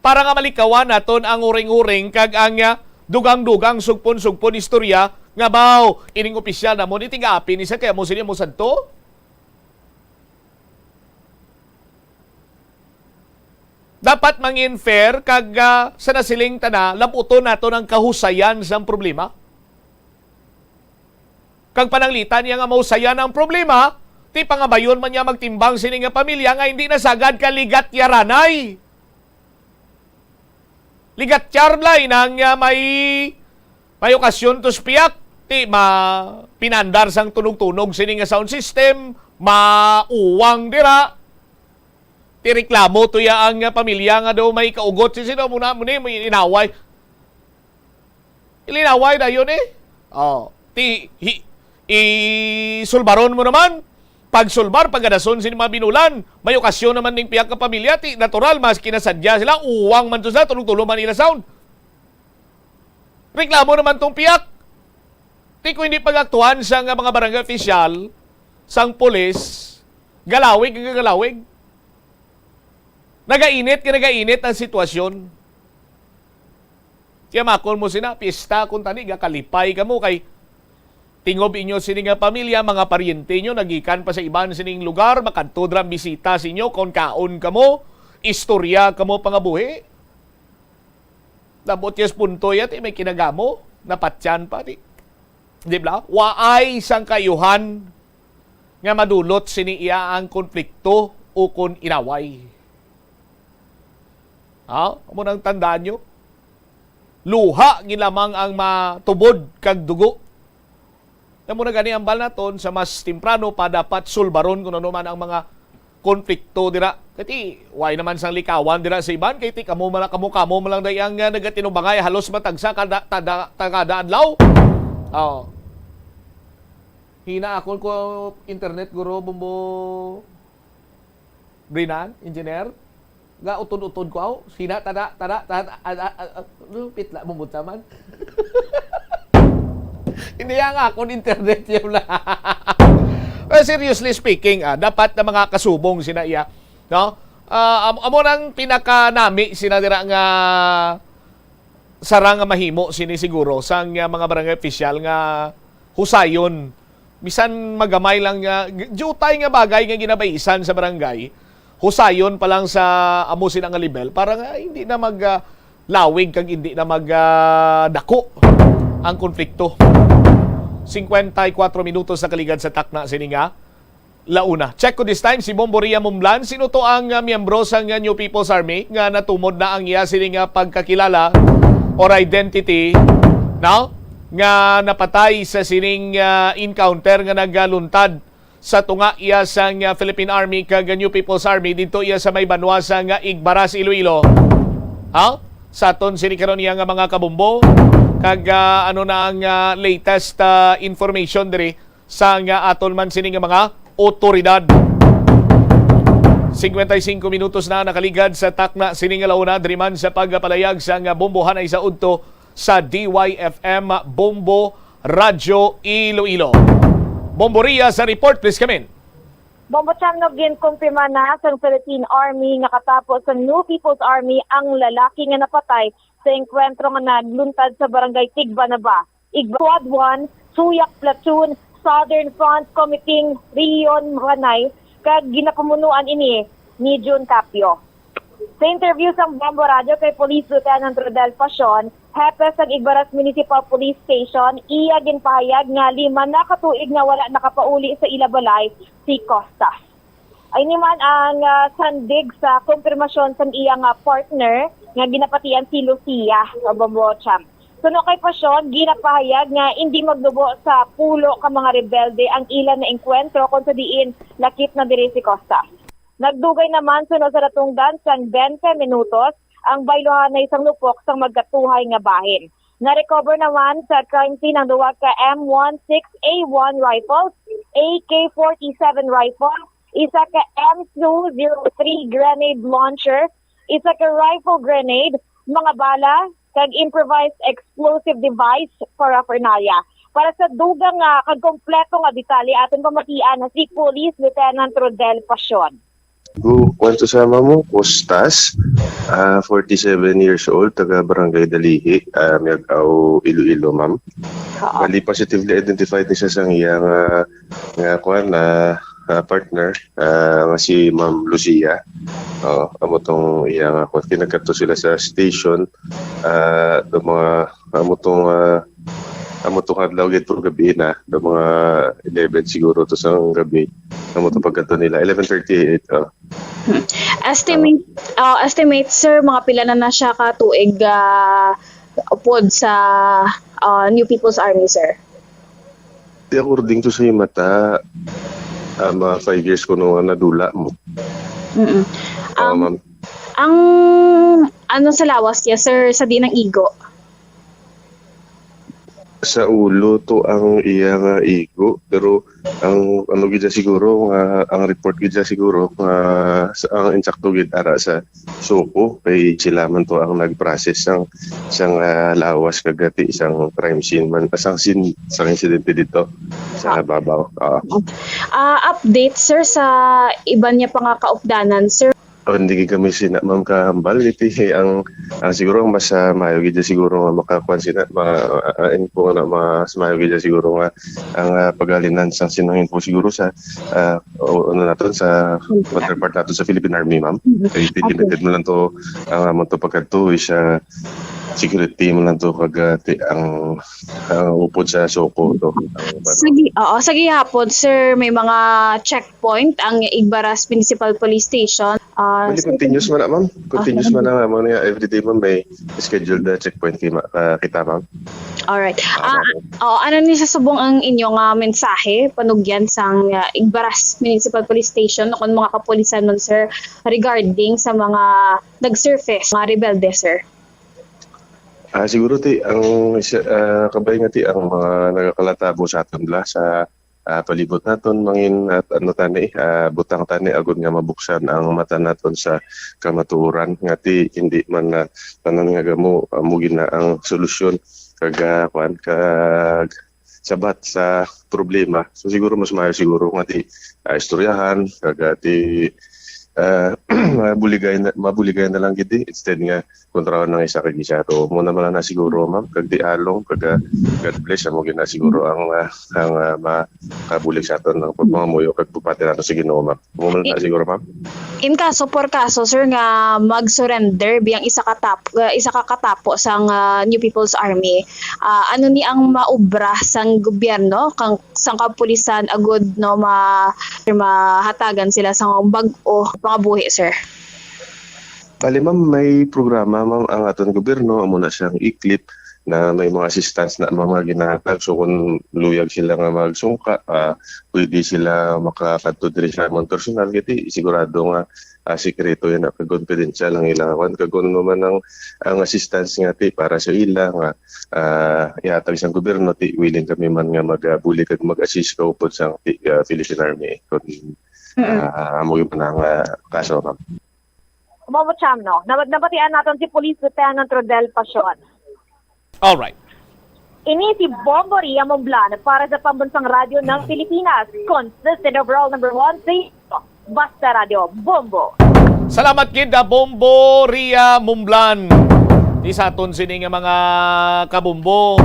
Para nga malikawan naton ang uring-uring kag ang, ah, dugang-dugang, sugpon-sugpon istorya nga, "Baw, ining opisyal namo, di tiga-apin ni sa kaya mo sini mo sadto." Dapat mangin fair kag, ah, sa nasiling tana, labuton naton ang kahusayan sang problema. Kag pananglitan niya nga mahusayan ang problema, ti pangabayon man niya magtimbang sini nga pamilya nga hindi na sagad ka ligat yaranay. Ligat yarlay nang, ah, may, may okasyon to sa piyak, ti ma-, pinandar sang tunog-tunog sini nga sound system, mauwang dira. Ti reklamo to ya ang, ah, pamilya nga daw may kaugot si sino mo na, mo ni, may inaway. Ilinaway dayon eh. Oh, ti, hi-, isulbaron mo naman. Pagsulbar, pagadason sin mga binulan. May okasyon naman ning pihak ka pamilya, ti natural, mas kinasadya sila, uwang man to sila, tulog-tulog man ila sound. Reklamo naman tong pihak. Ti kung hindi pag-aktuhan sa nga mga barangay official, sang pulis, galawig nga galawig. Nagainit nga nagainit ang sitwasyon. Kaya makon mo sina, pista kung tani, gakalipay kamo kay tingob inyo sini nga pamilya, mga paryente nyo, nagikan pa sa iban sining lugar, makadto dira bisita sa inyo, kon kaon kamo, istorya kamo pangabuhi. Labot yes punto yati, may kinagamo, napatyan pa, di. Di ba? Waay sang kayuhan nga madulot sini iya ang konflikto ukon inaway. Ha? Amo nang tandaan nyo. Luha gid lamang ang matubod kag dugo. Amo na gani ang bal naton sa mas temprano pa dapat sulbaron kung ano man ang mga konflikto dira. Kati, way naman sang likawan dira sa iban. Kay ti kamo man lang, kamo-kamo man lang day ang, ah, nagatinubangay halos matagsa kada, tada, tagada adlaw. Oh. Hina akon ko internet, guro, Bombo Brinan, engineer. Ga utod-utod ko, aw. Hina, tada, tada, tada, a, a, a, a, lupit la, bumbuta man. Hindi ang akon internet yun na. Well, seriously speaking, ah, dapat na mga kasubong sina iya, no? Ah, am-, amo nang pinakanami sina dira nga sarang nga mahimo sini siguro sang, ah, mga barangay official nga husayon. Bisan magamay lang nga, g-, diutay nga bagay nga ginabaisan sa barangay, husayon pa lang sa amo sina nga level para nga hindi na mag, ah, lawig kag hindi na mag, ah, dako ang konflikto. Singkwenta y kuwatro minutos na kaligad sa takna sini nga La Una. Check ko this time, si Bombo Ria Mumblan. Sino to ang, ah, miyembro sang, ah, New People's Army nga natumod na ang iya sini nga pagkakilala or identity? No? nga napatay sa sining, ah, encounter nga nagaluntad sa tunga iya sang, ah, Philippine Army kag New People's Army didto iya sa may banwa sang, ah, Igbaras, Iloilo. Ha? Sa aton sini karon iya nga mga kabombo, kag, ah, ano na ang, ah, latest, ah, information diri sa nga aton man sini nga mga otoridad. Singkwenta y singko minutos na nakaligad sa takna sini nga launa diri man sa pagpalayag sa nga bombohanay sa udto sa D Y F M Bombo Radyo Iloilo. Bombo Ria sa report, please come in. Bombo Cham, no, ginkumpirma na sang Philippine Army nga katapo sang New People's Army ang lalaki nga napatay sa engkwentro nga nagluntad sa Barangay Tigbanaba, Igba Squad one, Suyak Platoon, Southern Front Committee Region Ranay, kag ginapamunuan ini ni Jun Capio. Sa interview sang Bombo Radyo kay Police Lieutenant Rodel Pasion, hepe sang Igbaras Municipal Police Station, iya ginpahayag nga lima na ka tuig nga wala nakapauli sa ila balay si Costas. Ay ni man ang, ah, sandig sa kumpirmasyon sang iya nga partner nga ginapatian si Lucia sa Bombo Cham. Suno kay Pasion, ginapahayag nga indi magnubo sa pulo ka mga rebelde ang ila na engkwentro, kung sa diin lakip na diri si Costas. Nagdugay naman suno sa natungdan sang twenty minutos ang bayluhanay sang lupok sang magkatuhay nga bahin. Na-recover naman sa crime scene ang duha ka M one six A one rifles, A K forty-seven rifle, isa ka M two zero three grenade launcher, isa ka rifle grenade, mga bala, kag improvised explosive device, paraphernalia. Para sa dugang nga kag kompleto nga detalye, aton pamatian na si Police Lieutenant Rodel Pasion. Gu-, kwan to sa amo mo, Costas, ah, forty-seven years old, taga Barangay Dalihi, ah, Miag-ao, Iloilo, ma'am. Oo. Bali, positively identified ni siya sang iya nga, nga kwan, ah, ah, partner, ah, nga si Ma'am Lucia. Oo, amo tong iya nga kwan. Kinadto sila sa station, ah, do mga, amo tong, ah, amo tong adlaw gid, pero gabi na, do mga eleven siguro to sa gabi. Amo to pagkadto nila, eleven thirty-eight, oh. Hmm. Estimate, uh, estimate, sir, mga pila na na siya ka tuig, ah, upod sa, ah, New People's Army, sir? Di, according to sa mata, ah, mga five years ko nung nadula mo. Mm-mm. Oo, Um, ma'am. Ang ano sa lawas niya, sir, sa di nang igo? Sa ulo to ang iya nga igo, pero ang ano gid siya siguro nga, ang report gid siya siguro nga sa, ang insakto gid ara sa SOCO, kay sila man to ang nag-process sang, sang, ah, lawas kag ati sang crime scene man, ah, sang scene, sang insidente dito sa Ah. Babaw. Ah. Ah, update, sir, sa iban niya pa nga kaupdanan, sir? Oh, hindi gid kami sina, ma'am, kahambal. Iti ang, ang siguro ang mas, ah, maayo gid siguro nga makakuan sina, ma-, ah, info nga mas maayo gid siguro nga ang, ah, paghalinan sa sinang info siguro sa, ah, o, ano naton sa Politika. Counterpart nato sa Philippine Army, ma'am. Mhm. Kay Okay. limited mo lang to, ang amon to pagkadto is, ah, security mo lang to kag, ah, ti-, ang, ang upod sa SOCO to. Ang, Sa gi-, oo, sa gihapon, sir, may mga checkpoint ang Igbaras Municipal Police Station. Ah, Bali, so continuous man na, ma'am. Continuous Okay. man na, ma'am. Nga everyday, ma'am, may scheduled na checkpoint kay ma-, ah, kita, ma'am. Alright. Ah, Ah, ma'am. oh, ano ni sa subong ang inyo nga mensahe, panugyan sang, ah, Igbaras Municipal Police Station o kung mga kapulisan man, sir, regarding sa mga nag-surface, mga rebelde, sir? Ah, siguro ti ang isa, ah, kabay nga ti ang mga nagakalatabo sa aton bala sa, ah, palibot naton, mangin at ano tani, ah, butang tani agud nga mabuksan ang mata naton sa kamatuoran nga ti hindi man na tanan nga gamo amo gid na ang solusyon kag, ah, kuan, kag sabat sa problema. So siguro mas maayo siguro nga ti, ah, istoryahan kag, ah, ti, ah, mabuligay na, mabuligay na lang gid, eh, instead nga kontrahon ng isa kag isa. So, mo naman na siguro, ma'am, kag di halong, kag, ah, God bless, amo gina siguro ang, ah, ang, ah, makabulig sa aton ng pagpangamuyo kag pagpati nato sa Ginoo, ma'am. Mo man na I-, siguro, ma'am. In kaso, por kaso, sir, nga mag-surrender biyang isa ka tap-, ah, isa ka katapo sang, ah, New People's Army, ah, ano ni ang maubra sang gobyerno kang sang kapulisan agud, no, ma-, mahatagan sila sang bag-o pangabuhi, sir? Bali, ma'am, may programa, ma'am, ang aton gobyerno, amo na siyang iklip, na may mga assistance na mga ginahatag. So, kung luyag sila nga magsungka, ah, pwede sila makakadto diri sa amon personal, kay sigurado nga, ah, sikreto yan, ah, kag confidential ang ilang kuwan. Kag kung ano man ang, ang assistance nga ti para sa ila nga, ah, ihatag sang gobyerno, ti willing kami man nga magabulig kag mag-assist kaupod sang ti, ah, Philippine Army. Kung, Mm-mm. ah, amo gyud man ang, ah, kaso, ma'am. Mao mo, Cham, no? Nab-, nabatian naton si Police Lieutenant Rodel Pasion. All right. Ini si Bombo Ria Momblan para sa Pambansang Radyo ng Pilipinas. Consistent overall number one sa Basta Radyo, Bombo. Salamat gid, ah, Bombo Ria Mumblan. Di sa aton sini nga mga kabombo.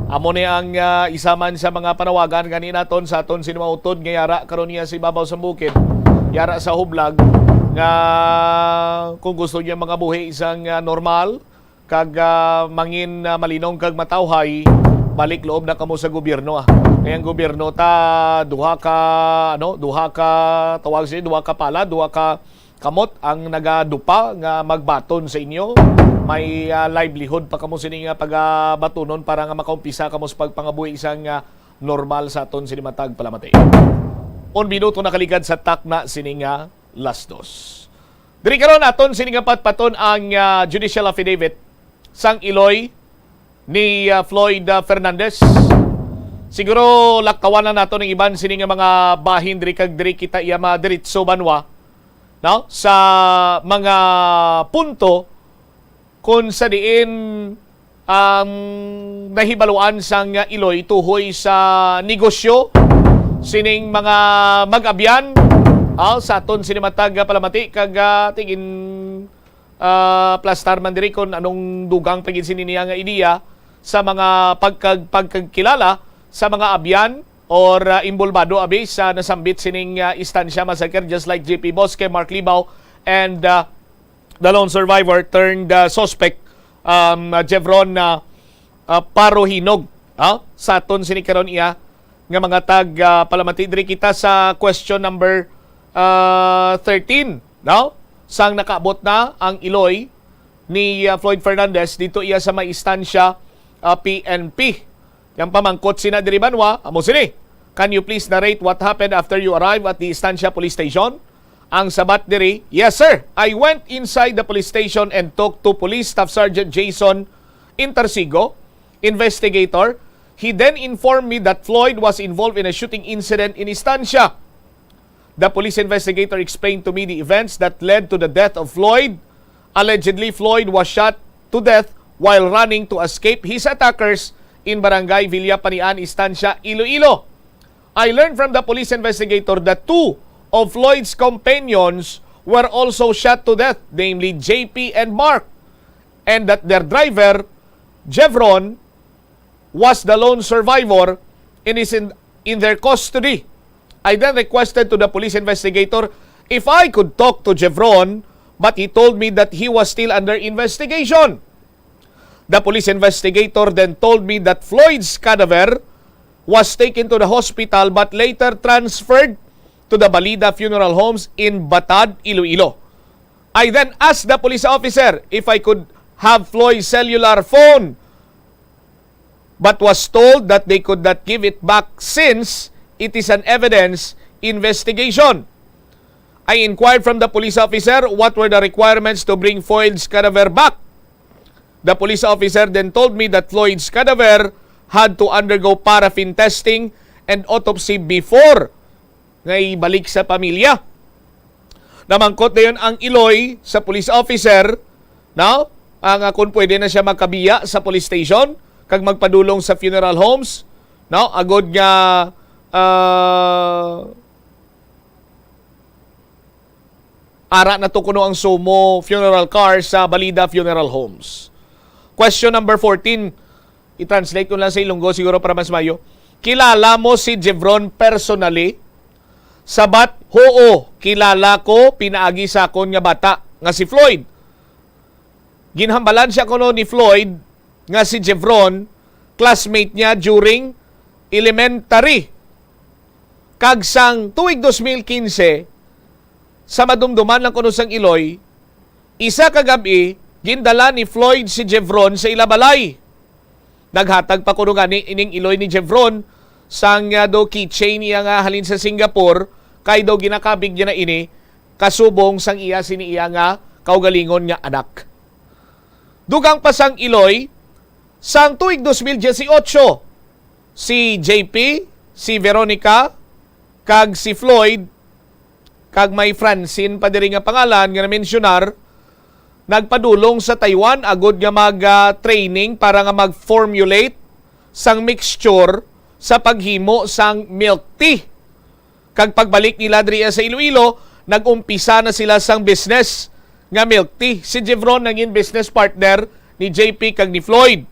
Amo ni ang, ah, isa man sa mga panawagan gani naton sa aton sini mautod nga yara karon niya sa ibabaw sa bukid, yara sa hublag, nga kung gusto niya mga buhi isang, ah, normal, kag, ah, mangin, ah, malinong kag matawhay, balik loob na kamo sa gobyerno, ah. Kay ang gobyerno ta duha ka, ano, duha ka, tawag siya, duha ka pala, duha ka kamot ang nagadupa nga magbaton sa inyo. May, ah, livelihood pa kamo sini nga pagabatunon para nga makaumpisa kamo sa pagpangabuhi isang, ah, normal sa aton sini matag palamati. Un minuto nakaligad sa takna sini nga las dos. Diri karon aton sini nga patpaton ang, ah, judicial affidavit sang iloy ni, ah, Floyd, ah, Fernandez. Siguro laktawan na nato ning iban sini nga mga bahin diri kag diri kita iya madiritso banwa, no? Sa mga punto kung sa diin ang nahibaluan sang iloy tuhoy sa negosyo sining mga mag-abyan, ah, sa aton sini matag palamati kag, ah, tingin, ah, plastar man diri kung anong dugang pa gid sini niya nga ideya sa mga pagkag-, pagkagkilala sa mga abyan or, ah, involbado abi sa nasambit sining, ah, Estancia massacre, just like J P Bosque, Mark Libao, and, ah, the lone survivor turned, uh, suspect, um, uh, Jevron, uh, uh, Parohinog, ah, sa aton sini karon iya nga mga tag, uh, palamati diri kita sa question number, uh, thirteen, no? Sang nakaabot na ang iloy ni, uh, Floyd Fernandez dito iya sa may Estancia, uh, P N P. Yang pamangkot sina diri banwa, amo sini, "Can you please narrate what happened after you arrive at the Estancia Police Station?" Ang sabat diri, "Yes, sir. I went inside the police station and talked to Police Staff Sergeant Jason Intersigo, investigator. He then informed me that Floyd was involved in a shooting incident in Estancia. The police investigator explained to me the events that led to the death of Floyd. Allegedly, Floyd was shot to death while running to escape his attackers in Barangay Villa Panian, Estancia, Iloilo. I learned from the police investigator that two of Floyd's companions were also shot to death, namely J P and Mark, and that their driver, Jevron, was the lone survivor and is in, in their custody. I then requested to the police investigator if I could talk to Jevron, but he told me that he was still under investigation. The police investigator then told me that Floyd's cadaver was taken to the hospital but later transferred to the Balida Funeral Homes in Batad, Iloilo. I then asked the police officer if I could have Floyd's cellular phone, but was told that they could not give it back since it is an evidence investigation. I inquired from the police officer what were the requirements to bring Floyd's cadaver back. The police officer then told me that Floyd's cadaver had to undergo paraffin testing and autopsy before nga ibalik sa pamilya. Namangkot dayon ang iloy sa police officer, no? Ang, ah, kung pwede na siya magkabiya sa police station kag magpadulong sa funeral homes, no? Agod nga, ah, ara na to kuno ang sumo funeral car sa Balida Funeral Homes. Question number fourteen. I-translate ko lang sa Ilonggo siguro para mas mayo. Kilala mo si Jevron personally? Sabat, "Huo, kilala ko pinaagi sa akon nga bata nga si Floyd." Ginhambalan siya kuno ni Floyd nga si Jevron, classmate niya during elementary. Kag sang tuig dos mil kinse, sa madumduman lang kuno sang iloy, isa ka gab-i, gindala ni Floyd si Jevron sa ila balay. Naghatag pa kuno gani ining iloy ni Jevron sang, ah, daw keychain niya nga halin sa Singapore, kay daw ginakabig niya na ini kasubong sang iya sini iya nga kaugalingon nga anak. Dugang pa sang iloy, sang tuig dos mil dieciocho, si J P, si Veronica, kag si Floyd, kag may Francine pa diri nga pangalan nga na-mensionar, nagpadulong sa Taiwan agud nga mag, ah, training para nga mag-formulate sang mixture sa paghimo sang milk tea. Kag pagbalik nila diri sa Iloilo, nag-umpisa na sila sang business nga milk tea. Si Jevron nangin business partner ni J P kag ni Floyd.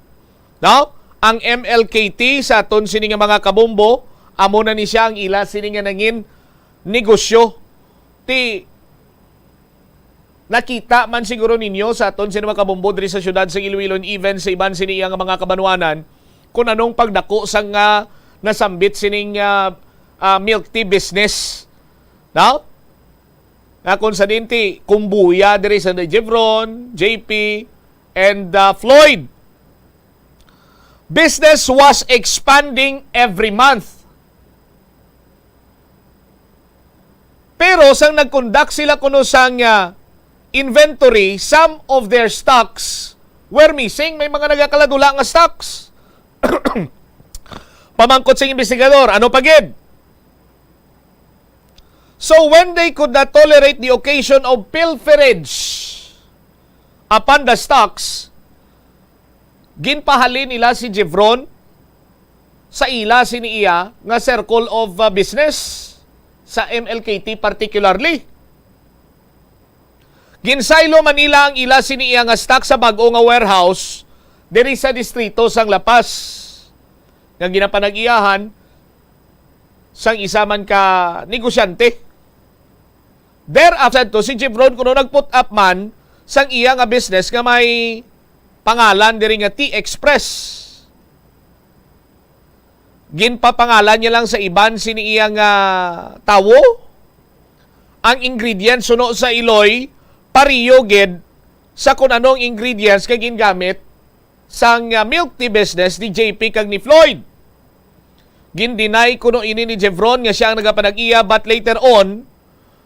No? Ang M L K T sa aton sini nga mga kabombo, amo na ni siya ang ila sini nga nangin negosyo. Ti nakita man siguro ninyo sa aton sini mga kabombo diri sa siyudad sa Iloilo and even sa iban sini iya nga mga kabanwanan kung anong pagdako sang, ah, nasambit sining, ah, ah, milk tea business. No? Nga kung sa dinti, kumbuya diri sa Jevron, J P, and, ah, Floyd. Business was expanding every month. Pero sang nag-conduct sila kuno sang, ah, inventory, some of their stocks were missing. May mga nagakaladula nga stocks. Pamangkot sing investigador, ano pa gid? So when they could not tolerate the occasion of pilferage upon the stocks, ginpahalin nila si Jevron sa ila sini iya nga circle of, uh, business sa M L K T particularly. Ginsaylo man nila ang ila sini iya nga stock sa bag-o nga warehouse diri sa distrito sang La Paz nga ginapanag-iyahan sang isa man ka negosyante. Thereafter to, si Jevron kuno nag-put up man sang iya nga business nga may pangalan diri nga Tea Express. Ginpapangalan niya lang sa iban sini iya nga tawo. Ang ingredients suno sa iloy, pareho gid sa kun ano ang ingredients nga gingamit sang, ah, milk tea business ni J P kag ni Floyd. Gin-deny kuno ini ni Jevron nga siya ang nagapanag-iya, but later on,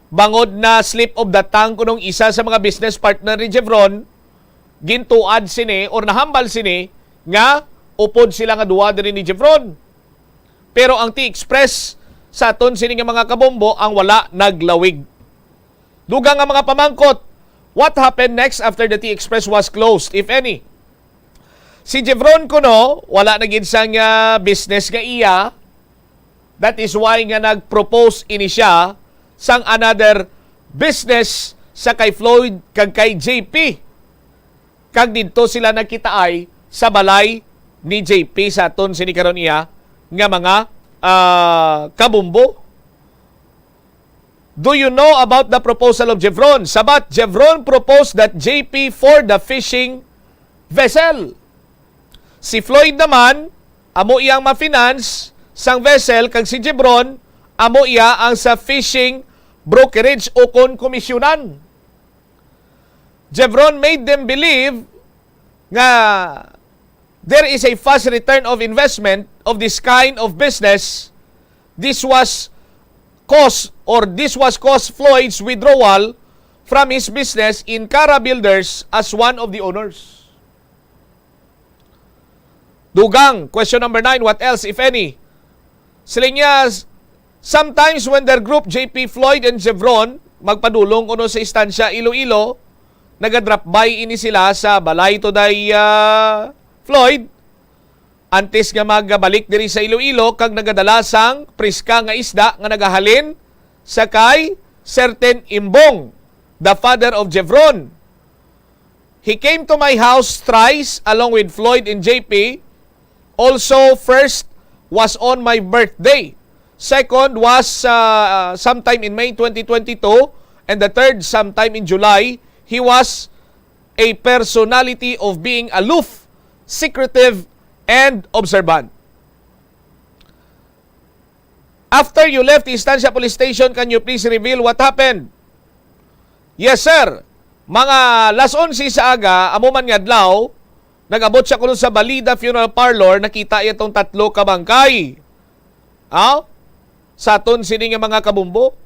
bangod na slip of the tongue kunong isa sa mga business partner ni Jevron, gintuad sini or nahambal sini nga upod sila nga duha diri ni Jevron. Pero ang Tea Express sa aton sini nga mga kabombo ang wala naglawig. Dugang nga mga pamangkot, what happened next after the Tea Express was closed, if any? Si Jevron kuno, wala na gid sang, ah, business nga iya. That is why nga nag-propose ini siya sang another business sa kay Floyd kag kay J P. Kag didto sila nagkitaay sa balay ni J P sa aton sini karon iya nga mga, ah, kabumbo. Do you know about the proposal of Jevron? Sabat, Jevron proposed that J P for the fishing vessel. Si Floyd naman, amo iyang ma-finance sang vessel, kag si Jevron, amo iya ang sa fishing brokerage o kon komisyonan. Jevron made them believe nga there is a fast return of investment of this kind of business. This was cause or this was cause Floyd's withdrawal from his business in Cara Builders as one of the owners. Dugang, question number nine, what else, if any? Siling niya, s-, sometimes when their group, J P, Floyd, and Jevron, magpadulong kuno sa Estancia Iloilo, naga-drop by ini sila sa balay to day, ah, Floyd, antes nga magabalik diri sa Iloilo, kag nagadala sang priska nga isda nga nagahalin sa kay certain Imbong, the father of Jevron. He came to my house thrice along with Floyd and J P. Also, first was on my birthday. Second was, uh, sometime in May twenty twenty-two. And the third, sometime in July. He was a personality of being aloof, secretive, and observant. After you left Estancia Police Station, can you please reveal what happened? Yes, sir. Mga las onse sa aga, amo man nga adlaw, Nag-abot siya kuno sa Balida Funeral Parlor, nakita iya tong tatlo ka bangkay. Aw? Sa aton sini nga mga kabumbo.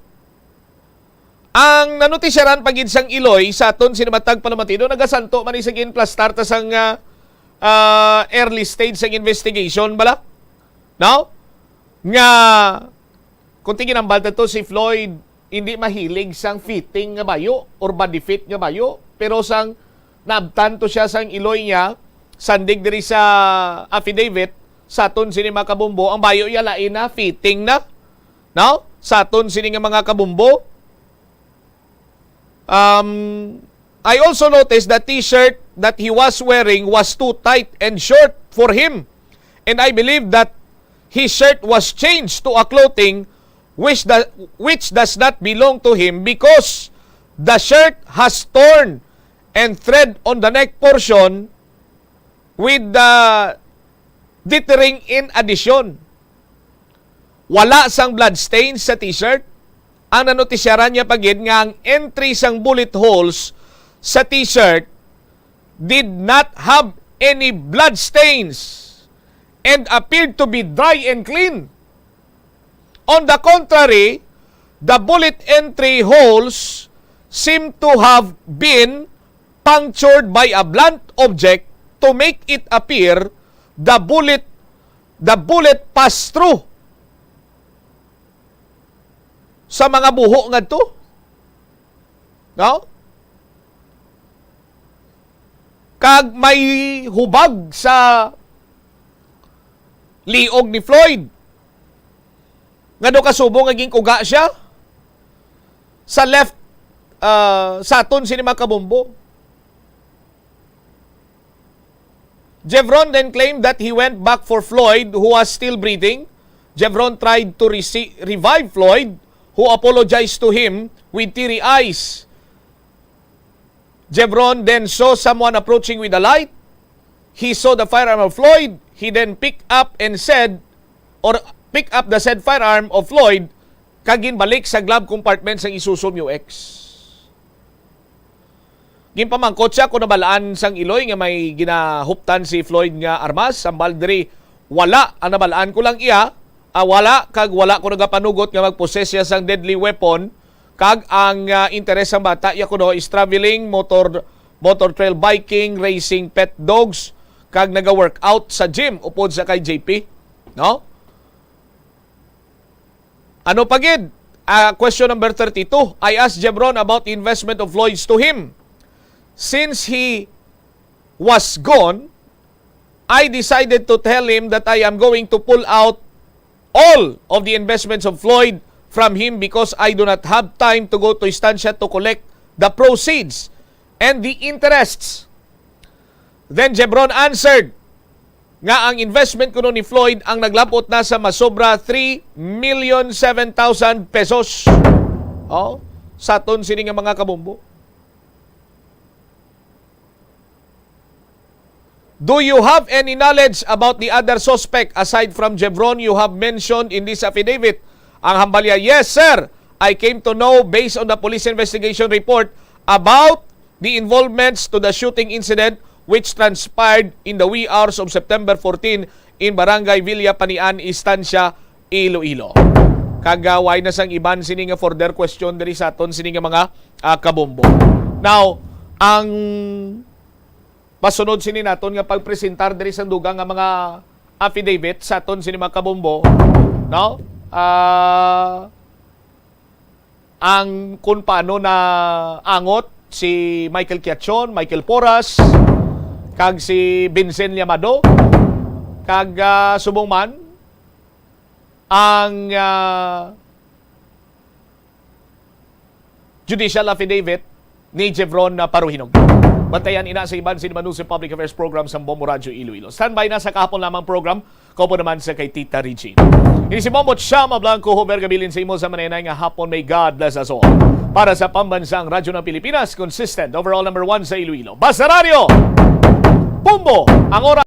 Ang nanutisyaran pa gid sang Iloy sa aton sini matag palamatido, nagasanto man ni sa ginplastar ta sang, ah, ah, early stage sang investigation bala. No? Nga, kung tiginambal ta to, si Floyd hindi mahilig sang fitting nga bayo or body fit nga bayo, pero sang naabtan to siya sang Iloy niya, sandig diri sa affidavit, sa aton sini mga kabumbo, ang bayo iya lain na, fitting na. No? Sa aton sini nga mga kabumbo. Um, I also noticed that t-shirt that he was wearing was too tight and short for him. And I believe that his shirt was changed to a clothing which, the, which does not belong to him, because the shirt has torn and thread on the neck portion with the dithering in addition. Wala sang bloodstains sa t-shirt. Ang nanotisyaran niya pa gid nga ang entry sang bullet holes sa t-shirt did not have any bloodstains and appeared to be dry and clean. On the contrary, the bullet entry holes seem to have been punctured by a blunt object to make it appear the bullet, the bullet passed through sa mga buho ngadto. No? Kag may hubag sa liog ni Floyd nga daw kasubong nga ginkuga siya sa left, ah, sa aton sini mga kabumbo. Jevron then claimed that he went back for Floyd, who was still breathing. Jevron tried to resi- revive Floyd, who apologized to him with teary eyes. Jevron then saw someone approaching with a light. He saw the firearm of Floyd. He then picked up and said, or picked up the said firearm of Floyd, kag ginbalik sa glove compartment sang Isuzu Mu X. Ginpamangkot siya kung nabalaan sang Iloy nga may ginahuptan si Floyd nga armas. Hambal diri, wala ang nabalaan ko lang iya, ah, wala, kag wala ko nagapanugot nga magposes siya sang deadly weapon, kag ang, ah, interes sang bata iya kuno is traveling, motor, motor trail biking, racing pet dogs, kag naga-workout sa gym upod sa kay J P, no? Ano pa gid? Ah, question number thirty-two. I asked Jevron about the investment of Floyd's to him. Since he was gone, I decided to tell him that I am going to pull out all of the investments of Floyd from him because I do not have time to go to Estancia to collect the proceeds and the interests. Then Jevron answered nga ang investment kuno ni Floyd ang naglabot na sa masobra three million seven thousand pesos. Oh, sa aton sini nga mga kabumbo. Do you have any knowledge about the other suspect aside from Jevron you have mentioned in this affidavit? Ang hambal niya, yes, sir. I came to know based on the police investigation report about the involvements to the shooting incident which transpired in the wee hours of September fourteen in Barangay Villa Panian, Estancia, Iloilo. Kag, ah, way na sang iban sini nga further question diri sa aton sini nga mga, ah, kabombo. Now, ang pasunod sini naton nga pagpresentar diri sang dugang nga mga affidavit sa aton sini mga kabombo, no? Ah, ang kung paano na angot si Michael Quiachon, Michael Porras, kag si Vincent Llamado, kag, ah, subong man ang, ah, judicial affidavit ni Jevron, ah, Paruhinog. Bantayan ina sa iban sini Manusi Public Affairs Program sa Bombo Radyo Iloilo. Standby na sa kahapon lamang program. Kaupo naman sa kay Tita Regine. Ini si Bombo Chama Blanco, Homer Gabilin sa imo sa manenay nga hapon. May God bless us all. Para sa Pambansang Radyo ng Pilipinas, consistent, overall number one sa Iloilo. Basta Radyo! Bombo! Ang oras.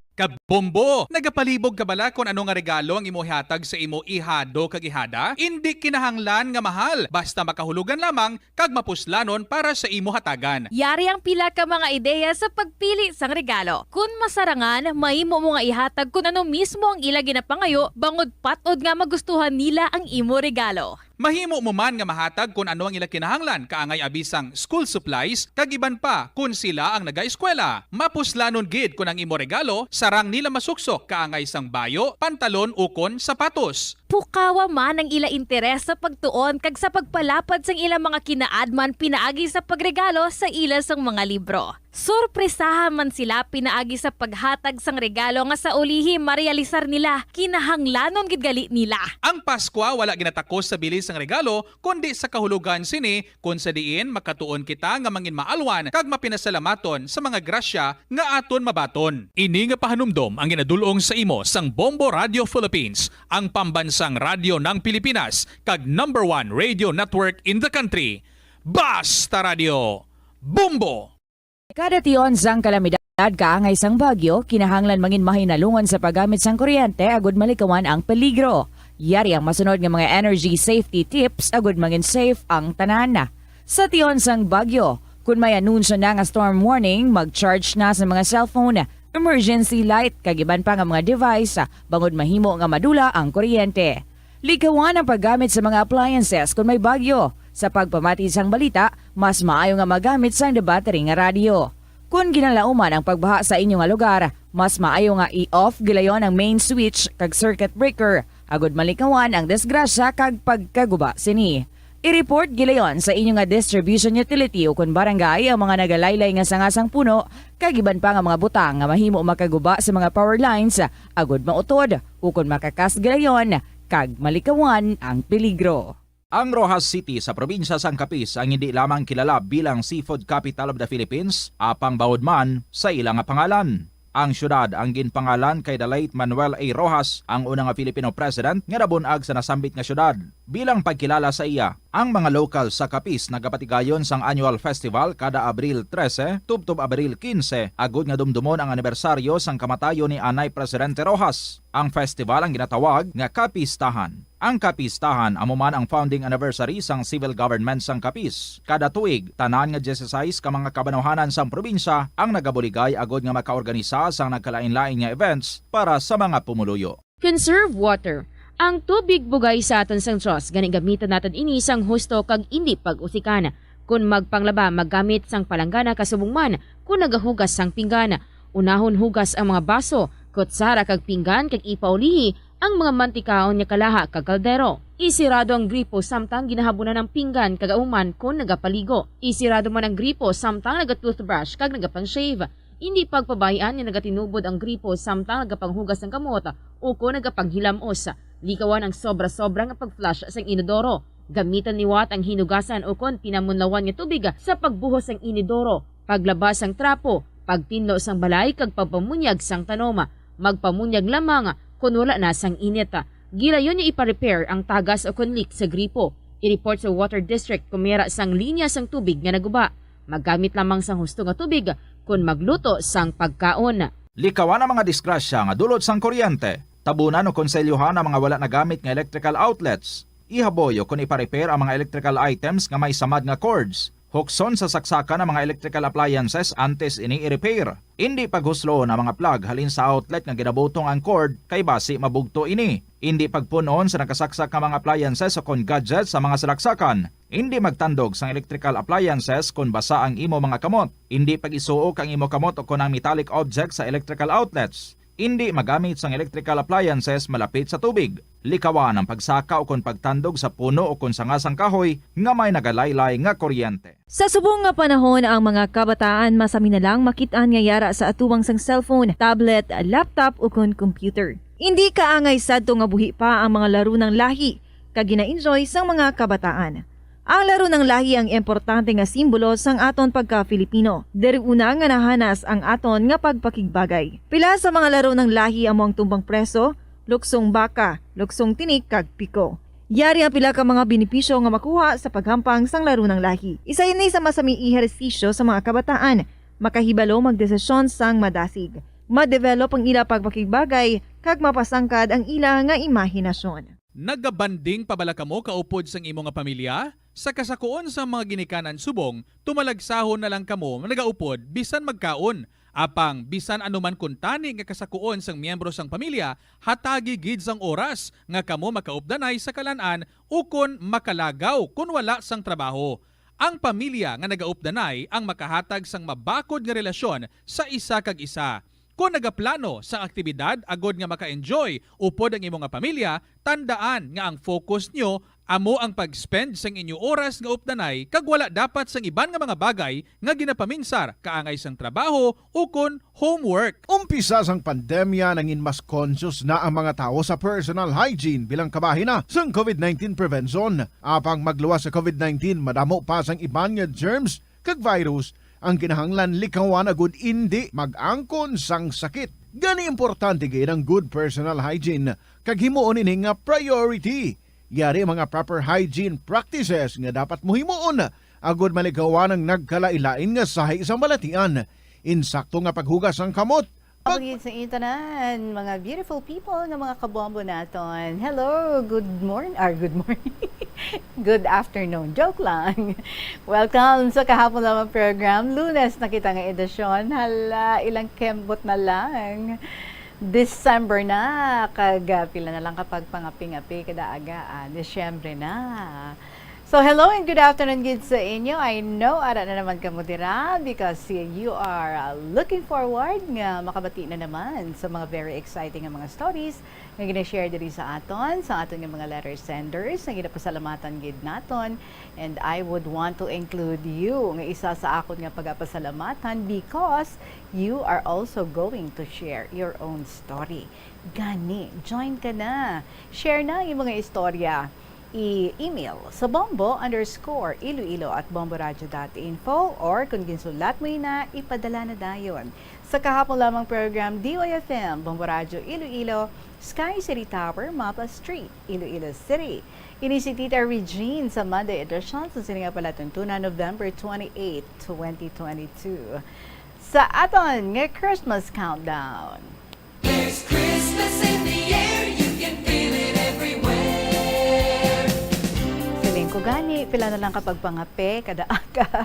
Bombo, nagapalibog ka bala kon ano nga regalo ang imo ihatag sa imo ihado kag ihada? Indi kinahanglan nga mahal, basta makahulugan lamang kag mapuslanon para sa imo hatagan. Yari ang pila ka mga ideya sa pagpili sang regalo. Kon masarangan, mahimo mo nga ihatag kon ano mismo ang ila ginapangayo, bangod pat-od nga magustuhan nila ang imo regalo. Mahimo mo man nga mahatag kon ano ang ila kinahanglan, kaangay abi sang school supplies kag iban pa kon sila ang nagaeskwela. Mapuslanon gid kon ang imo regalo sarang nila masuksok, kaangay sang bayo, pantalon ukon sapatos. Pukawa man ang ila interes sa pagtuon kag sa pagpalapad sang ila mga kinaadman pinaagi sa pagregalo sa ila sang mga libro. Sorpresaha man sila pinaagi sa paghatag sang regalo nga sa ulihi marealisar nila, kinahanglanon gid gali nila. Ang Paskwa wala ginatakos sa bili sang regalo, kundi sa kahulogan sini, kon sa diin makatuon kita nga manginmaalwan kag mapinasalamaton sa mga grasya nga aton mabaton. Ini nga pahanumdom ang ginadul-ong sa imo sang Bombo Radio Philippines, ang pambansang radyo ng Pilipinas, kag number one radio network in the country. Basta Radio, Bombo! Kada tion sang kalamidad, kaangay sang bagyo, kinahanglan mangin mahinalungan sa paggamit sang kuryente agud malikawan ang peligro. Yari ang masunod nga mga energy safety tips agud mangin safe ang tanan. Sa tion sang bagyo, kun may anunsyo na nga storm warning, mag-charge na sa mga cellphone, emergency light, kag iban pa nga mga device, bangod mahimo nga madula ang kuryente. Likawan ang paggamit sa mga appliances kon may bagyo. Sa pagpamati sang balita, mas maayo nga magamit sang debattery nga radyo. Kon ginalauman ang pagbaha sa inyo nga lugar, mas maayo nga i-off gilayon ang main switch kag circuit breaker, agud malikawan ang disgrasya kag pagkaguba sini. I-report gilayon sa inyo nga distribution utility ukon barangay ang mga nagalaylay nga sanga sang puno kag iban pa nga mga butang nga mahimo makaguba sa mga power lines, agud mautod ukon makakas gilayon kag malikawan ang peligro. Ang Roxas City sa probinsya sang Capiz ang hindi lamang kilala bilang seafood capital of the Philippines, apang bawod man sa ila nga pangalan. Ang siyudad ang ginpangalan kay the late Manuel A. Roxas, ang una nga Filipino president nga nabun-ag sa nasambit nga siyudad. Bilang pagkilala sa iya, ang mga lokal sa Capiz nagapatigayon sang annual festival kada Abril trese tubtob Abril kinse, agud nga dumdumon ang anibersaryo sang kamatayon ni anay Presidente Roxas. Ang festival ang ginatawag nga Kapistahan. Ang Kapistahan amo man ang founding anniversary sang civil government sang Capiz. Kada tuig, tanan nga dieciséis ka mga kabanwahanan sang probinsya ang nagabuligay agud nga makaorganisa sang nagkalainlain nga events para sa mga pumuluyo. Conserve water. Ang tubig bugay sa aton sang Dios, gani gamiton naton ini sang husto kag indi pag-usikan. Kon magpanglaba, maggamit sang palanggana kasubong man kon nagahugas sang pinggan. Unahon hugas ang mga baso, kutsara kag pinggan kag ipaulihi ang mga mantikaon nga kalaha kag kaldero. Isirado ang gripo samtang ginahabunan ang pinggan kag auman kon nagapaligo. Isirado man ang gripo samtang naga-toothbrush kag nagapang-shave. Indi pagpabay-an nga nagatinubod ang gripo samtang nagapanghugas sang kamot ukon nagapanghilamos. Likawan ang sobra-sobra nga pag-flush sang inodoro. Gamitan liwat ang hinugasan ukon pinamunlawan nga tubig sa pagbuhos sang inodoro, paglaba sang trapo, pagtinlo sang balay kag pagpamunyag sang tanom. Magpamunyag lamang kon wala na sang init. Gilayon nga ipa-repair ang tagas ukon leak sa gripo. I-report sa Water District kon may ara sang linya sang tubig nga naguba. Maggamit lamang sang husto nga tubig kon magluto sang pagkaon. Likawan ang mga disgrasya nga dulot sang kuryente. Tabunan o konselyohan ang mga wala nagamit nga electrical outlets. Ihaboy o kon ipa-repair ang mga electrical items nga may samad nga cords. Hukson sa saksakan ang mga electrical appliances antes ini i-repair. Indi paghusloon ang mga plug halin sa outlet nga ginabutong ang cord, kay basi mabugto ini. Indi pagpun-on sa nakasaksak nga mga appliances o kon gadgets sa mga salaksakan. Indi magtandog sang electrical appliances kon basa ang imo mga kamot. Indi pag-isuok ang imo kamot o kon ang metallic object sa electrical outlets. Indi magamit sang electrical appliances malapit sa tubig. Likawan ang pagsaka o kon pagtandog sa puno o kon sanga sang kahoy nga may nagalaylay nga kuryente. Sa subong nga panahon, ang mga kabataan masami na lang makit-an nga yara sa atubangan sang cellphone, tablet, laptop, ukon computer. Indi kaangay sadto nga buhi pa ang mga laro ng lahi kag gina-enjoy sang mga kabataan. Ang laro ng lahi ang importante nga simbolo sang aton pagka-Filipino. Diri una nga nahanas ang aton nga pagpakigbagay. Pila sa mga laro ng lahi amo ang tumbang preso, luksong baka, luksong tinik, kag piko. Yari ang pila ka mga benepisyo nga makuha sa paghampang sang laro ng lahi. Isa ini sa masami ehersisyo sa mga kabataan, makahibalo magdesisyon sang madasig. ma-develop ang ila pagpakigbagay, kag mapasangkad ang ila nga imahinasyon. Nagabanding pa bala kamo kaupod sang imo nga pamilya? Sa kasakuon sang mga ginikanan subong, tumalagsahon na lang kamo nagaupod bisan magkaon. Apang bisan ano man kuntani nga kasakuon sang miyembro sang pamilya, hatagi gid sang oras nga kamo makaupdanay sa kalan-an ukon makalagaw kon wala sang trabaho. Ang pamilya nga nagaupdanay ang makahatag sang mabakod nga relasyon sa isa kag isa. Kon nagaplano sang aktibidad agod nga maka-enjoy upod ang imo nga pamilya, tandaan nga ang focus nyo amo ang pag-spend sang inyo oras nga updanay kag wala dapat sang iban nga mga bagay nga ginapaminsar kaangay sang trabaho ukon homework. Umpisa sang pandemya, nangin mas conscious na ang mga tawo sa personal hygiene bilang kabahin na sang covid nineteen prevention. Apang magluwas sa covid nineteen, madamo pa sang iban nga germs kag virus ang kinahanglan likawan agud indi mag-angkon sang sakit. Gani, importante gid ang good personal hygiene kag himuon ini nga priority. Yari ang mga proper hygiene practices nga dapat mo himuon agud malikawan ang nagkalain-lain nga sahi sang balatian. Insakto nga paghugas sang kamot, Pag- Apagid sa inyo tanan, mga beautiful people nga mga kabombo naton. Hello, good morning, or good morning. Good afternoon. Joke lang. Welcome sa kahapon lamang program. Lunes na kita nga edisyon. Hala, ilang kembot na lang. December na, kag, ah, pila na lang kapag pangapi-ngapi kada aga, ah, Disyembre na. So, hello and good afternoon gid sa inyo. I know, ara na naman kamo dira because you are, uh, looking forward nga makabati na naman sa mga very exciting nga mga stories nga gina-share diri sa aton, sa aton nga mga letter senders nga ginapasalamatan gid naton. And I would want to include you nga isa sa akon nga pagapasalamatan because you are also going to share your own story. Gani, join ka na. Share na ang imong mga istorya. I-email sa bombo underscore iloilo at bomboradio dot info, or kung ginsulat mo ina, ipadala na dayon sa kahapon lamang program, D Y F M, Bombo Radyo Iloilo, Sky City Tower, Mapa Street, Iloilo City. Ini si Tita Regine sa Monday edition sa sini nga palatuntunan, November twenty-eight, twenty twenty-two. Sa aton nga Christmas countdown. There's Christmas in the air, you can feel it everywhere. Feeling ko gani, pila na lang kapag pangape kada aga.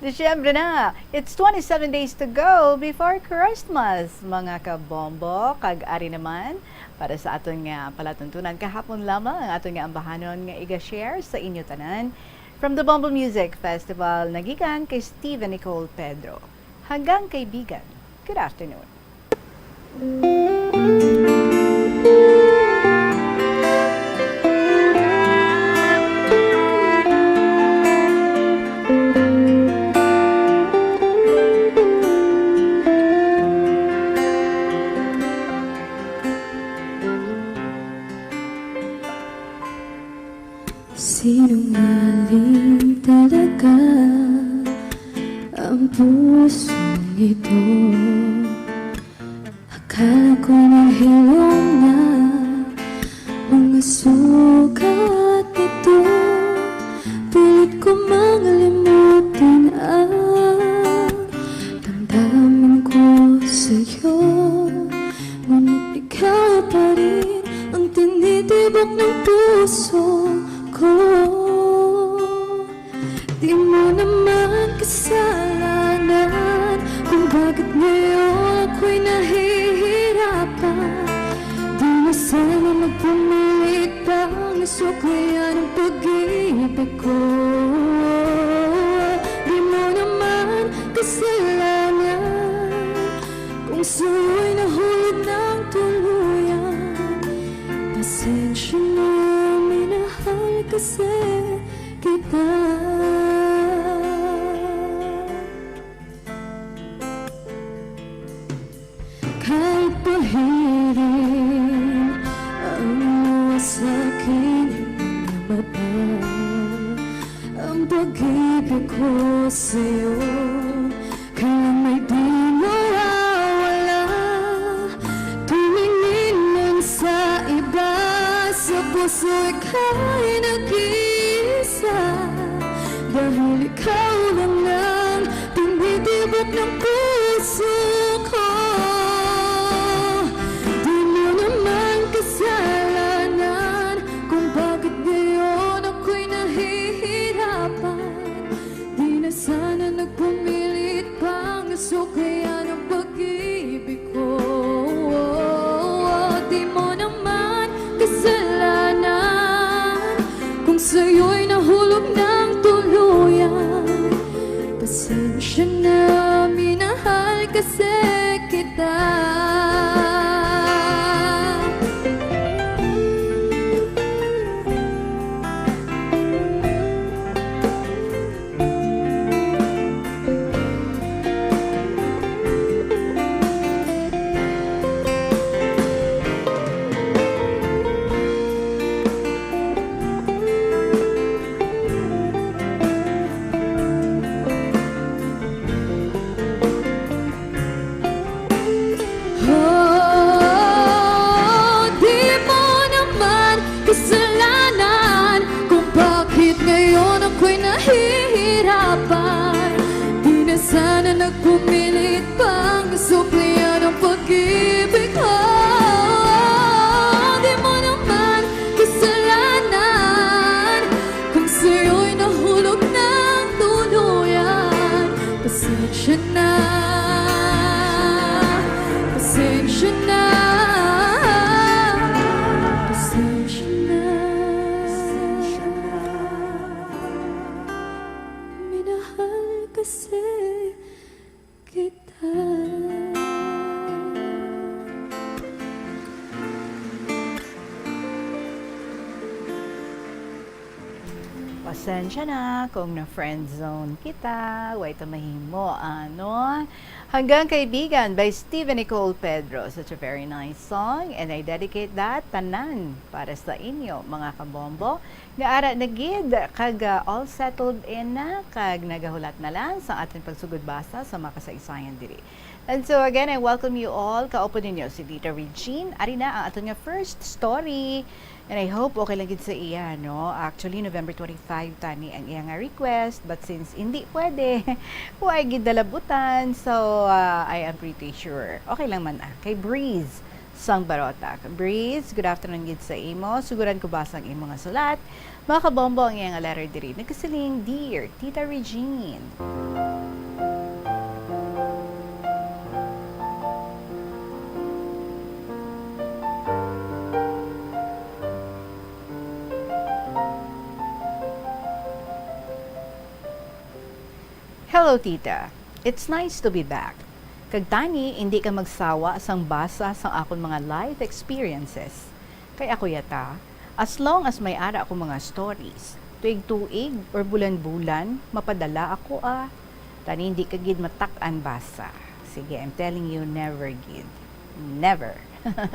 Disyembre na. It's twenty-seven days to go before Christmas, mga kabombo. Kag ari naman, para sa aton nga palatuntunan kahapon lamang, ang aton nga ambahanon nga iga-share sa inyo tanan. From the Bombo Music Festival, nagikan kay Steven Nicole Pedro. Hanggang kaibigan, good afternoon. Sinungaling talaga ang pusong ito. Akala ko nang hilom na mga sugat nito. Pilit ko mang limutin ang damdamin ko sa'yo. Ngunit ikaw pa rin ang tinitibok ng puso ko. Di mo naman kasalanan kung bakit ngayon ako'y nahihirapan. Di na sana magpumilit pang isuklayan ang pag-ibig ko. Di mo naman kasalanan kung sa'yo'y nahulog ng tuluyan. Pasensya na, minahal kasi kita. Kahit pahirin ang luha sa aking mga mata, ang pag-ibig ko sa'yo kailang may di mawawala. Tumingin man sa iba, sa puso ika'y nag-iisa. Dahil ikaw lang ang tinitibok ng puso ko. ta. Oh, di mo naman kasalanan kung bakit ngayon ako'y nahihirapan. Di na sana nagpumilit pang suklian ang pag-ibig ko. Di mo naman kasalanan kung sa'yo'y nahulog ng tuluyan. Pasensya na, pasensya na, pasensya na. Minahal kasi kita. Pasensya na kung na-friend zone kita, way ta mahimo, ano? Hanggang Kaibigan by Steven Nicole Pedro. Such a very nice song, and I dedicate that tanan para sa inyo, mga kabombo, nga ara na gid kag, ah, all settled in na, kag nagahulat na lang sa aton pagsugod basa sa mga kasaysayan diri. And so again, I welcome you all. Kaupod ninyo si Tita Regine. Ari na ang aton nga first story. And I hope okay lang gid sa iya, no? Actually, November twenty-five tani ang iya nga request, but since hindi pwede, wa gid dalabutan, so, ah, I am pretty sure okay lang man, ah, kay Breeze sang Barotac. Breeze, good afternoon gid sa imo. Suguran ko basa ang imo nga sulat. Mga kabombo, ang iya nga letter diri nagasiling, "Dear Tita Regine." Hello, tita. It's nice to be back. Kag tani, indi ka magsawa sang basa sang akon mga life experiences. Kay ako yata, as long as may ara akong mga stories, tuig-tuig or bulan-bulan, mapadala ako, ah. Tani, indi ka gid matak-an basa. Sige, I'm telling you, never gid. Never.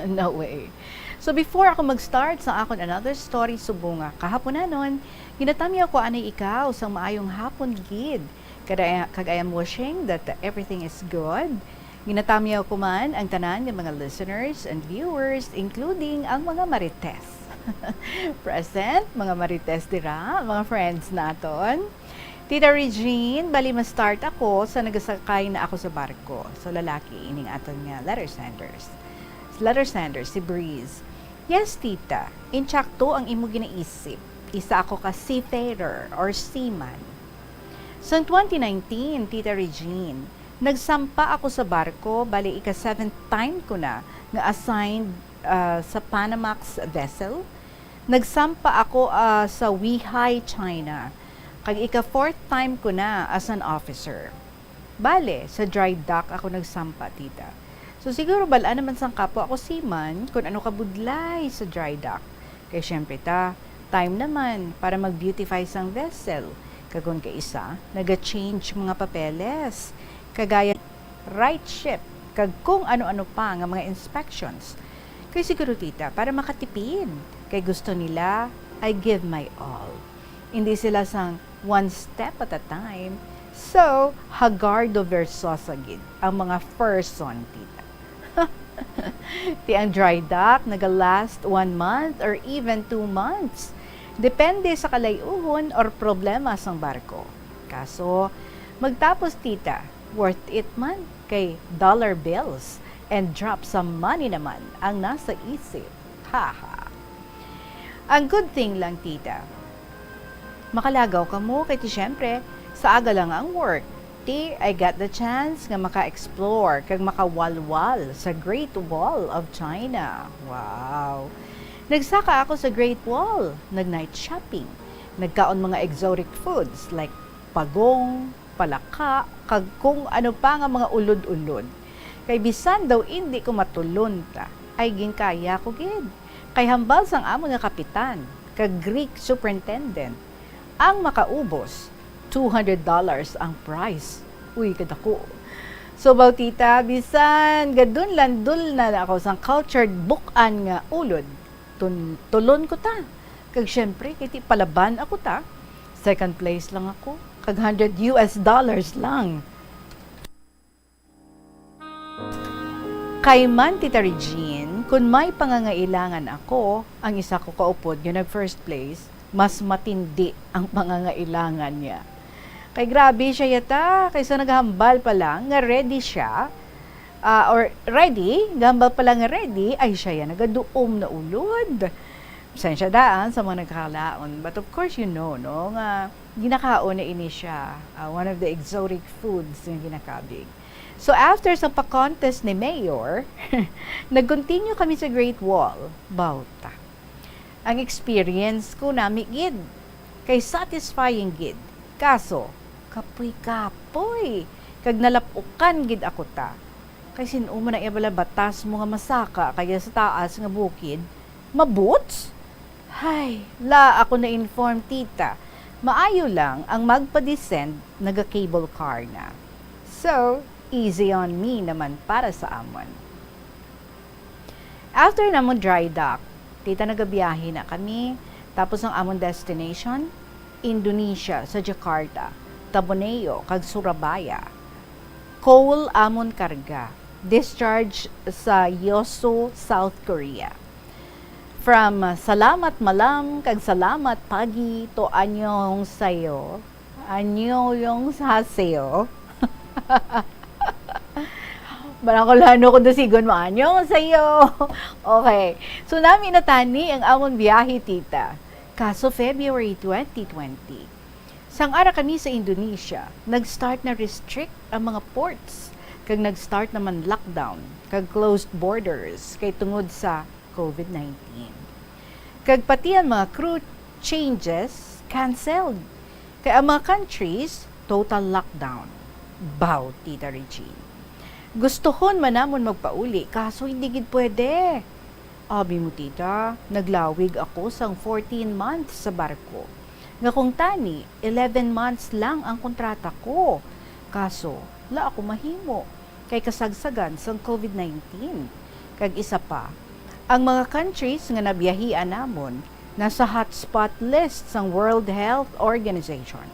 No way. So, before ako mag-start sa akon another story, subong nga kahaponanon, ginatamyaw ko anay ikaw sang maayong hapon gid. Kag I, kag I am wishing that everything is good. Ginatamyaw ko man ang tanan nga mga listeners and viewers, including ang mga marites. Present, mga marites dira, mga friends naton. Tita Regine, bali ma-start ako sa nagasakay na ako sa barko. So, lalaki ining aton nga letter senders. Letter sender, si Breeze. Yes, tita. Insakto ang imo ginaisip. Isa ako ka seafarer or seaman. Sang twenty nineteen, Tita Regine, nagsampa ako sa barko, bali ika-seventh time ko na nga assigned, ah, sa Panamax vessel. Nagsampa ako, ah, sa Weihai, China, kag ika-fourth time ko na as an officer. Bale, sa dry dock ako nagsampa, tita. So, siguro bal-an naman sang kapwa ko seaman kon ano kabudlay sa dry dock. Kay siyempre ta, time naman para mag-beautify sang vessel. Kag kon kaisa, naga-change mga papeles. Kagaya right ship, kag kung ano-ano pa nga mga inspections. Kay siguro, tita, para makatipid. Kay gusto nila, I give my all. Hindi sila sang one step at a time. So, hagardo versosa gid ang mga person, tita. Ti ang dry dock naga-last one month or even two months. Depende sa kalay-uhon or problema sang barko. Kaso, magtapos, tita, worth it man kay dollar bills and drops of money naman ang nasa isip. Haha. Ang good thing lang, tita, makalagaw kamo kay ti siyempre, sa aga lang ang work. Ti, I got the chance nga maka-explore kag makawalwal sa Great Wall of China. Wow! Nagsaka ako sa Great Wall, nag-night shopping, nagkaon mga exotic foods like pagong, palaka, kag kung ano pa nga mga ulod-ulod. Kay bisan daw indi ko matulon ta, ay ginkaya ko gid. Kay hambal sang amon nga kapitan, kag Greek superintendent, ang makaubos, two hundred dollars ang prize. Uy, kadako. So, baw, tita, bisan gadunlan-dulna na ako sang cultured buk-an nga ulod, tun-, tulon ko ta. Kag syempre, kay ti palaban ako ta, second place lang ako, kag hundred U S dollars lang. Kay man, Tita Regine, kun may pangangailangan ako, ang isa ko kaupod nga nag-first place, mas matindi ang pangangailangan niya. Kay grabe siya yata, kaysa naghambal pa lang nga ready siya, ah, or ready, gambal pa lang nga ready, ay siya ya nagaduom na ulod. Pasensya daan sa mga nagkakalaon. But of course, you know, no, nga ginakaon na ini siya, ah, one of the exotic foods nga ginakabig. So, after sa pa-contest ni Mayor, nag-continue kami sa Great Wall. Bawta. Ang experience ko nami gid, kay satisfying gid. Kaso, kapoy-kapoy, kag nalapukan gid ako ta. Kay sin-o man ang iya bala batas mo nga masaka kaya sa taas nga bukid, ma-boots? Hay, la ako na-inform, tita. Maayo lang ang magpa-descend naga-cable car na. So, easy on me naman para sa amon. After namon dry dock, tita, nagabiyahe na kami. Tapos ang amon destination, Indonesia, sa Jakarta, Taboneo, kag Surabaya. Coal amon karga. Discharge sa Yeosu, South Korea. From, uh, "Salamat, malam," kag "Salamat, pagi," to "Annyeonghaseyo." "Annyeonghaseyo." Barang ko lano kung dasigon mo, "Annyeonghaseyo." Okay. So, nami na tani ang amon biyahe, tita. Kaso, February twenty twenty, sang ara kami sa Indonesia, nag-start na restrict ang mga ports, kag nag-start naman lockdown, kag closed borders, kay tungod sa COVID nineteen. Kag pati ang mga crew changes, canceled. Kay ang mga countries, total lockdown. Baw, Tita Regine. Gustuhon man namon magpauli, kaso hindi gid pwede. Abi mo, tita, naglawig ako sang fourteen months sa barko. Nga kung tani, eleven months lang ang kontrata ko. Kaso, la ako mahimo, kay kasagsagan sang COVID nineteen. Kag isa pa, ang mga countries nga nabiyahian namon nasa hotspot list sang World Health Organization.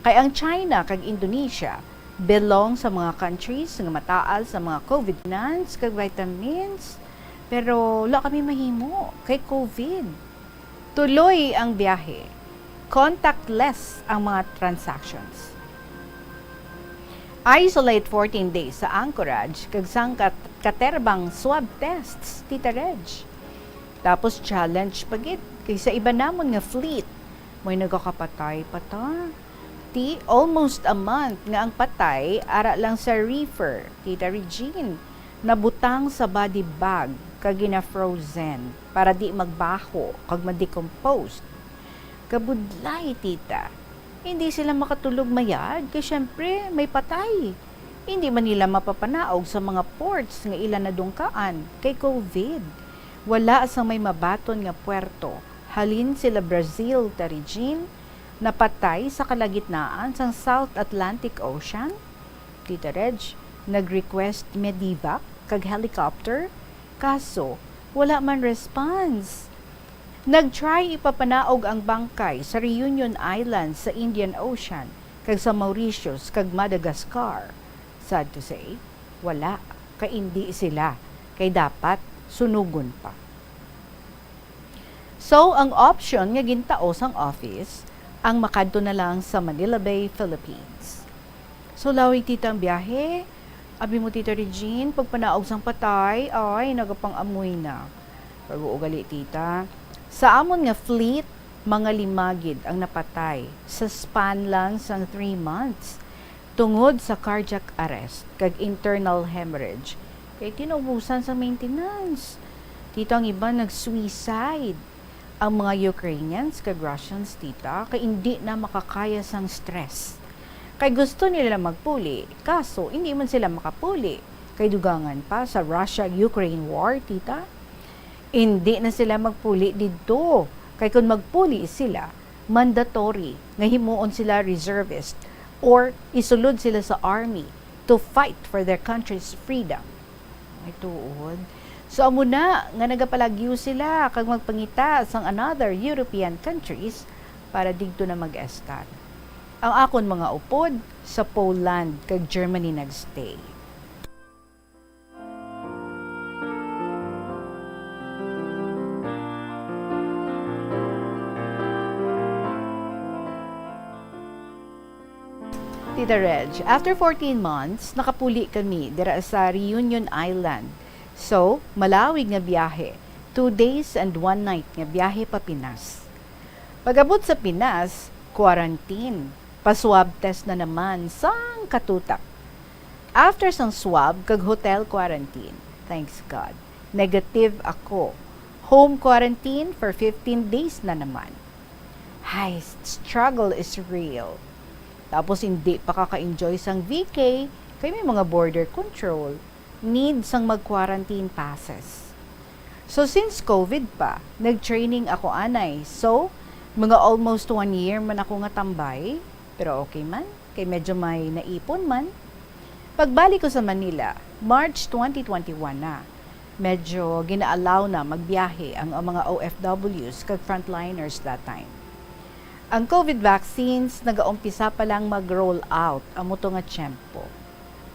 Kay ang China kag Indonesia belong sa mga countries nga mataas ang mga COVID nans kag vitamins, pero la kami mahimo kay COVID. Tuloy ang biyahe. Contactless ang mga transactions. Isolate fourteen days sa Anchorage kag sang kat-, katerbang swab tests, Tita Reg. Tapos challenge pa gid kay sa iba namon nga fleet, may nagakapatay pa ta. Ti, almost a month nga ang patay ara lang sa reefer, Tita Regine, nabutang sa body bag kag gina-frozen para di magbaho kag ma-decompose. Kabudlay, tita. Hindi sila makatulog mayad kay syempre may patay. Hindi man nila mapapanaog sa mga ports nga ila nadungkaan kay COVID. Wala sang may mabaton nga puerto. Halin sila Brazil, Tita Regine, napatay sa kalagitnaan sang South Atlantic Ocean. Tita Reg, nag-request medevac kag helicopter, kaso wala man response. Nag-try ipapanaog ang bangkay sa Reunion Islands sa Indian Ocean kag sa Mauritius kag Madagascar. Sad to say, wala, kay indi sila, kay dapat sunugon pa. So, ang option nga gintao sang office, ang makadto na lang sa Manila Bay, Philippines. So, lawig, tita, ang biyahe. Abi mo, Tita Regine, pagpanaog sang patay, ay, nagapang-amoy na. Pero ugali, tita. Sa amon nga fleet, mga lima gid ang napatay sa span lang sang three months tungod sa cardiac arrest kag internal hemorrhage. Kay ti naubusan sa maintenance. Tita, ang iban nag-suicide. Ang mga Ukrainians kag Russians, tita, kay indi na makakaya sang stress. Kay gusto nila magpuli, kaso indi man sila makapuli. Kay dugangan pa sa Russia-Ukraine war, tita. Indi na sila magpuli didto. Kay kon magpuli sila, mandatory nga himuon sila reservist or isulod sila sa army to fight for their country's freedom. Ay, tuod. So, amo na nga nagapalagyo sila kag magpangita sang another European countries para didto na mag-estar. Ang akon mga upod sa Poland kag Germany nagstay. Tita Reg, after fourteen months, nakapuli kami dira sa Reunion Island. So, malawig nga biyahe. Two days and one night nga biyahe pa Pinas. Pag-abot sa Pinas, quarantine. Pa-swab test na naman sang katutak. After sang swab kag hotel quarantine, thanks God, negative ako. Home quarantine for fifteen days na naman. Hay, struggle is real. Tapos hindi pa ka ka-enjoy sang V K, kay may mga border control, need sang mag-quarantine passes. So, since COVID pa, nag-training ako anay. So, mga almost one year man ako nga tambay, pero okay man, kay medyo may naipon man. Pagbalik ko sa Manila, March twenty twenty-one na. Medyo gina-allow na magbiyahe ang, ang mga O F Ws kag frontliners that time. Ang COVID vaccines nagaumpisa pa lang mag-roll out, amo to nga tiyempo.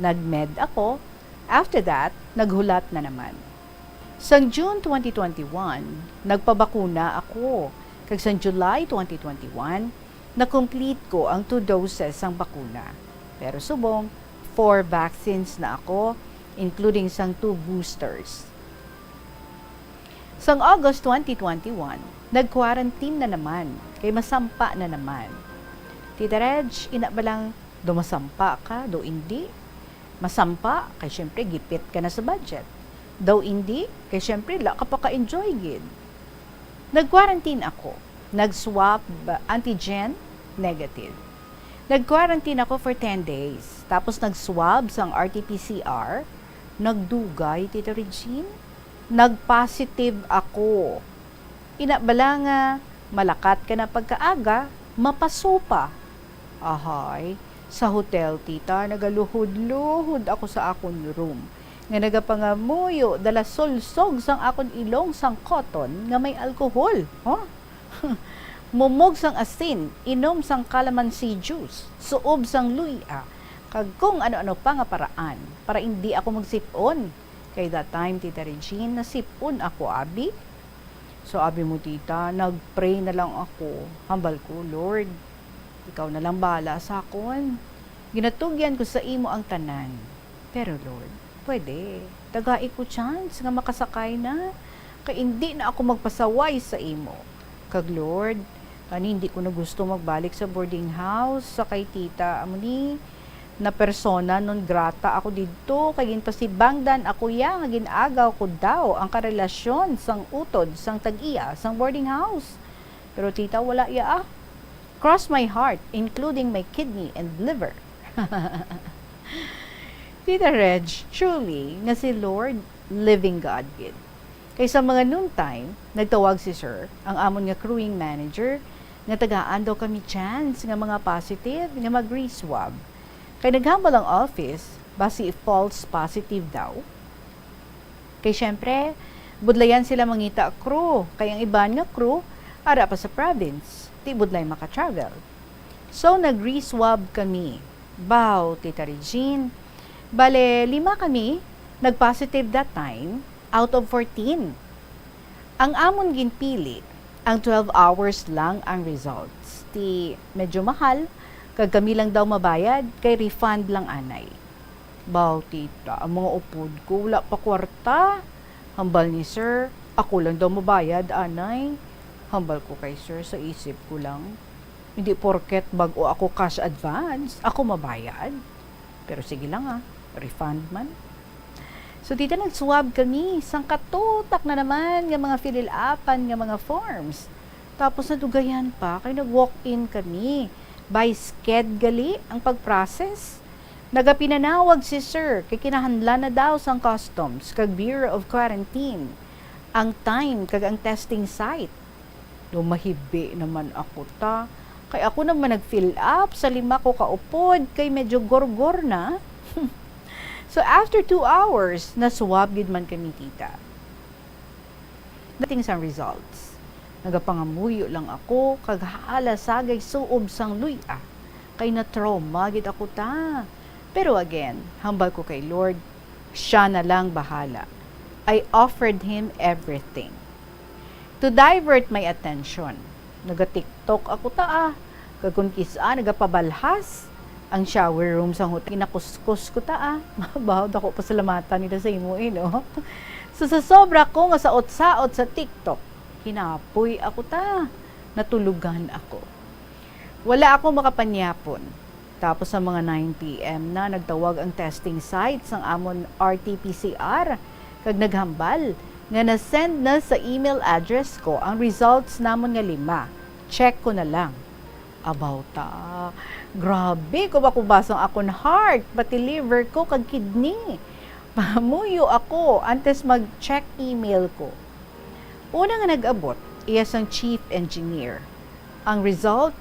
Nag-med ako, after that, naghulat na naman. Sang June twenty twenty-one, nagpabakuna ako, kag sang July twenty twenty-one, na-complete ko ang two doses sang bakuna. Pero subong, four vaccines na ako, including sang two boosters. Sang August twenty twenty-one, nag-quarantine na naman, kay masampa na naman. Tita Reg, ina ba lang, daw masampa ka, daw indi? Masampa, kay syempre, gipit ka na sa budget. Daw indi, kay syempre, la ka pa ka-enjoy gid. Nag-quarantine ako. Nag-swab antigen, negative. Nag-quarantine ako for ten days. Tapos nag-swab sang R T P C R, nagdugay, Tita Regine. Nag-positive ako. Ina bala nga malakat ka na pagkaaga, mapaso pa. Ahay, sa hotel, tita, nagaluhod-luhod ako sa akon room, nga nagapangamuyo dala sulsog sang akon ilong sang cotton nga may alcohol. Huh? Mumog sang asin, inom sang calamansi juice, suob sang luy-a, kag kung ano-ano pa nga paraan para indi ako magsip-on. Kay that time, Tita Regine, nasip-on ako, abi. So, abi mo, tita, nag-pray na lang ako. Hambal ko, "Lord, ikaw na lang bahala sa akon. Ginatugyan ko sa imo ang tanan. Pero, Lord, pwede, tagai ko chance nga makasakay na. Kay indi na ako magpasaway sa imo. Kag, Lord, kani hindi ko na gusto magbalik sa boarding house, sa kay tita, amo ni, na persona non grata ako didto, kay ginpasibangdan ako iya nga gin-agaw ko daw ang karelasyon sang utod sang tag-iya sang boarding house. Pero tita, wala iya, ah. Cross my heart, including my kidney and liver." Tita Reg, truly, nga si Lord, living God gid. Kay sa mga noontime, nagtawag si Sir, ang amon nga crewing manager, nga tagaan daw kami chance nga mga positive nga mag-re-swab. Kay naghambal ang office, basi false positive daw. Kay syempre, budlayan sila mangita crew, kay ang iban nga crew, ara pa sa province, di budlay maka-travel. So, nag-re-swab kami. Baw, Tita Regine. Bale, lima kami nag-positive that time out of fourteen. Ang amon ginpili, ang twelve hours lang ang results. Ti medyo mahal, kag kami lang daw mabayad, kay refund lang anay. Baw, tita, ang mga upod ko wala pa kwarta. Hambal ni sir, ako lang daw mabayad anay. Hambal ko kay sir, sa isip ko lang, hindi porket bag-o ako cash advance, ako mabayad. Pero sige lang, ah, refund man. So, tita, nag-swab kami sang katutak na naman nga mga fililapan nga mga forms. Tapos nadugayan pa, kay nag-walk-in kami. By sched gali ang pag-process. Nagapinanawag si Sir kay kinahanglan na daw sang Customs kag Bureau of Quarantine ang time kag ang testing site. Daw mahibi naman ako ta, kay ako naman nag-fill up sa lima ko ka upod kay medyo gorgor na. So after two hours, na-swab gid man kami, tita. Dating sang results, nagapangamuyo lang ako kag hala sagay suob sang luy-a, kay na-trauma gid ako ta. Pero again, hambal ko kay Lord, siya na lang bahala. I offered him everything. To divert my attention, naga-TikTok ako ta, ah. Kag kon kis-a nagapabalhas ang shower room sa hotel, ginakuskus ko ta, ah. Mabaw, dako pasalamatan nila sa imo, eh, no? So, sa sobra ko nga saot-saot sa TikTok, kinapoy ako ta. Natulugan ako. Wala ako makapanyapon. Tapos sa mga nine P M na, nagtawag ang testing site sang amon R T P C R kag naghambal nga na-send na sa email address ko ang results namon nga lima. Check ko na lang. Abaw ta. Grabe, kubakubas ang akon heart, pati liver ko kag kidney. Pamuyo ako antes mag-check email ko. Una nga nag-abot, iya sang chief engineer. Ang result,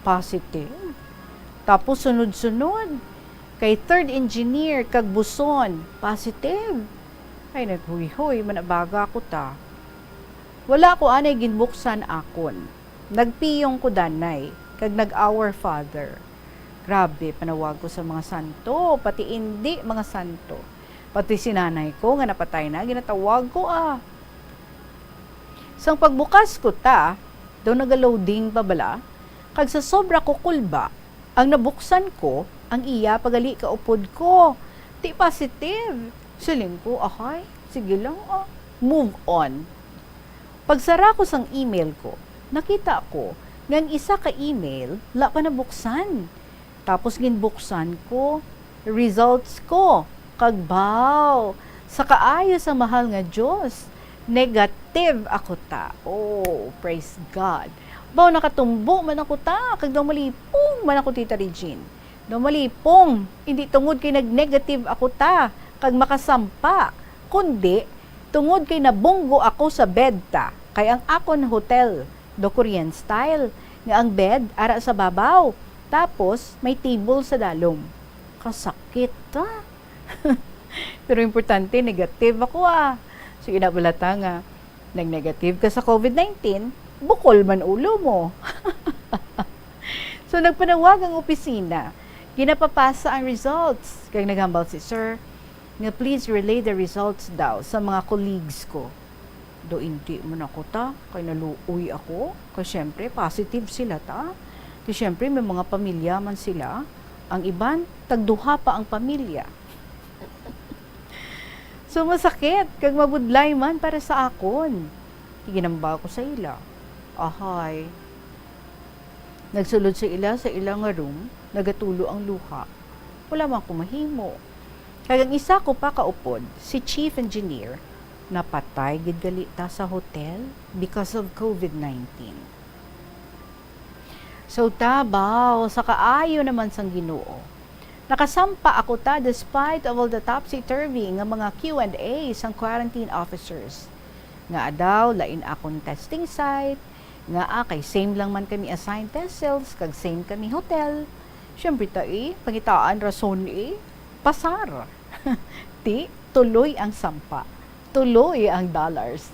positive. Tapos sunod-sunod, kay third engineer kag buson, positive. Ay, naghuyhoy man na baga ako ta. Wala ko anay ginbuksan akon. Nagpiyong ko danay, kag nag-Our Father. Grabe, panawag ko sa mga santo, pati indi mga santo. Pati si nanay ko nga napatay na, ginatawag ko, ah. Sang pagbukas ko ta, daw naga-loading pa bala, kag sa sobra ko kulba, ang nabuksan ko, ang iya pa gali ka upod ko. Ti positive. Siling ko, "Ahay, sige lang, ah. Move on." Pagsara ko sang email ko, nakita ko nga ang isa ka email la pa nabuksan. Tapos ginbuksan ko, results ko, kag baw, sa kaayo sa mahal nga Dios, negative ako ta. Oh, praise God. Baw, nakatumbo man ako ta, kag daw malipong man ako, Tita Regine. Daw malipong, indi tungod kay nag-negative ako ta, kag makasampa, kundi tungod kay nabunggo ako sa bed ta, kay ang akon hotel, daw Korean style, nga ang bed ara sa babaw, tapos may table sa dalom. Kasakit, ah. Pero importante, negative ako, ah. So, ina bala ta nga, nag-negative ka sa COVID nineteen, bukol man ulo mo. So, nagpanawag ang opisina. Ginapapasa ang results. Kag naghambal si Sir nga please relay the results daw sa mga colleagues ko. Do, indi man ako ta, kay naluoy ako. Kay siyempre, positive sila ta. Kay siyempre, may mga pamilya man sila. Ang iban, tagduha pa ang pamilya. So, masakit, kag mabudlay man para sa akon. Ginambal ko sa ila. Ahay. Nagsulod sa ila, sa ila nga room, nagatulo ang luha. Wala man ko mahimo. Kag ang isa ko pa kaupod, si Chief Engineer, napatay gid gali ta sa hotel because of COVID nineteen. So, tabaw, sa kaayo naman sang Ginoo, nakasampa ako ta despite of all the topsy-turvy nga mga Q and A sang quarantine officers. Nga adaw, lain akon testing site, nga, ah, kay same lang man kami assigned vessels, kag same kami hotel. Siyempre ta, eh, pangitaan rason, eh, pasar. Ti, tuloy ang sampa. Tuloy ang dollars.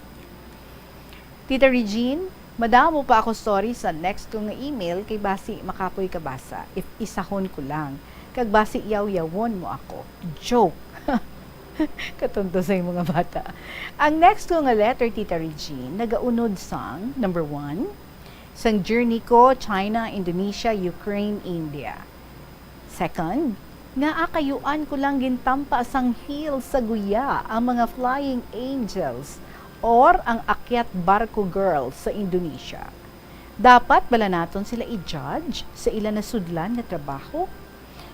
Tita Regine, madamo pa ako story sa next ko nga email kay basi makapoy ka basa if isahon ko lang. Kag basi yaw-yawon mo ako. Joke! Katonto sa mga bata. Ang next ko nga letter, Tita Regine, nagaunod sang, number one, sang journey ko, China, Indonesia, Ukraine, India. Second, ngaa kayuan ko lang gintampa sang hill sa guya ang mga flying angels or ang akyat barko girls sa Indonesia. Dapat bala naton sila i-judge sa ila nasudlan nga trabaho?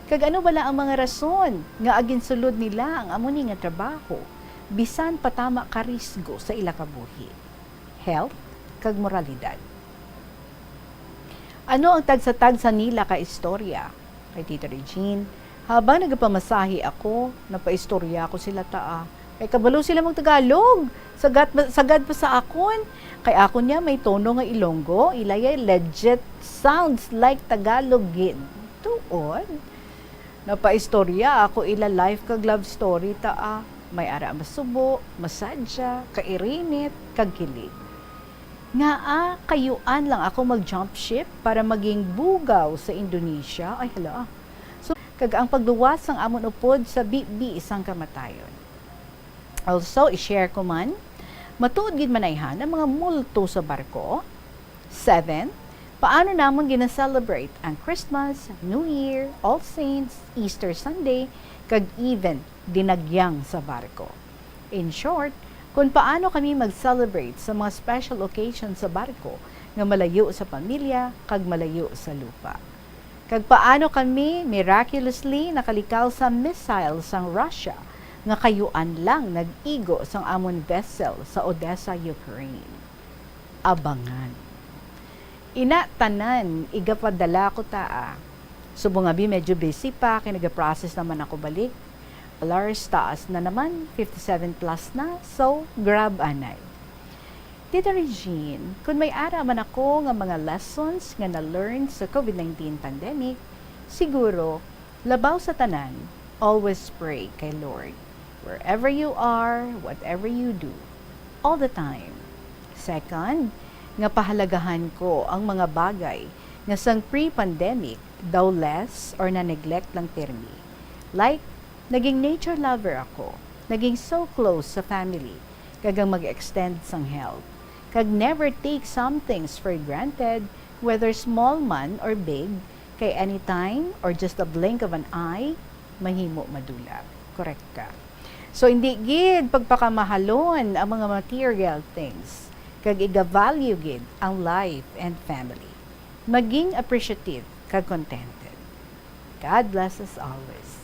Kag ano bala ang mga rason nga aginsulod nila ang amo ni nga trabaho, bisan pa tama ka risgo sa ila kabuhi, health, kag moralidad? Ano ang tagsa-tagsa nila ka istorya? Kay Tita Regine, Habang nagapamasahe ako, napaistorya ko sila taa. Kay kabalo sila mag-Tagalog. Sagad, sagad pa sa akon. Kay akon niya may tono nga Ilonggo, ilaya legit sounds like Tagalog gid. Tuod. Napaistorya ako ila life kag love story taa. May ara masubo, masadya, kairinit, kag kilig. Ngaa kayuan lang ako mag-jump ship para maging bugaw sa Indonesia? Ay, hala. So, kag ang pagluwas sang amon upod sa bibi sang kamatayon. Also, i-share ko man, matuod gid manayhan ang mga multo sa barko. Seven, paano namon gina-celebrate ang Christmas, New Year, All Saints, Easter Sunday, kag even dinagyang sa barko? In short, kung paano kami mag-celebrate sa mga special occasion sa barko nga malayo sa pamilya kag malayo sa lupa. Kag paano kami miraculously nakalikaw sa missile sang Russia nga kayuan lang nag-igo sang amon vessel sa Odessa, Ukraine. Abangan. Ina tanan igapadala ko taa. Subong abi medyo busy pa kay nagaprocess naman ako balik. Alars, taas na naman, fifty-seven plus na, so grab anay. Tita Regine, kung may ara man ako nga mga lessons nga na-learn sa COVID nineteen pandemic, siguro, labaw sa tanan, always pray kay Lord. Wherever you are, whatever you do, all the time. Second, nga pahalagahan ko ang mga bagay nga sang pre-pandemic daw less or na-neglect lang pirmi. Like, naging nature lover ako, naging so close sa family, kag ang mag-extend sang help. Kag never take some things for granted, whether small man or big, kay anytime or just a blink of an eye, mahimo madula. Correct ka. So, hindi gid pagpakamahalon ang mga material things, kag iga-value gid ang life and family. Maging appreciative kag contented. God bless us always.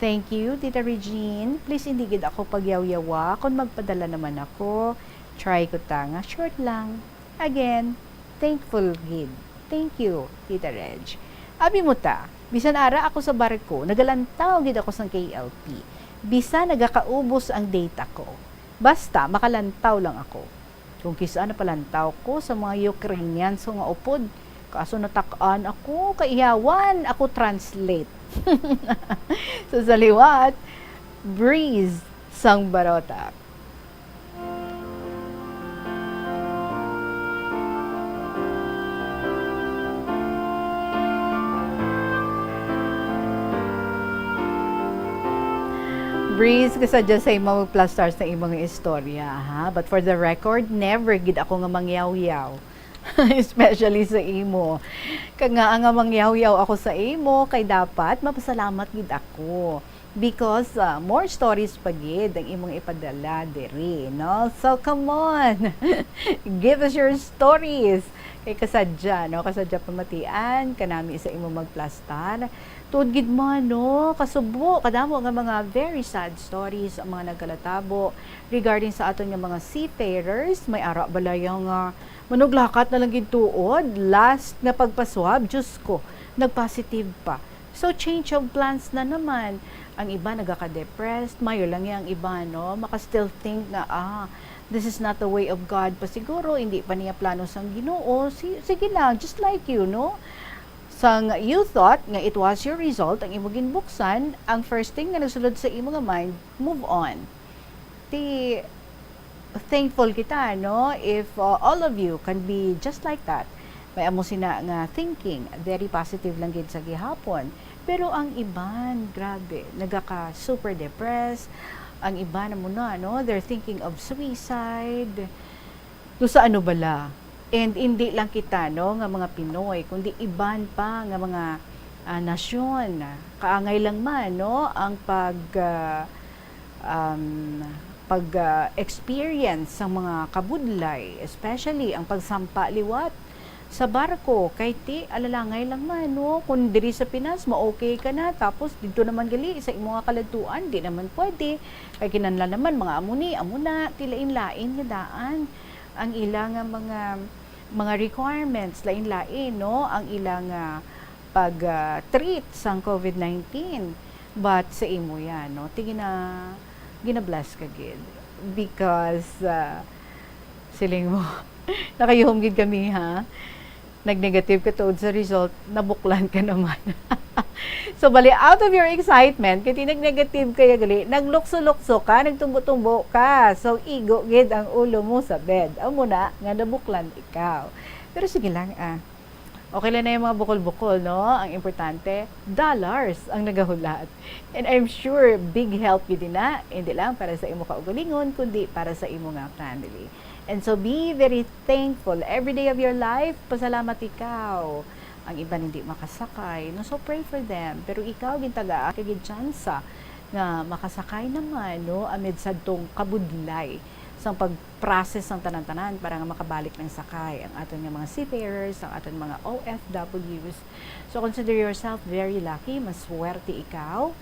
Thank you, Tita Regine. Please, hindi gid ako pagyawyawa kon magpadala naman ako. Try ko ta nga short lang. Again, thankful gid. Thank you, Tita Reg. Abi mo ta, bisan ara ako sa barko, nagalantaw gid ako sang K L P. Bisan nagakaubos ang data ko. Basta, makalantaw lang ako. Kung kis-a napalantaw ko sa mga Ukrainians ko nga upod, kaso natak-an ako, kaiyawan ako translate. So, sa liwat, Breeze sang Barotac. Breeze, kasadya sa imo magplastar sa imong istorya, ha? But for the record, never gid ako nga mangyawyaw. Especially sa imo. Kag nga nga mangyawyaw ako sa imo, kay dapat mapasalamat gid ako. Because, ah, more stories pa gid ang imong ipadala diri, no? So, come on! Give us your stories! Kay kasadya, no? Kasadya pamatian kanami sa imong magplastar. Tuod gid man, no? Kasubo, kadamo nga mga very sad stories ang mga nagkalatabo regarding sa aton nga mga seafarers. May ara bala yang, ah, manuglakat na lang gid tuod. Last nga pagpaswab, Diyos ko, nag-positive pa. So, change of plans na naman. Ang iba nagaka-depressed, mayo lang ang iba, no? Maka-still think nga, ah, this is not the way of God pa siguro, hindi pa niya plano sang Ginoo. Si-, sige lang, just like you, no? Sang you thought nga it was your result ang imo ginbuksan, ang first thing nga nagsulod sa imo nga mind, move on. Ti, thankful kita, no? If, uh, all of you can be just like that. May amo sina nga thinking, very positive lang gid sa gihapon. Pero ang iban, grabe, nagaka-super depressed. Ang iban amo na, no? They're thinking of suicide. No, sa ano bala? And hindi lang kita, no, nga mga Pinoy, kundi iban pa nga mga, ah, nasyon. Kaangay lang man, no, ang pag, ah, um, pag, ah, experience sa mga kabudlay, especially ang pagsampa liwat sa barko. Kay ti, alalangay lang man, no, kung diri sa Pinas, ma-okay ka na, tapos dito naman gali sa imo nga kaladtuan, di naman pwede. Kay kinahanglan naman, mga amo ni, amo na, ti lain-lain nga daan ang ila nga mga, mga requirements, lain-lain, no, ang ila nga pag, ah, treat sang COVID nineteen. But sa imo yan, no? Ti gina-, gina-bless ka gid. Because, ah, siling mo, nakayuhom gid kami, ha? Nag-negative ka tuod sa result, nabuklan ka naman. So, bali, out of your excitement, kay ti nag-negative kaya gali, naglukso-lukso ka, nagtumbo-tumbo ka. So, igo gid ang ulo mo sa bed. Amo na nga nabuklan ikaw. Pero sige lang, ah. Okay lang na yung mga bukol-bukol, no? Ang importante, dollars ang nagahulat. And I'm sure, big help gid na, hindi lang para sa imo kaugalingon, kundi para sa imo nga family. And so, be very thankful every day of your life. Pasalamat ikaw. Ang iban hindi makasakay, no? So, pray for them. Pero ikaw, gintagaan ka gid tsansa nga makasakay naman, no? Amid sadtong kabudlay sang pag-process sang tanan-tanan para nga makabalik ng sakay ang aton nga mga seafarers, ang aton mga O F Ws. So, consider yourself very lucky, maswerte ikaw.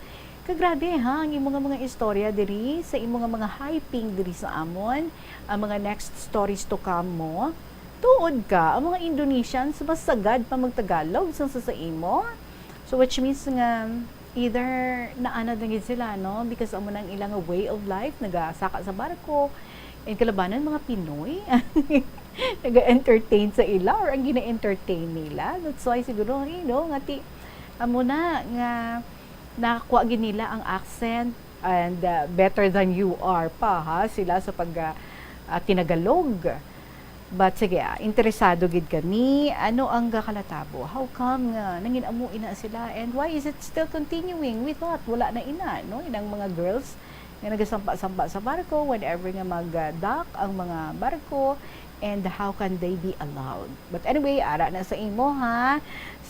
Kag grabe, ha, ang imo nga mga istorya diri sa imo nga mga high ping diri sa amon, ang mga next stories to come mo. Tuod ka, ang mga Indonesians mas sagad pa magtagalog sang sa, sa imo. So, which means nga either naanad lang gid sila, no? Because amo nang ilang way of life, nagasaka sa barko, and kalabanan mga Pinoy. Naga-entertain sa ila or ang gina-entertain nila. That's why siguro, you know, nga ti, amo na nga nakuha gid nila ang accent and, uh, better than you are pa, ha, sila sa pag, uh, uh, tinagalog. But sige, ah, interesado gid kami, ano ang gakalatabo? How come nga nangin-amo ina sila? And why is it still continuing? We thought wala na ina, no? Inang mga girls nga nagasampa-sampa sa barko, whenever nga mag-dock ang mga barko, and how can they be allowed? But anyway, ara na sa imo, ha?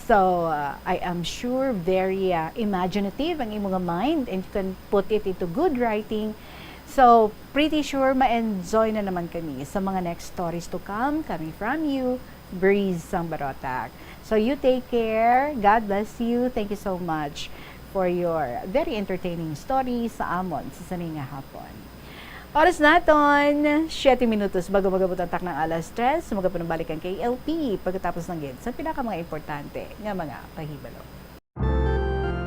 So, uh, I am sure very, uh, imaginative ang imo nga mind and you can put it into good writing. So, pretty sure ma-enjoy na naman kami sa mga next stories to come coming from you, Breeze Sambarotac. So, you take care. God bless you. Thank you so much for your very entertaining story sa amon sa sini nga hapon. Oras naton, siyete minutos bago mag-abot ang taknang alas tres. Magapanubalik ang K L P pagkatapos ng gid sa pinaka mga importante nga mga pahibalo.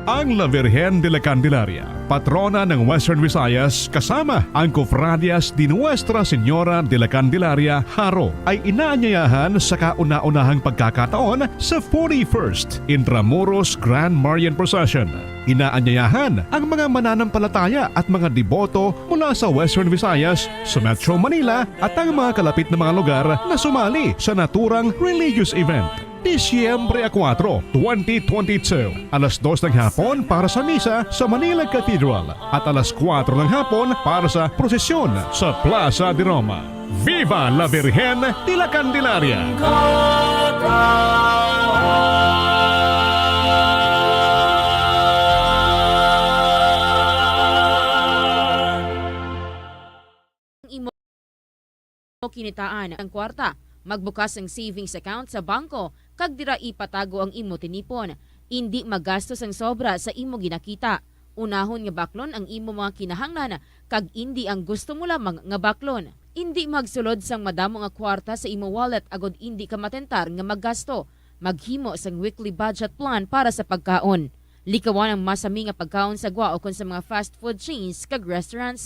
Ang La Virgen de la Candelaria, patrona ng Western Visayas, kasama ang Cofradias de Nuestra Señora de la Candelaria, Jaro, ay inaanyayahan sa kauna-unahang pagkakataon sa forty-first Intramuros Grand Marian Procession. Inaanyayahan ang mga mananampalataya at mga deboto mula sa Western Visayas, sa Metro Manila, at ang mga kalapit na mga lugar na sumali sa naturang religious event. Disyembre a kuwatro, twenty twenty-two, alas dos ng hapon para sa misa sa Manila Cathedral at alas kuwatro ng hapon para sa prosesyon sa Plaza de Roma. Viva la Virgen de la Candelaria! Ang imo kinitaan ang kwarta, magbukas ang savings account sa bangko, kag dira ipatago ang imo tinipon. Indi magastos ang sobra sa imo ginakita. Unahon nga baklon ang imo mga kinahanglan, kag indi ang gusto mo lamang nga baklon. Indi magsulod sang madamo nga kwarta sa imo wallet agod indi ka matentar nga maggasto. Maghimo sang weekly budget plan para sa pagkaon. Likawan ang masami nga pagkaon sa gwa ukon sa mga fast food chains kag restaurants.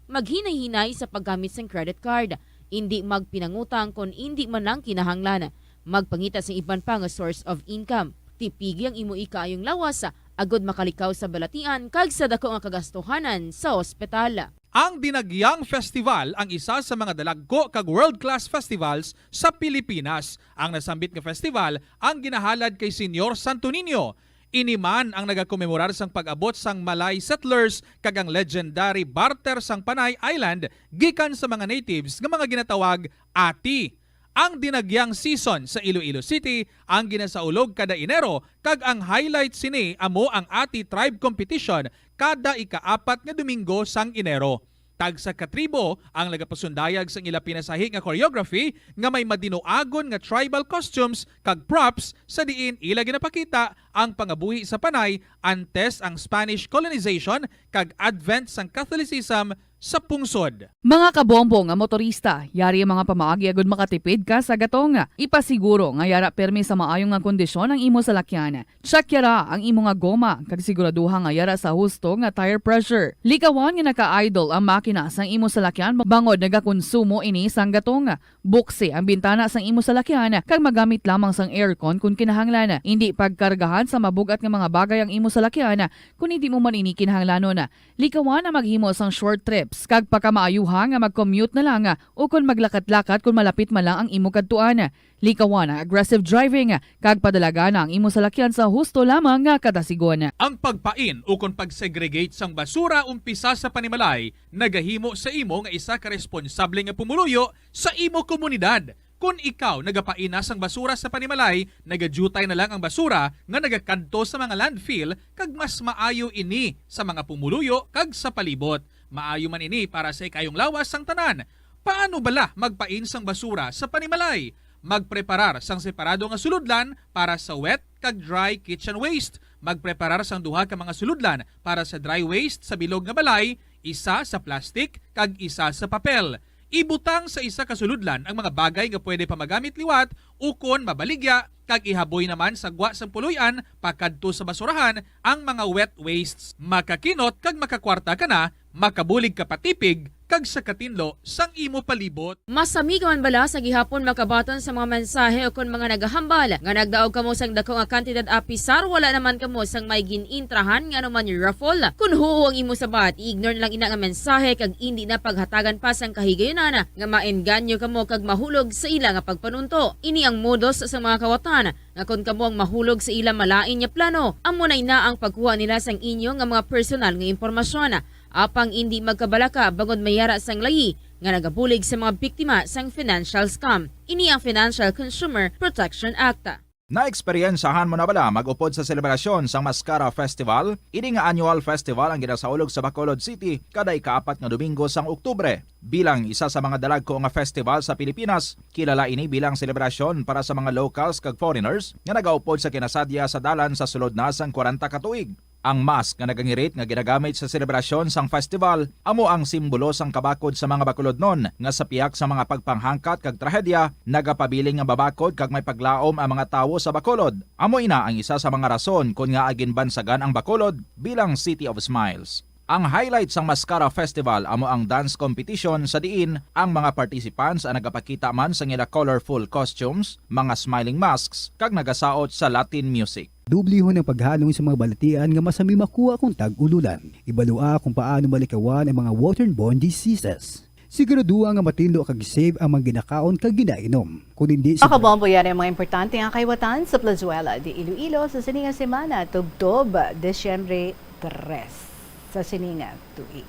Maghinay-hinay sa paggamit sang credit card. Indi magpinangutang kon indi man lang kinahanglan. Magpangita sang iban pa nga source of income. Tipigi ang imo ikaayong lawas, agod makalikaw sa balatian kag sa daku nga kagastuhanan sa ospital. Ang Dinagyang Festival ang isa sa mga dalagko kag world-class festivals sa Pilipinas. Ang nasambit nga festival ang ginahalad kay Señor Santo Niño. Ini man ang nagakomemorar sang pag-abot sang Malay settlers kag ang legendary barter sang Panay Island gikan sa mga natives nga mga ginatawag ati. Ang Dinagyang season sa Iloilo City ang ginasaulog kada Enero, kag ang highlight sini amo ang Ati Tribe Competition kada ikaapat nga Domingo sang Enero. Tagsa ka tribo ang nagapasundayag sang ila pinasahi nga choreography nga may madinuagon nga tribal costumes kag props, sa diin ila ginapakita ang pangabuhi sa Panay antes ang Spanish colonization kag advent sang Catholicism sa pungsod. Mga kabombo nga motorista, yari ang mga pamaagi agud makatipid ka sa gatong. Ipasiguro nga yara permi sa maayo nga kondisyon ang imo salakyan. Check yara ang imo nga goma, kag siguraduha nga yara sa husto nga tire pressure. Likawan nga naka-idle ang makina sang imo salakyan bangod nagakonsumo ini sang gatong. Buksi ang bintana sang imo salakyan kag magamit lamang sang aircon kon kinahanglan. Indi pagkargahan sa mabug-at nga mga bagay ang imo salakyan kon hindi mo man ini kinahanglanon. Likawan ang maghimo sang short trips kag pakamaayuha nga mag-commute na lang o kon maglakat-lakat kon malapit man lang ang imo kadtuan. Likawan ang aggressive driving kag padalagan ang imo salakyan sa husto lamang nga kadasigon. Ang pagpain ukon pag-segregate sang basura umpisa sa panimalay nagahimo sa imo nga isa ka responsable nga pumuluyo sa imo komunidad. Kon ikaw nagapaina sang basura sa panimalay, nagadyutay na lang ang basura nga nagakadto sa mga landfill, kag mas maayo ini sa mga pumuluyo kag sa palibot. Maayo man ini para sa ikayong lawas sang tanan. Paano bala magpain sang basura sa panimalay? Magpreparar sang separado nga sulodlan para sa wet kag dry kitchen waste. Magpreparar sang duha ka mga sulodlan para sa dry waste sa bilog nga balay, isa sa plastic kag isa sa papel. Ibutang sa isa ka sulodlan ang mga bagay nga pwede pa magamit liwat ukon mabaligya, kag ihaboy naman sa gwa sang puloy-an pakadto sa basurahan ang mga wet wastes. Makakinot kag makakwarta ka na, makabulig ka patipig, kag sa katinlo sang imo palibot. Masami ka man bala sa gihapon makabaton sa mga mensahe ukon mga nagahambal nga nagdaog kamo sang dako nga kantidad apisar wala naman kamo sang may gin-intrahan nga anuman raffle? Kon huo ang imo sabat, i-ignore na lang ina nga mensahe kag indi na paghatagan pa sang kahigayunan nga maengganyo kamo kag mahulog sa ila nga pagpanunto. Ini ang modus sa mga kawatan nga kon kamo ang mahulog sa ila malain nga plano, amo na ina ang pagkuha nila sang inyo nga mga personal nga impormasyon. Apang indi magkabalaka bangod may yara sang layi nga nagabulig sa mga biktima sang financial scam. Ini ang Financial Consumer Protection Act. Naeksperyensahan mo na bala mag-upod sa selebrasyon sang Mascara Festival? Ini nga annual festival ang ginasaulog sa Bacolod City kada ikaapat nga Domingo sang Oktubre. Bilang isa sa mga dalagko nga festival sa Pilipinas, kilala ini bilang selebrasyon para sa mga locals kag foreigners nga nagaupod sa kinasadya sa dalan sa sulod na sang kwarenta ka tuig. Ang mask nga nagangirit nga ginagamit sa selebrasyon sang festival amo ang simbolo sang kabakod sa mga Bacolodnon, nga sa pihak sa mga pagpanghangkat kag trahedya nagapabilin nga mabakod kag may paglaom ang mga tawo sa Bacolod. Amo ina ang isa sa mga rason kon ngaa ginbansagan ang Bacolod bilang City of Smiles. Ang highlight sang Mascara Festival amo ang dance competition, sa diin ang mga participants ang nagapakita man sang ila colorful costumes, mga smiling masks, kag nagasaot sa Latin music. Dublihon ang paghalong sa mga balatian nga masami makuha kon tag-ululan. Ibalua kung paano malikawan ang mga waterborne diseases. Siguraduha nga matindog kag safe ang mga ginakaon kag ginainom. Kon hindi, Mga kabombo, yari ang mga importante nga kaliwatan sa Plazuela de Iloilo sa sini nga semana, tubtob Disyembre tres sa sini nga tuig.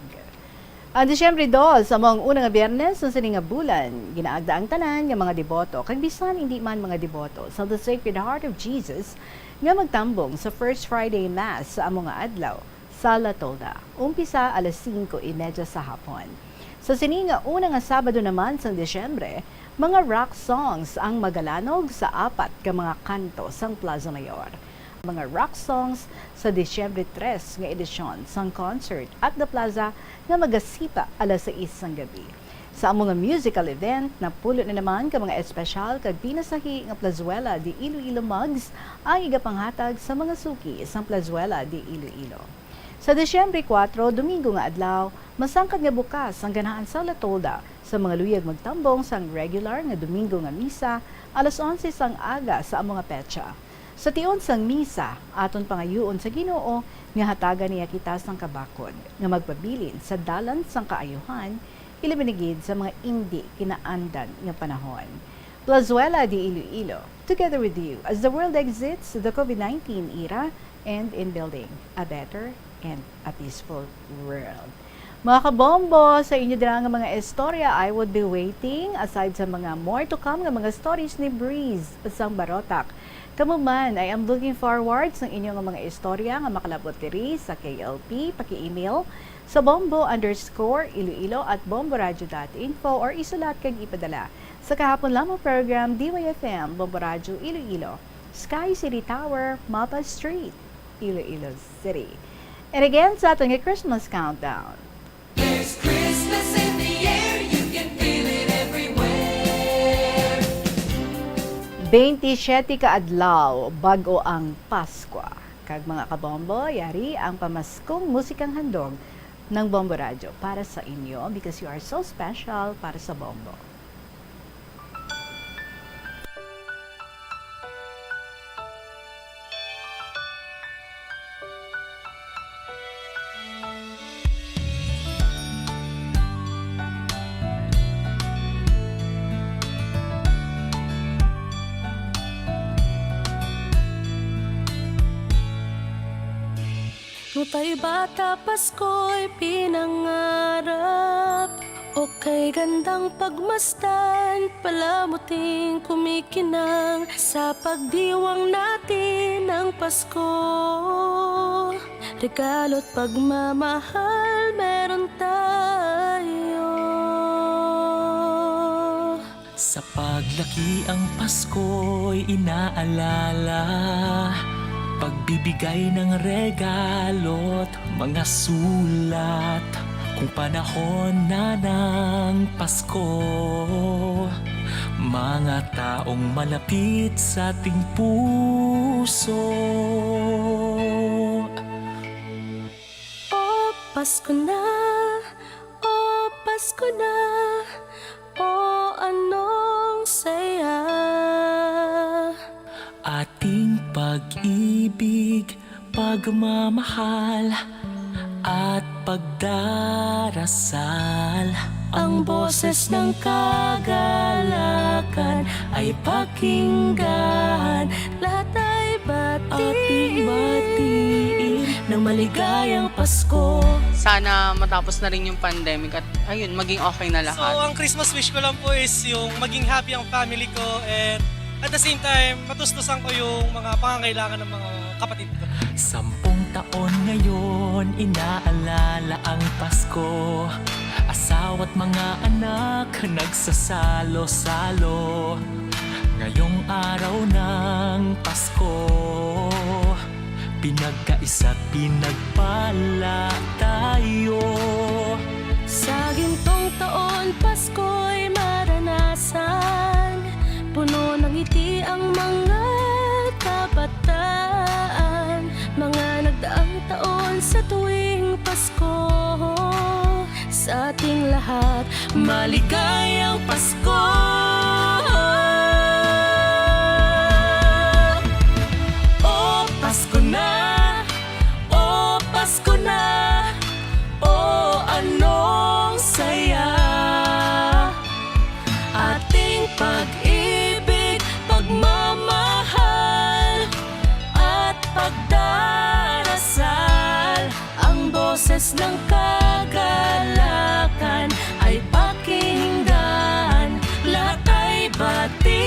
Ang Disyembre dos, amo ang una nga Biyernes sa sini nga bulan. Ginaagda ang tanan nga mga deboto, kag bisan indi man mga deboto, sa The Sacred Heart of Jesus nga magtambong sa First Friday Mass sa amo nga adlaw sa La Tolda. Umpisa alas singko y medya sa hapon. Sa sini nga una nga Sabado naman sang Disyembre, mga rock songs ang magalanog sa apat ka mga kanto sang Plaza Mayor. Mga rock songs sa Disyembre tres nga edisyon sang Concert at the Plaza nga magasipa alas sais sang gabi. Sa amo nga musical event, napulo na naman ka mga espesyal kag pinasahi nga Plazuela de Iloilo mugs ang igapanghatag sa mga suki sang Plazuela de Iloilo. Sa Disyembre kuwatro, Domingo nga adlaw, masangkad nga bukas ang ganahan sa La Tolda sa mga luyag magtambong sang regular nga Domingo nga misa alas onse sang aga sa amo nga petsa. Sa tion sang misa, aton pangayuon sa Ginoo nga hatagan niya kita sang kabakod nga magpabilin sa dalan sang kaayuhan, ilabi na gid sa mga indi kinaandan nga panahon. Plazuela de Iloilo, together with you as the world exits the COVID nineteen era and in building a better and a peaceful world. Mga kabombo, sa inyo dira nga mga istorya, I would be waiting, aside sa mga more to come nga mga stories ni Breeze sang Barotac. Kamo man, I am looking forward sa inyo nga mga istorya nga makalabot diri sa K L P, paki-email sa bombo underscore iloilo at bomboradio dot info or isulat kag ipadala sa kahapon lamang program, D Y F M, Bombo Radyo Iloilo, Sky City Tower, Mapa Street, Iloilo City. And again, sa aton nga Christmas countdown. This Christmas, Twenty-siyete ka adlaw, bag-o ang Paskwa. Kag, mga kabombo, yari ang pamaskong musikang handog ng Bombo Radyo para sa inyo, because you are so special para sa Bombo. Nung tayo bata, Pasko'y pinangarap. Okay, gandang pagmasdan, palamuting kumikinang sa pagdiwang natin ng Pasko. Regalo't pagmamahal meron tayo. Sa paglaki ang Pasko'y inaalala, pagbibigay ng regalo't mga sulat. Kung panahon na ng Pasko, mga taong malapit sa ating puso. O Pasko na, o Pasko na, o anong saya. Ating pag-ibig, pagmamahal, at pagdarasal. Ang boses ng kagalakan ay pakinggan. Lahat ay batiin. Ating batiin ng maligayang Pasko. Sana matapos na rin yung pandemic at, ayun, maging okay na lahat. So, ang Christmas wish ko lang po is yung maging happy ang family ko, and at the same time, matustusan ko yung mga pangangailangan ng mga kapatid ko. Sampung taon ngayon, inaalala ang Pasko. Asawa't mga anak, nagsasalo-salo. Ngayong araw ng Pasko, pinagkaisa't pinagpala tayo. Sa gintong taon, Pasko'y maranasan, puno ng ngiti ang mga kabataan. Mga nagdaang taon, sa tuwing Pasko, sa ating lahat, maligayang Pasko. O Pasko na, o Pasko na, o anong saya. Ating pag-ibig, pagmamahal, at pagdarasal. Ang boses ng kagalakan ay pakinggan, lahat ay batiin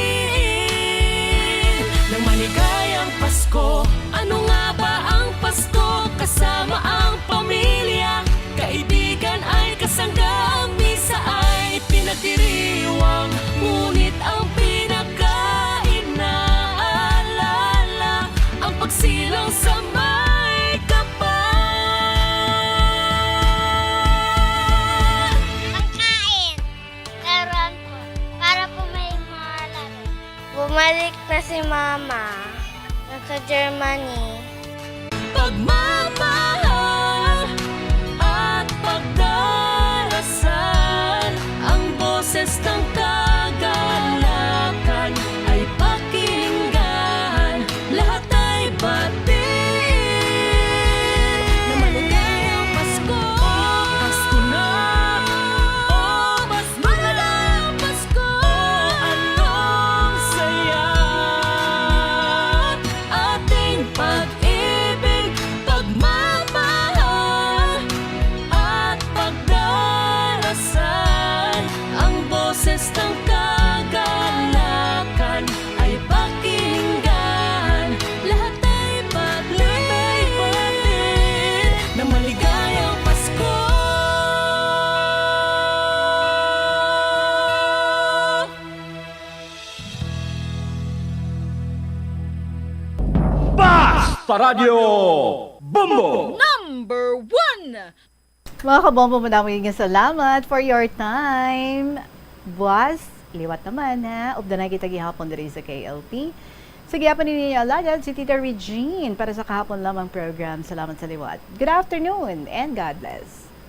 ng maligayang Pasko. Ano nga ba ang Pasko? Kasama ang pamilya, kaibigan ay kasangga, ang misa ay pinagdiriwang, ngunit ang pinakainaalala ang pagsilang sa may kapal. Pagkain. Laruan po. Para po may malaro. Bumalik na si Mama. Nasa Germany. Pagmamahal at pagdarasal, ang boses ng kagalakan ay pakinggan, lahat ay batiin. Na maligayang Pasko. O Pasko na, o Pasko na, maligayang Pasko. O anong saya. Ating pag-ibig, pagmamahal, at pagdarasal. Ang boses ng kagalakan ay pakinggan. Lahat ay batiin na maligayang Pasko. Basta Radyo Bombo! Number one! Mga kabombo, madamo nga salamat for your time. Buwas, Liwat naman, ha? Updanay kita gihapon diri sa K L P. Sa gihapon ninyo alagad, si Tita Regine para sa kahapon lamang program. Salamat sa liwat. Good afternoon and God bless.